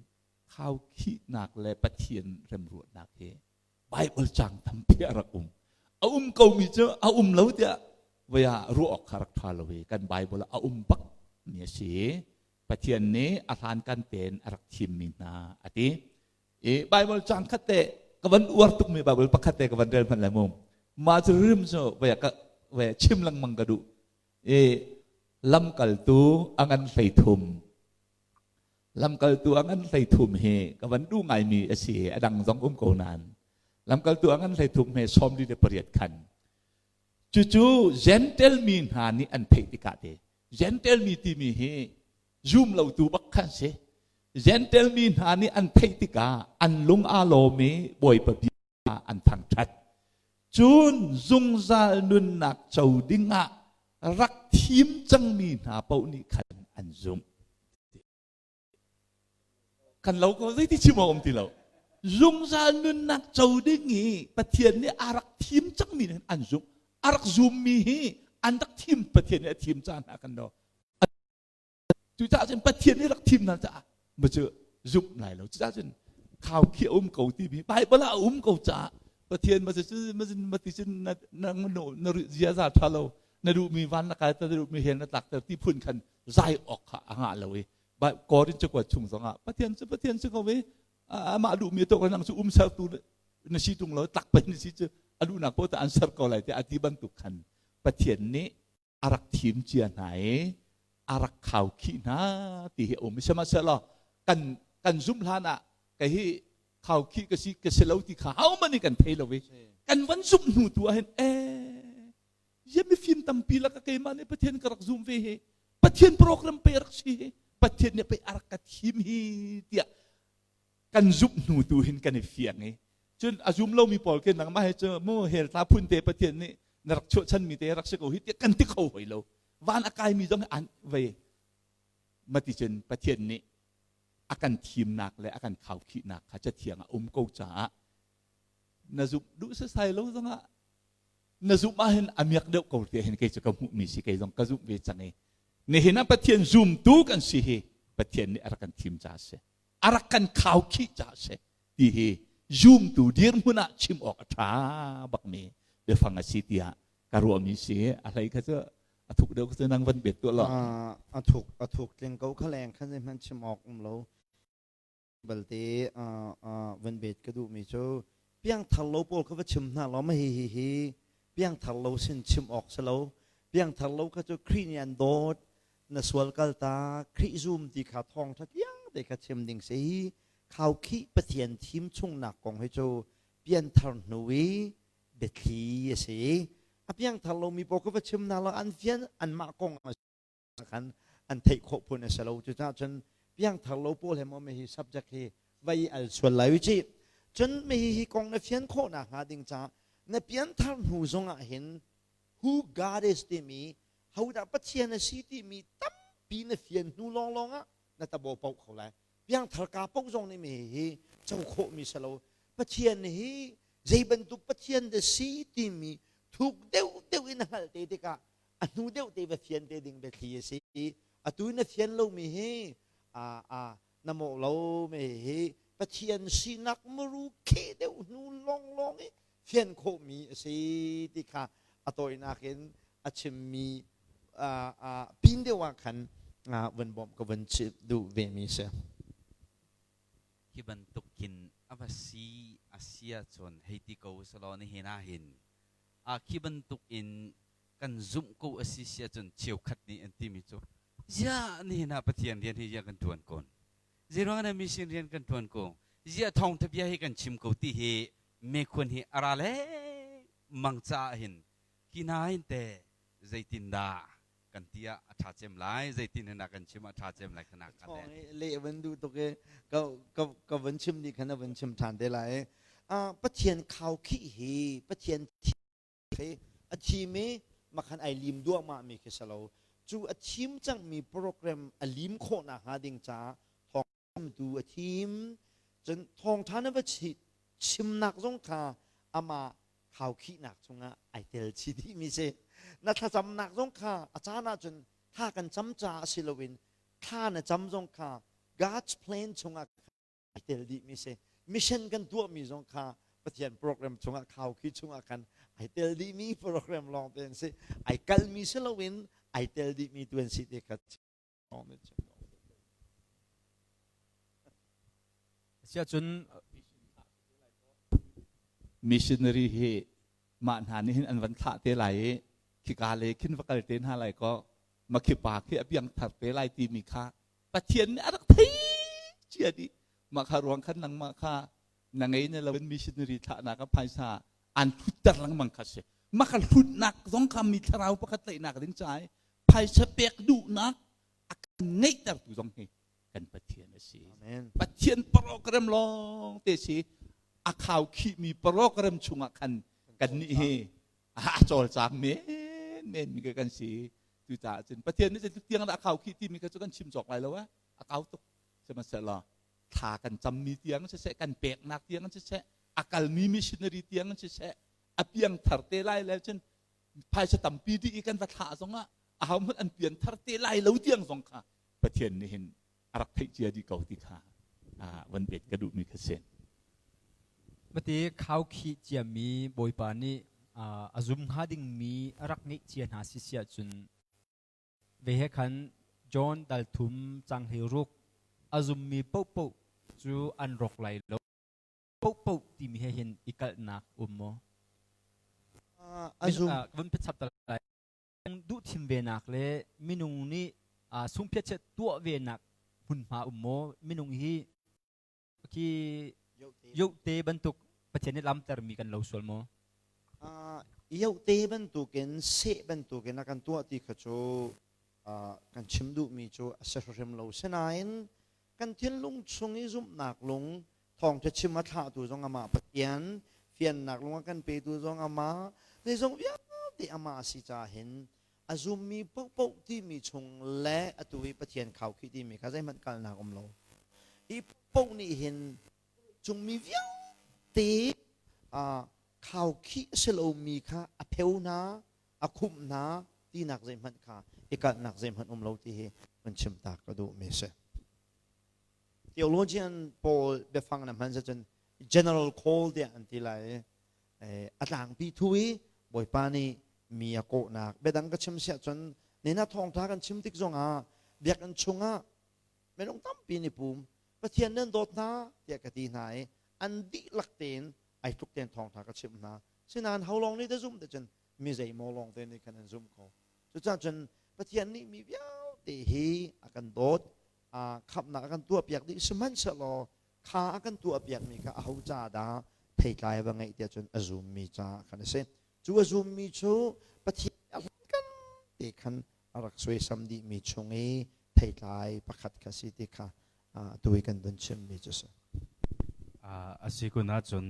khaukhihnak le Pathian remruatnak hi Bible cang tampi a rak um a um komi cu a um lo tiah voi ah ruah awk kha rak ṭha lo i kan Bible ah a um bak mi a si Pathian nih a hlan kan tein a rak thimmi hna a ti I Bible cang khat te ka van uar tukmi Bible pakhat te ka van rel hmanh lai mu. Mah cu rim cu vai ka vai chim lengmang ka duh. I lamkaltu a ngan 13 lamkaltu a ngan 13 hi ka van duh ngaimi a si a dang zong um ko nain lamkaltu a ngan 13 he 48 khan cucu Gentle mi hna nih an theih tikah te Gentle mi timi hi zum lotu bak khan si Gentel mi hna nih an theih tikah an lung aa lawm i Bawipa bia an thangṭhat. Cun zungzal nunnak co dingah rak thim cangmi hna paoh nih khan an zumh. Kan lo ko zeiti chim awk um ti lo. Zungzal nunnak co ding i Pathian nih a rak thim cangmi nih an zumh. A rak zummi hi an rak thim Pathian nih a thim caan hna kan lo. Cucaah cun Pathian nih rak thim hna caah ma cu zumh lai lo. Cucaah cun khau khi a um ko timi Bible ah a um ko caah Pathian ma cu ma ti cun na na na ziaza ṭha lo na duhmi van na kai na duhmi hell na tlakter ti phun khan zai awk kha a ngah lo i Korin cakuat chung zongah Pathian cu Pathian si ko i amah duhmi to nang cu um sertu na si tung lo tlak pen na si cu a duhnak poh an ser ko lai ti a ti bantuk khan Pathian nih a rak thim cia hna i a rak khaukhih hna ti hi a um. Sihmanhsehlaw kan kan zumh hlan ah kei hi khaukhih ka si ka si lo ti kha hohmanh nih kan thei lo i kan van zumh hnu tu ah hin eh ye mifim tampi lak keimah nih Pathian ka rak zum ve hi Pathian program pe rak si hi Pathian nih pei a rak ka thim hi tiah kan zumh hnu tu hin kan i fiang i. Cun a zum lomi pawl khi nangmah he cu mu hell tla phun te Pathian nih na rak chuahchanmi te rak si ko hi tiah kan ti kho hoi lo. Van a kaimi zong an vei mati cun Pathian nih a kan thimnak le a kan khaukhihnak kha cathiang a um ko caah na zumh duh sasai lo zongah na zumh ahhin a miak deuh ko ti hin kei cu ka hmuhmi si kei zong ka zumh ve cang i nihin ah Pathian zumtu kan si hi Pathian nih a rak kan thim caah a si a rak kan khaukhih caah a si ti hi zumtu dirhmun ah chim awk a ṭha bakmi biafang a si tiah ka ruahmi si a hlei kha cu a thuk deuh cu nang van bet tuah lo a thuk a thuk tling ko kha leng khan zeihmanh chim awk um lo balte van bet ka duhmi cu piangthar lo pawl kha va chim hna law ma hi hi hi piangthar lo sin chim awk si lo piangthar lo kha cu Khrih nih an dawt na sual kal ta Khrih zum ti kha thawng ṭha tiang te kha chim ding si hi khaukhih Pathian thim chungnak kong hi cu pianthar hnu i biathli a si a piangthar lomi pawl kha va chim hna law an fian anmah kong a khan an theih khawh phun a si lo cucaah cun piangthar lo pawl he maw hi subject hi vai al sual lai u cih cun mi hi kong na fian khawh nak hnga ding caah na pianthar hnu zong ah hin who God is timi hodah Pathian a si timi tampi na fian hnu lawnglawng ah na tabo paoh kho lai piangthar ka paoh zong nih mi hi co khawh mi si lo Pathian hi zei bantuk Pathian dah si timi thuk deuh deuh in na hngalh te tikah a hnu deuh te va fian te ding biathli a si atu na fian lomi hi a a na mawh lo me hi Pathian sinak muru khe deuh hnu lawnglawng i fian khawhmi a si ti kha a tawinak in a chimmi pin deuh ah khan vun bawmh ka vun chim duh ve mi si. Hi bantuk khin a va si a si ahcun hei ti ko selaw nihin ah hin a khi bantuk in kan zumh ko a si si ahcun cheukhat nih an timi cu ziah nihin ah Pathian rian hi ziah kan ṭuan kun zeiruang dah mission rian kan ṭuan ko ziah thawngṭha bia hi kan chim ko ti hi mekhun hi a ra lengmang caah hin hi hna hin te zeitindah kan ti ah a ṭha cem lai zeitin hin kan chim a ṭha cem lai khana ka le van duh tuk e ka ka ka van chim ni khan van chim ṭhan te lai Pathian khau khih hi Pathian khi a thim i makhan ai lim duahmah mi khi salo cu a thim cangmi program a lim khawh nak hnga ding caah thawngtu a thim cun thawngṭha na va chimnak zong kha amah khaukhihnak chungah ai tel chih dihmi si na thlacamnak zong kha a caan ahcun thla kan cam caah si loin thla na cam zong kha God's plan chungah ai tel dihmi si mission kan tuahmi zong kha Pathian program chungah khaukhih chungah khan ai tel dihmi program lawng te an si ai kalmi si loin ai tel dihmi tu an si te kha Siahcun missionary hi mah hna nih hin an van thlah te lai i khika le khin va kal te hna lai ko makhi pa khi a piang thar te lai timi kha Pathian nih a rak thei cia dih mah kha ruang khan nangmah kha na ngei na lo missionary thlahnak ah phaisa an hlutter lengmang kha si mah kha hlutnak zong kha mi thlarau pakhat tlaihnak ding caah phaisa pek duhnak a kan ngeihtertu zong hi kan Pathian a si. Pathian program lawng te si a khau khihmi program chungah khan kan nih hi a cawlcang men men mi kan si. Cucaah cun Pathian nih zeitluk tiang dah a khau khih timi kha cu kan chim cawk lai lo a a kau tuk. Sihmanhsehlaw thla kan cammi tiang siseh kan peknak tiang siseh a kalmi missionary tiang siseh a piang thar te lai le cun phaisa tampi dih i kan va thlah zongah ahohmanh an pian thar te lai lo tiang zong kha Pathian nih hin a rak theih cia dih ko ti kha van pet ka duhmi kha si. Mati khaukhih ciami Bawipa nih a zum hnga dingmi a rak ngeih cia hna si si ahcun ve he khan John dal thum cang hlei ruk a zummi paohpaoh cu an rawk lai lo paohpaoh timi he hin i kalhnak um maw? A zum. Vun chap ta lai. Duh thim venak le minung nih sungphiat tuah venak hmunhma um maw? Minung hi khi yote bantuk Pathian nih lamtermi kan lo sual maw? Yote bantukin seh bantukin a kan tuah ti kha cu kan chim duhmi cu a si hrim lo. Sinain kan thinlung chung i zumhnak lung. Thawngṭha chim a thlahtu zong amah Pathian, fiannak lung a kan petu zong amah, zeizong vialte amah a si caah hin a zummi paohpaoh timi chung le atu i Pathian khaukhih timi kha zeihmanh kalnak um lo. Hi paoh nih hin cungmi vialte khaukhih a si lomi kha a pheu hna, a khumh hna tinak zeihmanh kha i kalhnak zeihmanh um lo ti hi van chim ta ka duhmi a si. Theologian pawl biafang na hman cun general call tiah an ti lai i a tlangpi thu i Bawipa nih mi a kawhnak biadang ka chim siah cun nena thawngtha kan chim tik zongah biakinn chungah minung tampi nih pum Pathian nan dawt hna tiah ka ti hna i an dihlak tein ai tluk tein thawngtha ka chimh hna sinain ho lawng nih dah zum te cun mi zeimaw lawng te nih khan an zum ko cucaah cun Pathian nih mi vialte hi a kan dawt khamhnak a kan tuahpiak dih sihmanhsehlaw kha a kan tuahpiakmi kha aho ca dah theitlai va ngeih tiah cun a zummi ca khan a si cu a zummi cu Pathian a kan te khan a rak suaisam dihmi chung i theitlai pakhat kha si ti kha atu i kan vun chimmi cu si. A si kun ahcun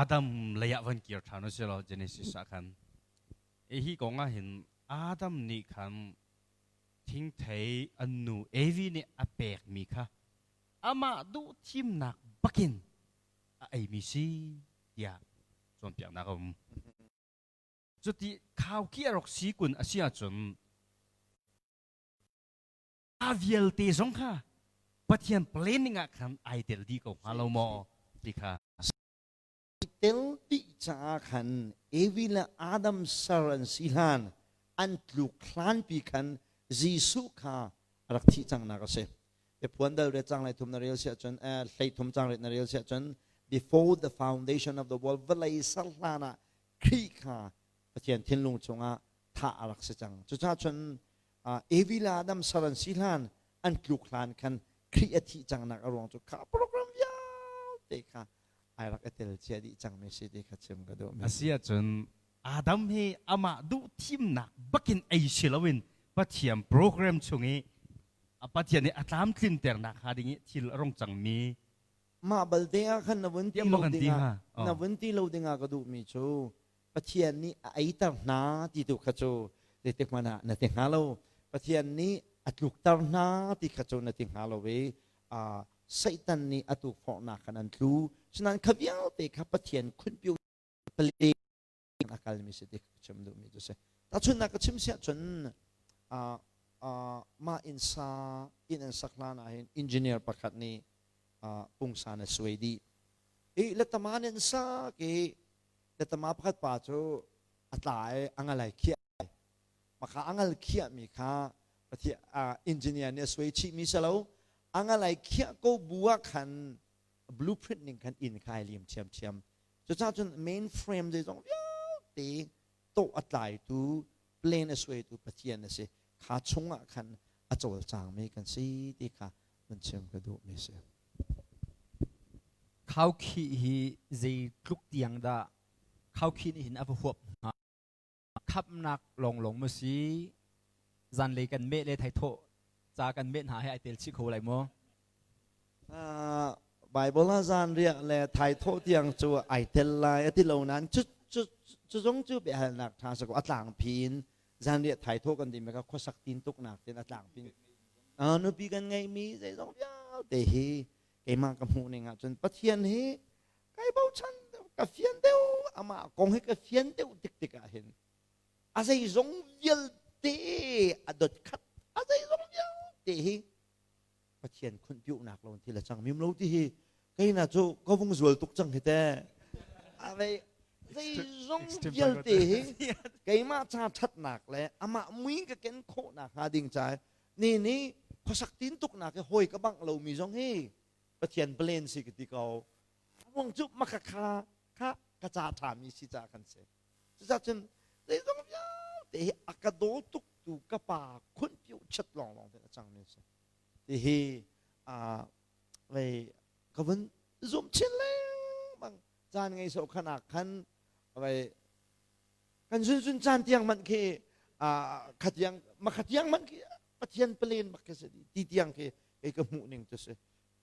Adam lei ah van kir ṭhan u silaw Genesis ah khan hi kong ah hin Adam nih khan thingthei an nu Evi nih a pekmi kha amah duh thimnak bakin a eimi si tiah cawnpiaknak a um. Cuti khauki a rak si kun a si ahcun a vialte zong kha Pathian planning ah khan ai tel dih ko hnga lo maw ti kha. Tel dih caah khan Evi le Adam ser an si hlan an tluk hlanpi khan Jesuh kha a rak thih cangnak a si. Biaphuan dal re cang lai thum na rel siah cun hlei thum cang ret na rel siah cun before the foundation of the world vawlei ser hlan ah Khrih kha Pathian thinlung chungah thah a rak si cang. Cucaah cun Evi le Adam sar an si hlan an tluk hlan khan Khrih a thih cangnak a ruang cu kha program vialte kha ai rak i tel cia dih cangmi si ti kha chim ka duh. A si ahcun Adam hi amah duh thimnak bakin ei si loin Pathian program chung i Pathian nih a tlamtlinternak hnga ding i thil a rung cangmi Mah balte ah khan na vun ti lo dingah na vun ti lo dingah ka duhmi cu Pathian nih a eiter hna ti tu kha cu zeitik hmanh ah na ti hnga lo. Pathian nih a tlukter hna ti kha cu na ti hnga lo i Satan nih a tukforhnak khan an tlu. Sinain kha vialte kha Pathian khunpiu pale a kalmi si ti ka chim duhmi cu si. Tahchunhnak ka chim siah cun mah inn sa inn an sak hlan ah hin engineer pakhat nih pungsan a suai dih. I letama nih an sak i letama pakhat pa cu a tla i a ngal ai khiah. Maka a ngal khiahmi kha Pathian engineer nih a suai chihmi si lo. A ngal ai khiah ko bu ah khan blueprint ning khan inn kha ai lim ṭhiamṭhiam. Cucaah cun main frame zeizong vialte tawh a tlaitu plan a suaitu Pathian a si. Kha chungah khan a cawlcangmi kan si ti kha vun chim ka duhmi si. Khaukhih hi zeitluk tiang dah khaukhih nih hin a va huap hnga? Khamhnak lawnglawng maw si? Zanlei kan meh le thaithawh ca kan meh hna he ai tel chih kho lai maw? Bible ah zanriah le thaithawh tiang cu ai tel lai a ti lo nain cu cu cu zong cu biahalnak ṭha si ko a tlangpi in zanriah thaithawh kan timi kha khuasak tin tuknak tin a tlangpi nupi kan ngeihmi zeizong vialte hi keimah ka hmuh ning ahcun Pathian hi kai bochan deuh ka fian deuh amah kong hi ka fian deuh tik tik ah hin a zeizong vialte a dot khat a zeizong vialte hi Pathian khunpiuhnak lo thil a cang mim lo ti hi keina cu ka vung zual tuk cang hi te a vei zeizong vialte hi keimah ca ṭhatnak le amah mui ka ken khawhnak hnga ding ca ni ni khuasak tin tuknak hi hawi ka bangh lomi zong hi Pathian plan si ka ti ko ruang cu maka kha kha ka ca ṭhami si ca kan si cucaah cun zeizong vialte hi a ka daw tuk tu ka pa khunpiu chat lawnglawng te a cangmi si ti hi vei ka vun zum chin lengmang caan ngei so khan ah khan vei kan zunzun caan tiang man khi khatiang ma khatiang man khi Pathian plan bak khi si ti tiang khi kei ka hmuh ning cu si.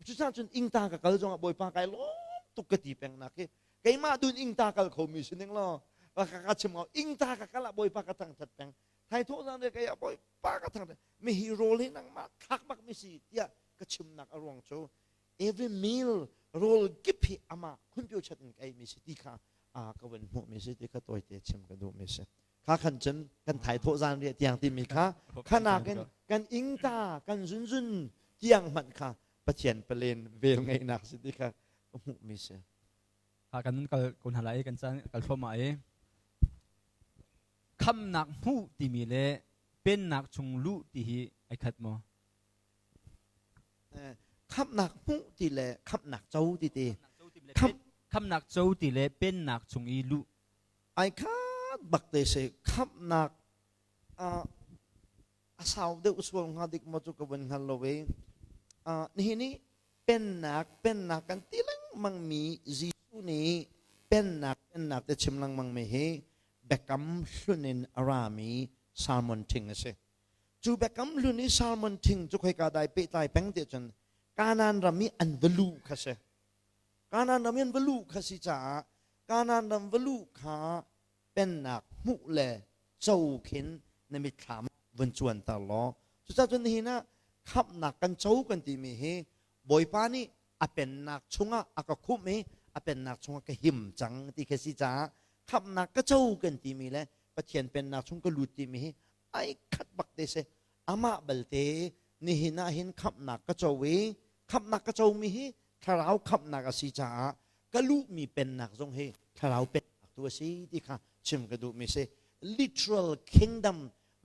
Cucaah cun ingta ka kal zongah Bawipa kai lawm tuk ka ti peng nak hi keimah dun ingta kal khomi si ning law ka ka chim ko ingta ka kal ah Bawipa ka thangthat peng thai thawh zan re kai ah Bawipa ka thangthat mi hi rawl hi nangmah thlak bak mi si tiah ka chimnak a ruang cu every meal rawl kip hi amah khunpio chat in ka ei mi si ti kha a ka van hmuh mi si ti kha tawite chim ka duh mi si. Kha khan cun kan thai thawh zan riah tiang timi kha khanak in kan ingta kan zunzun tiang hmanh kha Pathian palen vel ngeihnak si ti kha ka hmuh mi si. Ha kan kal ko hna lai kan caan kal thluahmah i khamnak hmuh timi le pennak chung luh ti hi ai khat maw? Khamnak hmuh ti le khamnak co ti ti. Khamnak co ti le pennak chung i luh. Ai khat bak te si khamnak a sau deuh sual hnga dik maw cu ka vun hngal lo i nihin i pennak pennak kan ti lengmang mi Jesuh nih pennak pennak te chim lengmang mi hi biakam hlun in a rami salmon thing a si. Cu biakam hlun i salmon thing cu khoika dai pehtlai peng ti cun Kanaan ram i an va luh kha si. Kanaan ram i an va luh kha si caah Kanaan ram va luh kha pennak hmuh le co khin na mitthlam vun cuanter law cucaah cun nihin ah khamhnak kan co kan timi hi Bawipa nih a pennak chungah a ka khumh i a pennak chungah ka him cang ti khi si caah khamhnak ka co kan timi le Pathian pennak chung ka lut timi hi ai khat bak te si. Amah balte nihin ah hin khamhnak ka co i khamhnak ka comi hi thlarau khamhnak a si caah ka luhmi pennak zong hi thlarau pennak tu a si ti kha chim ka duhmi si. Literal kingdom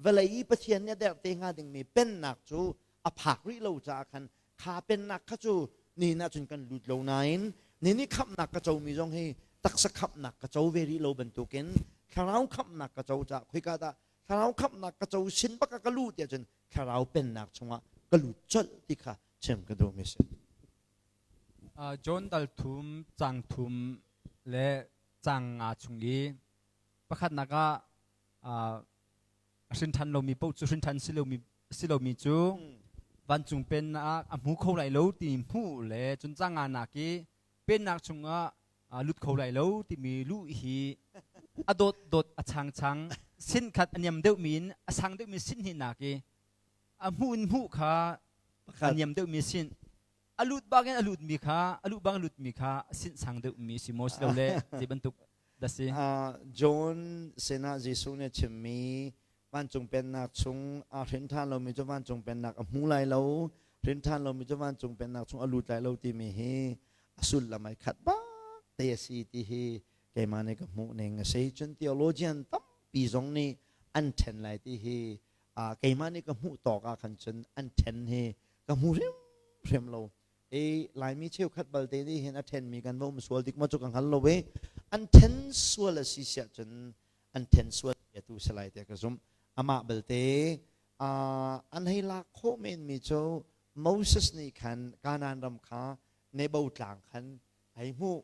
vawlei i Pathian nih a derh te hnga dingmi pennak cu a phak rih lo caah khan kha pennak kha cu nihin ahcun kan lut lo nain nihin khamhnak ka comi zong hi taksa khamhnak ka co ve rih lo bantukin thlarau khamhnak ka co caah khoika dah thlarau khamhnak ka co sin bak ah ka luh tiah cun thlarau pennak chungah ka lut colh ti kha chim ka duhmi si. John dal thum cang thum le cang nga chung i pakhatnak ah hrin ṭhan lomi paoh cu hrin ṭhan si lomi cu vancung pennak a hmu kho lai lo timi hmuh le cun cang nga nak i pennak chungah lut kho lai lo timi luh hi a dawt dawt a chang chang sin khat a niam deuhmi in a sang deuhmi sin hi nak i a hmuh in hmuh kha a niam deuhmi sin a lut bang in a lutmi kha a luh bang lutmi kha sin sang deuhmi si maw si lo le zei bantuk dah si? John sinah Jesuh nih a chimmi vancung pennak chung aa hrin ṭhan lomi cu vancung pennak a hmu lai lo, hrin ṭhan lomi cu vancung pennak chung a lut lai lo timi hi a sullam ai khat bak te a si ti hi keimah nih ka hmuh ning a si. Cun theologian tampi zong nih an ṭhen lai ti hi keimah nih ka hmuh tawk ah khan cun an ṭhen hi ka hmu hrimhrim lo. I Laimi cheukhat balte nih hin a ṭhenmi kan va um sual dik maw cu ka hngal lo i an ṭhen sual a si siah cun an ṭhen sual tu si lai tiah ka zumh. Amah balte an hei lak khawh menmi cu Moses nih khan Kanaan ram kha Nebo tlang khan hei hmuh.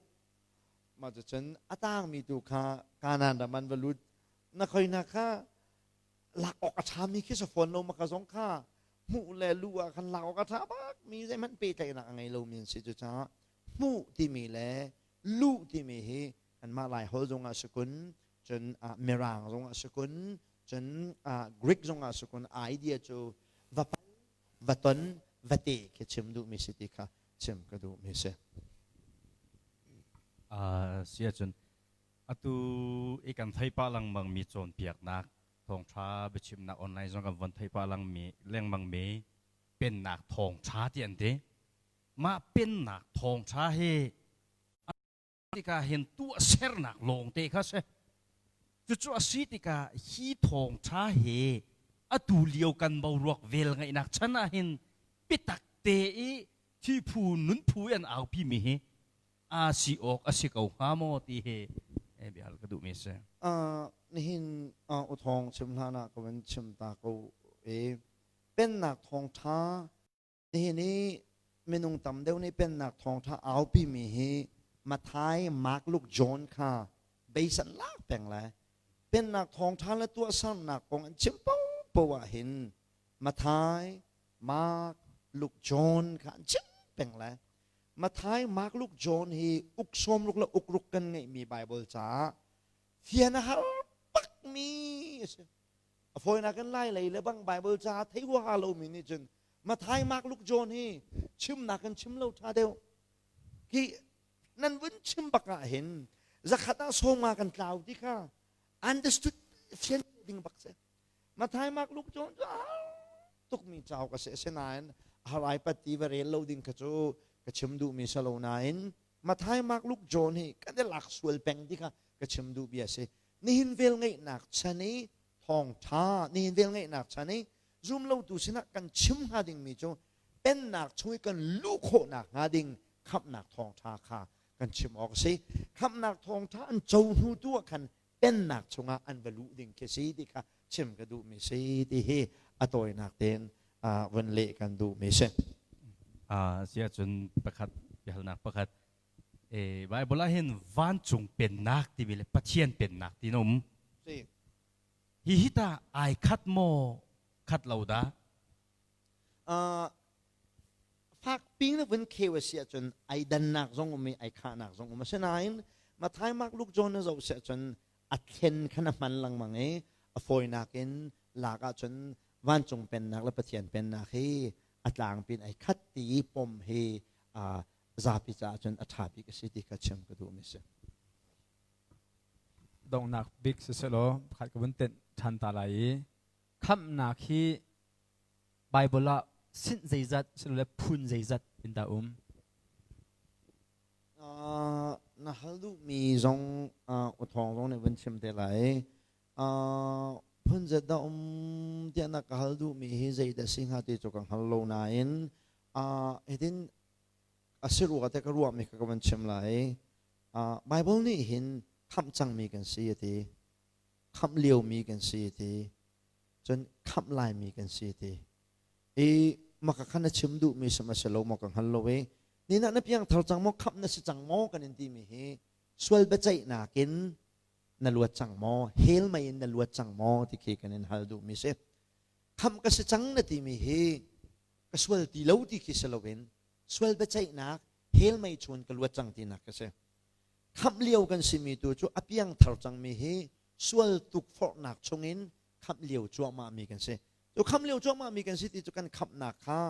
Mah cucun a tangmi tu kha Kanaan ram an va lut. Na khoina kha lak awk a ṭhami khi si fawn lo maka zong kha hmuh le lu ah khan lak awk a ṭha bak mi zeihmanh pehtlaihnak a ngei lomi an si. Cucaah hmuh timi le luh timi hi anmah Lai holh zongah si kun, cun Mirang zongah si kun, cun Greek zongah si kun idea cu va pal, va ton, va te khi chim duhmi si ti kha chim ka duhmi si. Si ahcun atu i kan thei pah lengmang mi cawnpiaknak thawngṭha biachimnak online zong kan von thei pah lengmi lengmang mi pennak thawngṭha ti an ti. Mah pennak thawngṭha hi tikah hin tuahsernak lawngte kha si. Cucu a si tikah hi thawngṭha hi atu lio kan boruak vel ngeihnak chan ah hin biatak te i thi phu nun phu i an aupi mi hi aa si awk a si ko hnga maw ti hi bia ka duhmi a si. Nihin u thawng chim hlan ah ka van chim ta ko i pennak thawngṭha nihin i minung tam deuh nih pennak thawngṭha aupi mi hi Mathai, Mark, Luke, John kha beisan lak peng lai. Pennak thawngṭha le tuahsernak kong an chim paohpaoh ah hin Mathai, Mark, Luke, John kha an chim. peng lai. Matthai, Mark, Luke, John hi uk sawm ruk le uk ruk kan ngeihmi Bible caah fian a har bakmi a si. A fawinak in Lai lei le bang Bible caah thei huaha lomi nih cun Matthai, Mark, Luke, John hi chimnak in chim lo ṭha deuh. Hi nan vun chim bak ah hin zakhat ah sawma kan tlau ti kha understood fian ding bak si. Matthai, Mark, Luke, John cu tukmi cauk a si. Asinain harai patti va rel lo ding kha cu ka chim duhmi si lo nain Matthai, Mark, Luke, John hi kan i lak sual peng ti kha ka chim duh bia si. Nihin vel ngeihnak chan i thawngṭha, nihin vel ngeihnak chan i zumlotu sinah kan chim hnga dingmi cu pennak chung i kan luh khawhnak hnga ding khamhnak thawngṭha kha kan chim awk a si. Khamhnak thawngṭha an co hnu tu ah khan pennak chungah an va luh ding khi si ti kha chim ka duhmi si ti hi a tawinak tein vun leh kan duhmi si. Si ahcun pakhat biahalnak pakhat Bible ah hin vancung pennak timi le Pathian pennak ti na um. Hi hi ta ai khat maw khat lo dah? Fak ping na vun kheu a si ahcun ai dannak zong um i ai khahnak zong um. Asinain Matthai, Mark, Luke, John na zoh si ahcun a thlen kha na hman lengmang i a fawinak in lak ahcun vancung pennak le Pathian pennak hi a tlangpi in ai khat ti i pom hi zapi caah cun a ṭha bik a si ti kha chim ka duhmi si. Donghnak bik siselaw pakhat ka vun tenh ṭhan ta lai i khamhnak hi Bible ah sinh zeizat silole phun zeizat in dah um? Na hal duhmi zong u thawng zong nih vun chim te lai. Phun zat dah um tiah na ka hal duhmi hi zeidah si hnga ti cu ka hngal lo nain hitin a si rua te ka ruahmi kha ka vun chim lai. Bible nih hin khamh cangmi kan si a ti. Khamh liomi kan si a ti. Cun khamh laimi kan si ti. I maka khan na chim duhmi sam a si lo maw ka hngal lo i ni na na piang thar cang maw khamh na si cang maw kan in timi hi sual biaceihnak in na luat cang maw hell mei in na luat cang maw ti khi kan in hal duhmi si. Khamh ka si cang na timi hi ka sual ti lo ti khi si loin sual biaceihnak hell mei chun ka luat cang tinak ka si. Khamh lio kan simi tu cu a piang thar cangmi hi sual tukforhnak chungin khamh lio cuahmah mi kan si. Cu khamh lio cuahmah mi kan si ti cu kan khamhnak kha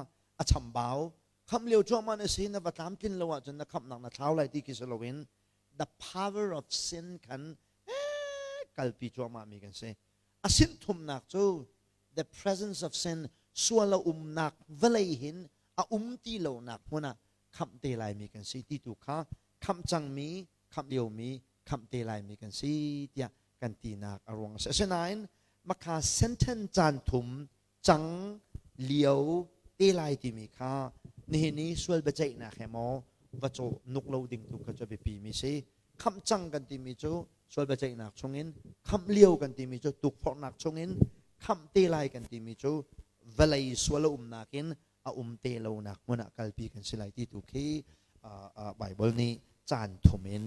a chambau. Khamh lio cuahmah na si na va tlamtlin lo ahcun na khamhnak na thlau lai ti khi si loin the power of sin khan kalpi cuahmah mi kan si. A sin thumnak cu the presence of sin sual a umnak vawlei hin a um ti lonak hmun ah khamh te laimi kan si ti tu kha khamh cangmi khamh liomi khamh te laimi kan si tiah kan tinak a ruang a si. Asinain makha sentence caan thum cang lio te lai timi kha nihin i sual biaceihnak he maw va cawh nuk lo ding tu kha cu biapi mi si. Khamh cang kan timi cu sual biaceihnak chungin khamh lio kan timi cu tukforhnak chungin khamh te lai kan timi cu vawlei sual a umnak in a um te lonak hmun ah kalpi kan si lai ti tu khi Bible nih caan thum in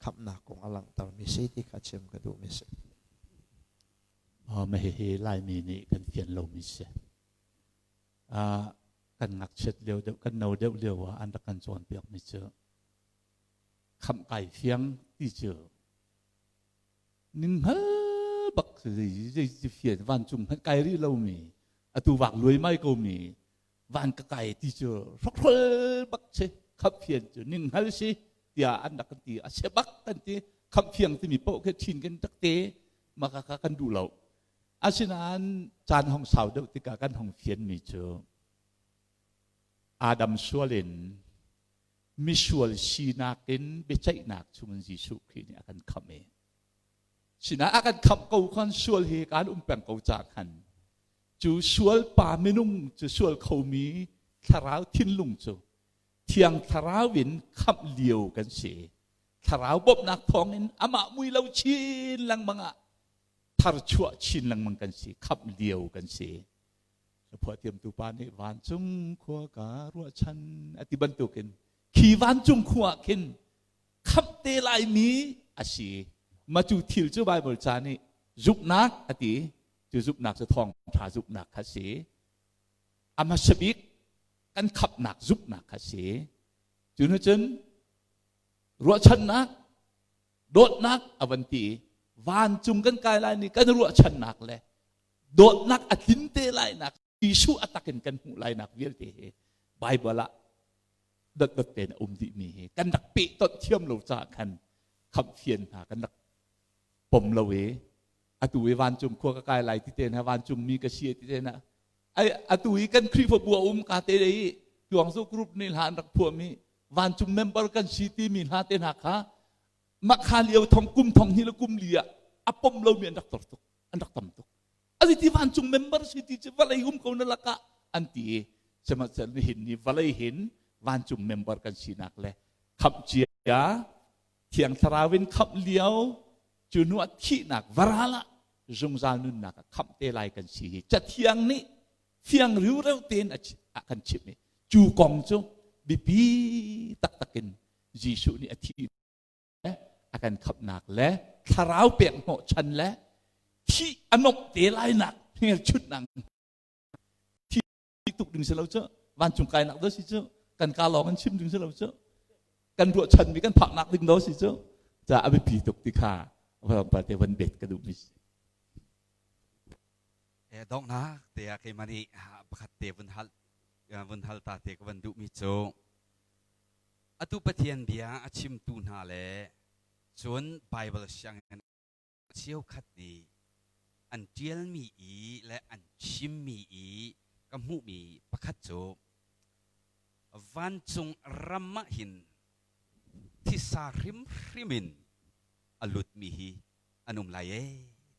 khamhnak kong a langhtermi si ti kha chim ka duhmi si. Ma hihi Laimi nih kan fian lomi si. Kan ngakchiat lio deuh, kan no deuh lio ah an rak kan cawnpiakmi cu khamh kai fiang ti cu ning hngal bak zei zei fian vancung hmanh kai rih lomi atu vak luai mai ko mi van ka kai ti cu hrokhrol bak si khamh fian cu ning hngal si tiah an rak kan ti a se bak kan ti khamh fiang timi paoh khi thin kan tak te maka ka kan duh lo asinain caan hong sau deuh tikah kan hong fian mi cu Adam sual in misual sinak in biaceihnak chungin Jesuh Khrih nih a kan khamh i sinah a kan khamh ko khan sual hi kan um peng ko ca khan cu sual pa minung cu sual khomi thlarau thinlung cu thiang thlarau in khamh lio kan si thlarau bawmhnak thawngin amah mui lo chin lengmang ah tharchuah chin lengmang kan si khamh lio kan si phuah thiamtu pa nih vancung khua ka ruahchan a ti bantukin khi vancung khua ah khin khamh te laimi a si ma cu thil cu Bible ca nih zumhnak a ti cu zumhnak cu thawngṭha zumhnak kha si a hmasa bik. Kan khapnak zumhnak kha si. Cu nu cun ruahchannak, dawtnak a van ti i vancung kan kai lai ni kan ruahchannak le dawtnak a tlin te lainak Jesuh a takin kan hmuh lainak vialte hi Bible ah dotdot tein a um dihmi hi kan rak pehtonh thiam lo caah khan khamhfian hna kan rak pom lo i atu i vancung khua ka kai lai ti te hna vancung mi ka si ti te hna ai atu i kan Khrihfabu a um ka te i Tuangzu group nih hla an rak phuahmi vancung member kan si timi hla te hna kha makha lio thong kum thong hnih le kum li ah a pom lomi an rak tor tuk an rak tam tuk Asi ti vancung member si ti cu vawlei um ko na lakah an ti i sihmanhsehlaw nihin ni vawlei hin vancung member kan sinak le khamh cia thiang thlarau in khamh lio cu hnu ah thihnak varal ah zungzal nunnak ah khamh te lai kan si hi cathiang nih fiang riureu tein a kan chimh i cu kong cu biapi taktak in Jesuh nih a thih a kan khamhnak le thlarau pek hnawhchan le thih a nomh te lainak hmelchunhnak thi tuk ding si lo cu vancung kainak do si cu kan ka lawng in chim ding si lo cu kan ruahchan mi kan phaknak ding do si cu ca a biapi tuk ti kha te van bet ka duh mi si e donghnak te ah keimah nih pakhat te vun hal vun hal ta te ka van duh mi cu Atu Pathian bia a chimtu hna le cun Baibal sianginn cheukhat nih an ṭialmi i le an chimmi i ka hmuhmi pakhat cu vancung ram ah hin thisa hrimhrim in a lutmi hi an um lai ee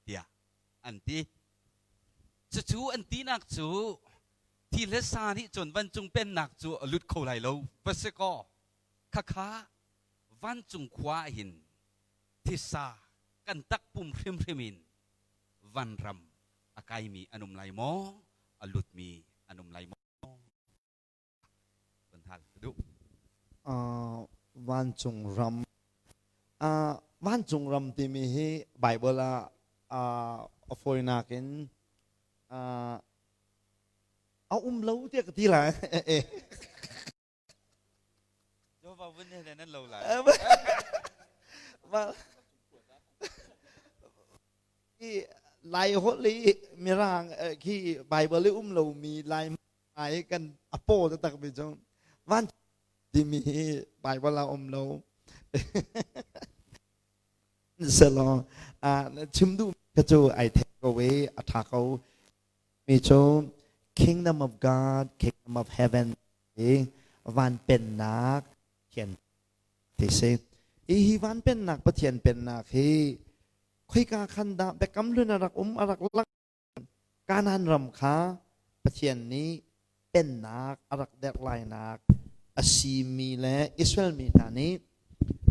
tiah an ti. Cucu an tinak cu Thi le sa nih cun vancung pennak cu a lut kho lai lo va si kaw khakha vancung khua ah hin thisa kan takpum hrimhrim in vanram a kaimi an um lai maw a lutmi an um lai maw van hal ka duh. Uh, vancung ram uh, vancung ram timi hi Bible ah uh, a fawinak in uh, a um lo tiah ka ti lai Jehovah vun he nan lo lai lai holh i mirang khi Bible i um lomi lai ai kan a paw taktak mi cu van timi hi Bible ah um lo selaw chim duh ka cu ai thek ko i a tha ko mi cu kingdom of God kingdom of heaven i van pennak Pathian ti si i hi van pennak Pathian pennak hi khoika khan dah biakam hlun a rak um a rak lang Kanaan ram kha Pathian nih pennak a rak derh lainak a simi le Israel mi hna nih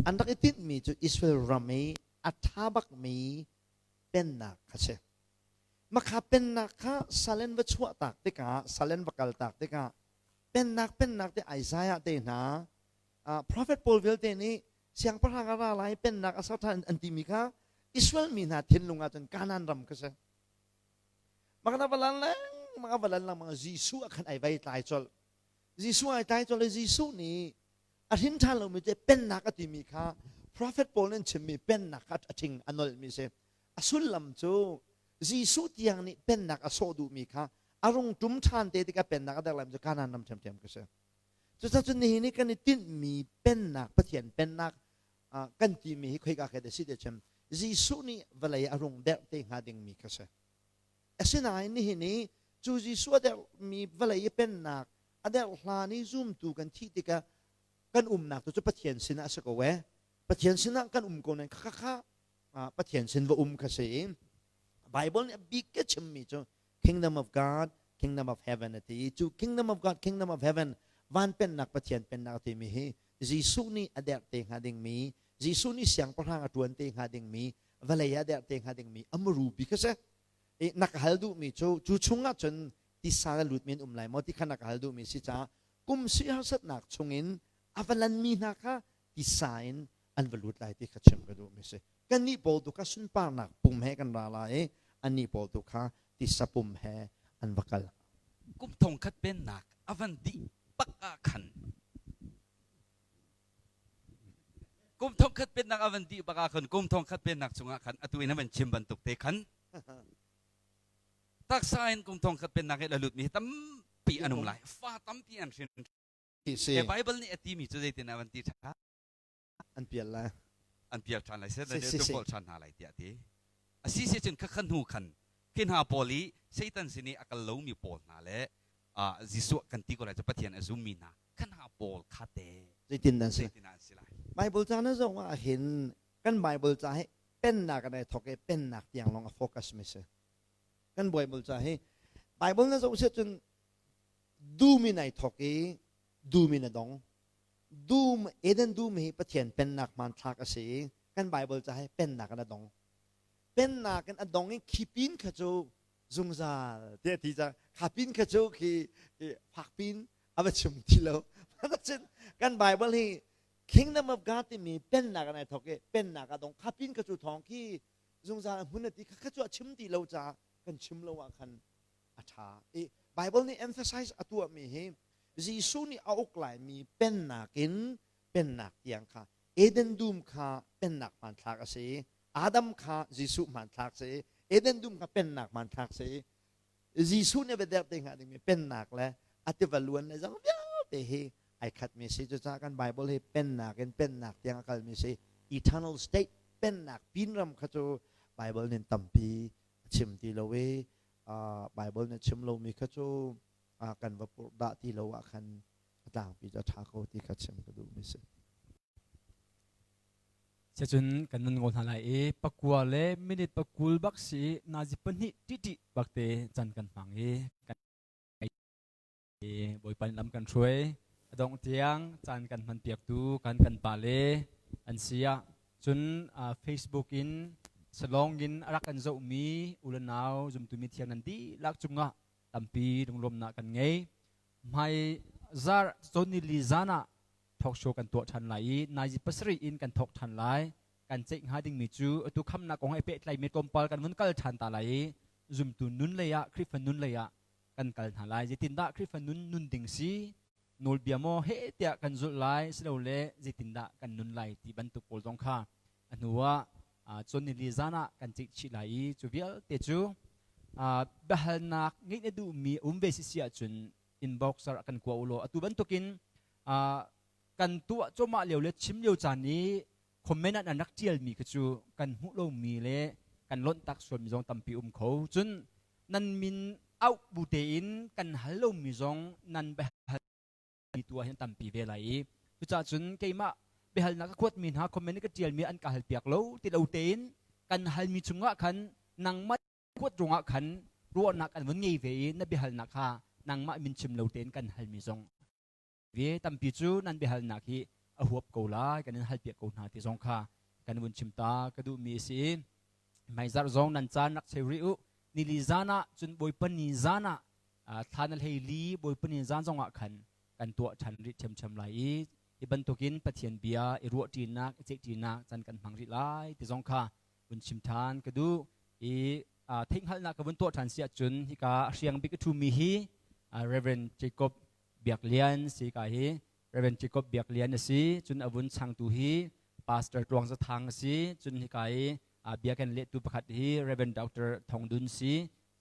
an rak i tinhmi cu Israel ram i a ṭha bakmi pennak kha si. Makha pennak kha salen va chuah tak tikah, salen va kal tak tikah pennak pennak te Isaiah te hna prophet pawl vialte nih siangpahrang a ra lai pennak a ser ṭhan an timi kha Israel mi hna thinlung ah cun Kanaan ram kha si. Makana valan lengmang a valan lengmang Jesuh ah khan ai vai tlai colh. Jesuh ai tlai colh i Jesuh nih a hrin ṭhan lomi te pennak a timi kha prophet pawl nih an chimmi pennak kha a ṭhing a nolhmi si. A sullam cu Jesuh tiang nih pennak a sawh duhmi kha a rung ṭum ṭhan te tikah pennak a derh lai cu Kanaan ram ṭhiamṭhiam ka si. Cucaah nihin i kan i tinhmi pennak Pathian pennak kan timi hi khoika khi dah si ti chim Jesuh nih vawlei a rung derh te hnga dingmi kha si. Asinain nihin i cu Jesuh a derhmi vawlei i pennak a derh hlan i zumtu kan thih tikah kan umnak tu cu Pathian sinah a si ko ee. Pathian sinah kan um ko nain kha kha Pathian sin va um kha si i Bible nih a bik ka chimmi cu Kingdom of God, Kingdom of Heaven a ti i cu Kingdom of God, Kingdom of Heaven van pennak Pathian pennak a timi hi Jesuh nih a derh te hnga dingmi Jesuh nih siangpahrang a ṭuan te hnga dingmi vawlei ah derh te hnga dingmi a muru bik a si. I na ka hal duhmi cu cu chungah cun tisa le lut men um lai maw ti kha na ka hal duhmi si caah kum si harsatnak chungin a va lanmi hna kha tisa in an va lut lai ti kha chim ka duhmi si. Kannih pawl tu kha sunparnak pum he kan ra lai i annih pawl tu kha tisa pum he an va kal. Kum thong khat pennak a van dih. bak ah khan kum thong khat pennak a van dih bak ah khan kum thong khat pennak chungah khan atu in a van chim bantuk te khan taksa in kum thong khat pennak i la lut mi hi tampi an um lai fa tampi an hrin si Bible nih a ti mi cu zeitin a van ti ṭha an pial lai an pial ṭhan lai seh tu kawl ṭhan hna lai tiah ti a si si cun khakhan hnu khan khi hna pawl i Satan sin i a kal lomi pawl hna le Jesuh kan ti ko lai cu Pathian a zummi hna kha hna pawl kha te zeitin an si zeitin an si lai Bible ca na zong ah hin kan Bible ca hi pennak an ai thok i pennak tiang lawng a focus mi si kan Bible ca hi Bible na zoh si cun dum in ai thok i dum in a dong dum Eden dum hi Pathian pennak hmanthlak a si i kan Bible ca hi pennak in a dong pennak in a dong i khi pin kha cu zungzal tiah ti ca kha pin kha cu khi fak pin a va chim ti lo cun kan Bible hi Kingdom of God timi pennak in ai thok i pennak a dong kha pin kha cu thawng khi zungzal a hmun a ti kha kha cu a chim ti lo caah kan chim lo ah khan a ṭha i Bible nih emphasize a tuahmi hi Jesuh nih a uk laimi pennak in pennak tiang kha Eden dum kha pennak hmanthlak a si Adam kha Jesuh hmanthlak si Eden dum kha pennak hmanthlak si Jesuh nih va derh te hnga dingmi pennak le a tiva luan le zong vialte hi ai khatmi si cucaah kan Bible hi pennak in pennak tiang a kalmi si eternal state pennak pinram kha cu Bible nin tampi a chim ti lo i Bible nih chim lomi kha cu kan va purh dah ti lo ah khan a tlangpi cu a ṭha ko ti kha chim ka duhmi si. Cun kan nan ngol hna lai i pakua le minute pakul bak si nazi pahnih ṭihṭih bakte can kan hmang i kan Bawipa nih lam kan hruai. A dongh tiang caan kan hman piaktu kan kan pale an si ah cun Facebook in salong in a rak kan zohmi u le nau zumtu mi thiang nan dihlak cungah tampi lunglawmnak kan ngei. Hmai zar cawni li zan ah talk show kan tuah ṭhan lai i naizi pasarih in kan thawk ṭhan lai. Kan ceih hnga dingmi cu atu khamnak kong he pehtlaimi tlawmpal kan vun kal ṭhan ta lai i zumtu nun lei ah Khrihfa nun lei ah kan kal hna lai. Zeitindah Khrihfa nun nun ding si? Nawlbia maw heh tiah kan zulh lai silole zeitindah kan nun lai ti bantuk pawl zong kha a hnu ah cun nili zan ah kan ceih chih lai i cu vialte cu biahalnak ngeih na duhmi um ve si si ahcun inbox ah kan kua u law atu bantukin kan tuah cuahmah lio le chim lio caan i comment ah nan rak ṭialmi kha cu kan hmuh lomi le kan lonh tak sualmi zong tampi um kho. Cun nan min auh bu tein kan hal lomi zong nan biahal tu ah hin tampi ve lai i cucaah cun keimah biahalnak ka kuatmi hna comment ka ṭialmi an ka halpiak lo ti lo tein kan halmi chungah khan nangmah kuat ruangah khan ruahnak an vun ngei ve i na biahalnak kha nangmah min chim lo tein kan halmi zong ve tampi cu nan biahalnak hi a huap ko lai kan in halpiak ko hna ti zong kha kan vun chim ta ka duhmi a si hmaizarh zong nan caan rak cheu rih u nili zan ah cun bawipa ni zan ah thla na hlei li bawipa ni zan zong ah khan kan tuah ṭhan rih ṭhiamṭhiam lai i hi bantukin Pathian bia i ruahṭinak i ceihṭinak can kan hmang rih lai ti zong kha vun chim ṭhan ka duh i theihhngalhnak ka vun tuah ṭhan si ahcun hika a hriang bik a ṭhumi hi Reverend Jacob Biak Lian si ka hi Reverend Jacob Biak Lian a si cun a vun changtu hi Pastor Tluang Za Thang a si cun hika i bia kan lehtu pakhat hi Reverend Dr. Thong Dun si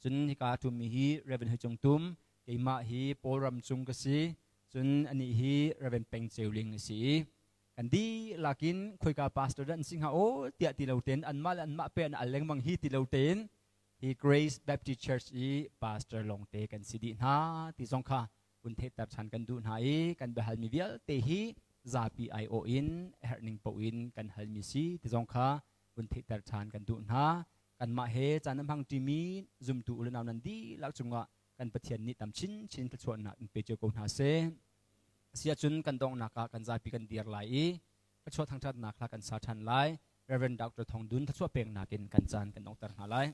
cun hika a ṭhumi hi Reverend Hui Cung Tum keimah hi Paul Ram Cung ka si cun anih hi Reverend Peng Ceu Ling a si i kan dihlak in khoika pastor dah an si hnga aw tiah ti lo tein anmah le anmah pe an al lengmang hi ti lo tein hi Grace Baptist Church i pastor lawngte kan si dih hna ti zong kha vun theihter ṭhan kan duh hna i kan biahalmi vialte hi zapi aiawh in herhning paoh in kan halmi si ti zong kha vun theihter ṭhan kan duh hna. Kanmah he caan a hmang ṭimi zumtu u le nau nan dihlak cungah kan Pathian nih tam chinchin thluachuahnak in pe cio ko hna seh. Asiahcun kan donghnak ah kan zapi kan dir lai i thluachuah thangṭhatnak hla kan sa ṭhan lai. Reverend Dr. Thong Dun thluachuah peknak in kan caan kan donghter hna lai.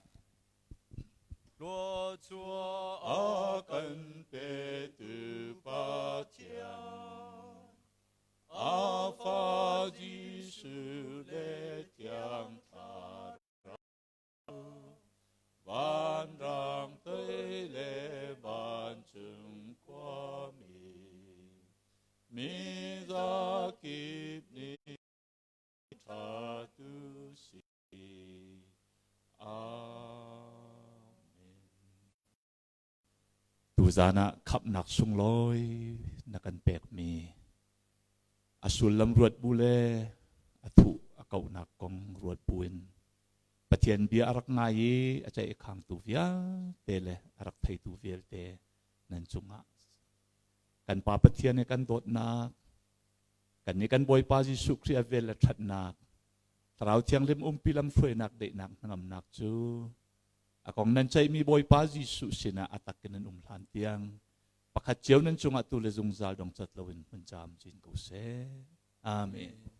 Thluachuah a kan petu Pathian, a fa Jesuh le Thiang Thlarau, vanrang tei le vancung khuami. Tuzan ah khamhnak sunglawi na kan pekmi a sullam ruat bu le a thuh a kauhnak kong ruat buin Pathian bia a rak ngai i a ceih khangtu vialte le a rak theitu vialte nan cungah kan Pa Pathian he kan dawtnak kan nih kan Bawipa Jesuh Khrih a vel le ṭhatnak Thlarau Thianghlim umpi lamhruainak daihnak hnangamnak cu a kong nan ceihmi Bawipa Jesuh sinah a tak in nan um hlan tiang pakhat cio nan cungah tu le zungzal dong cat loin hmun caam cin ko seh. Amen.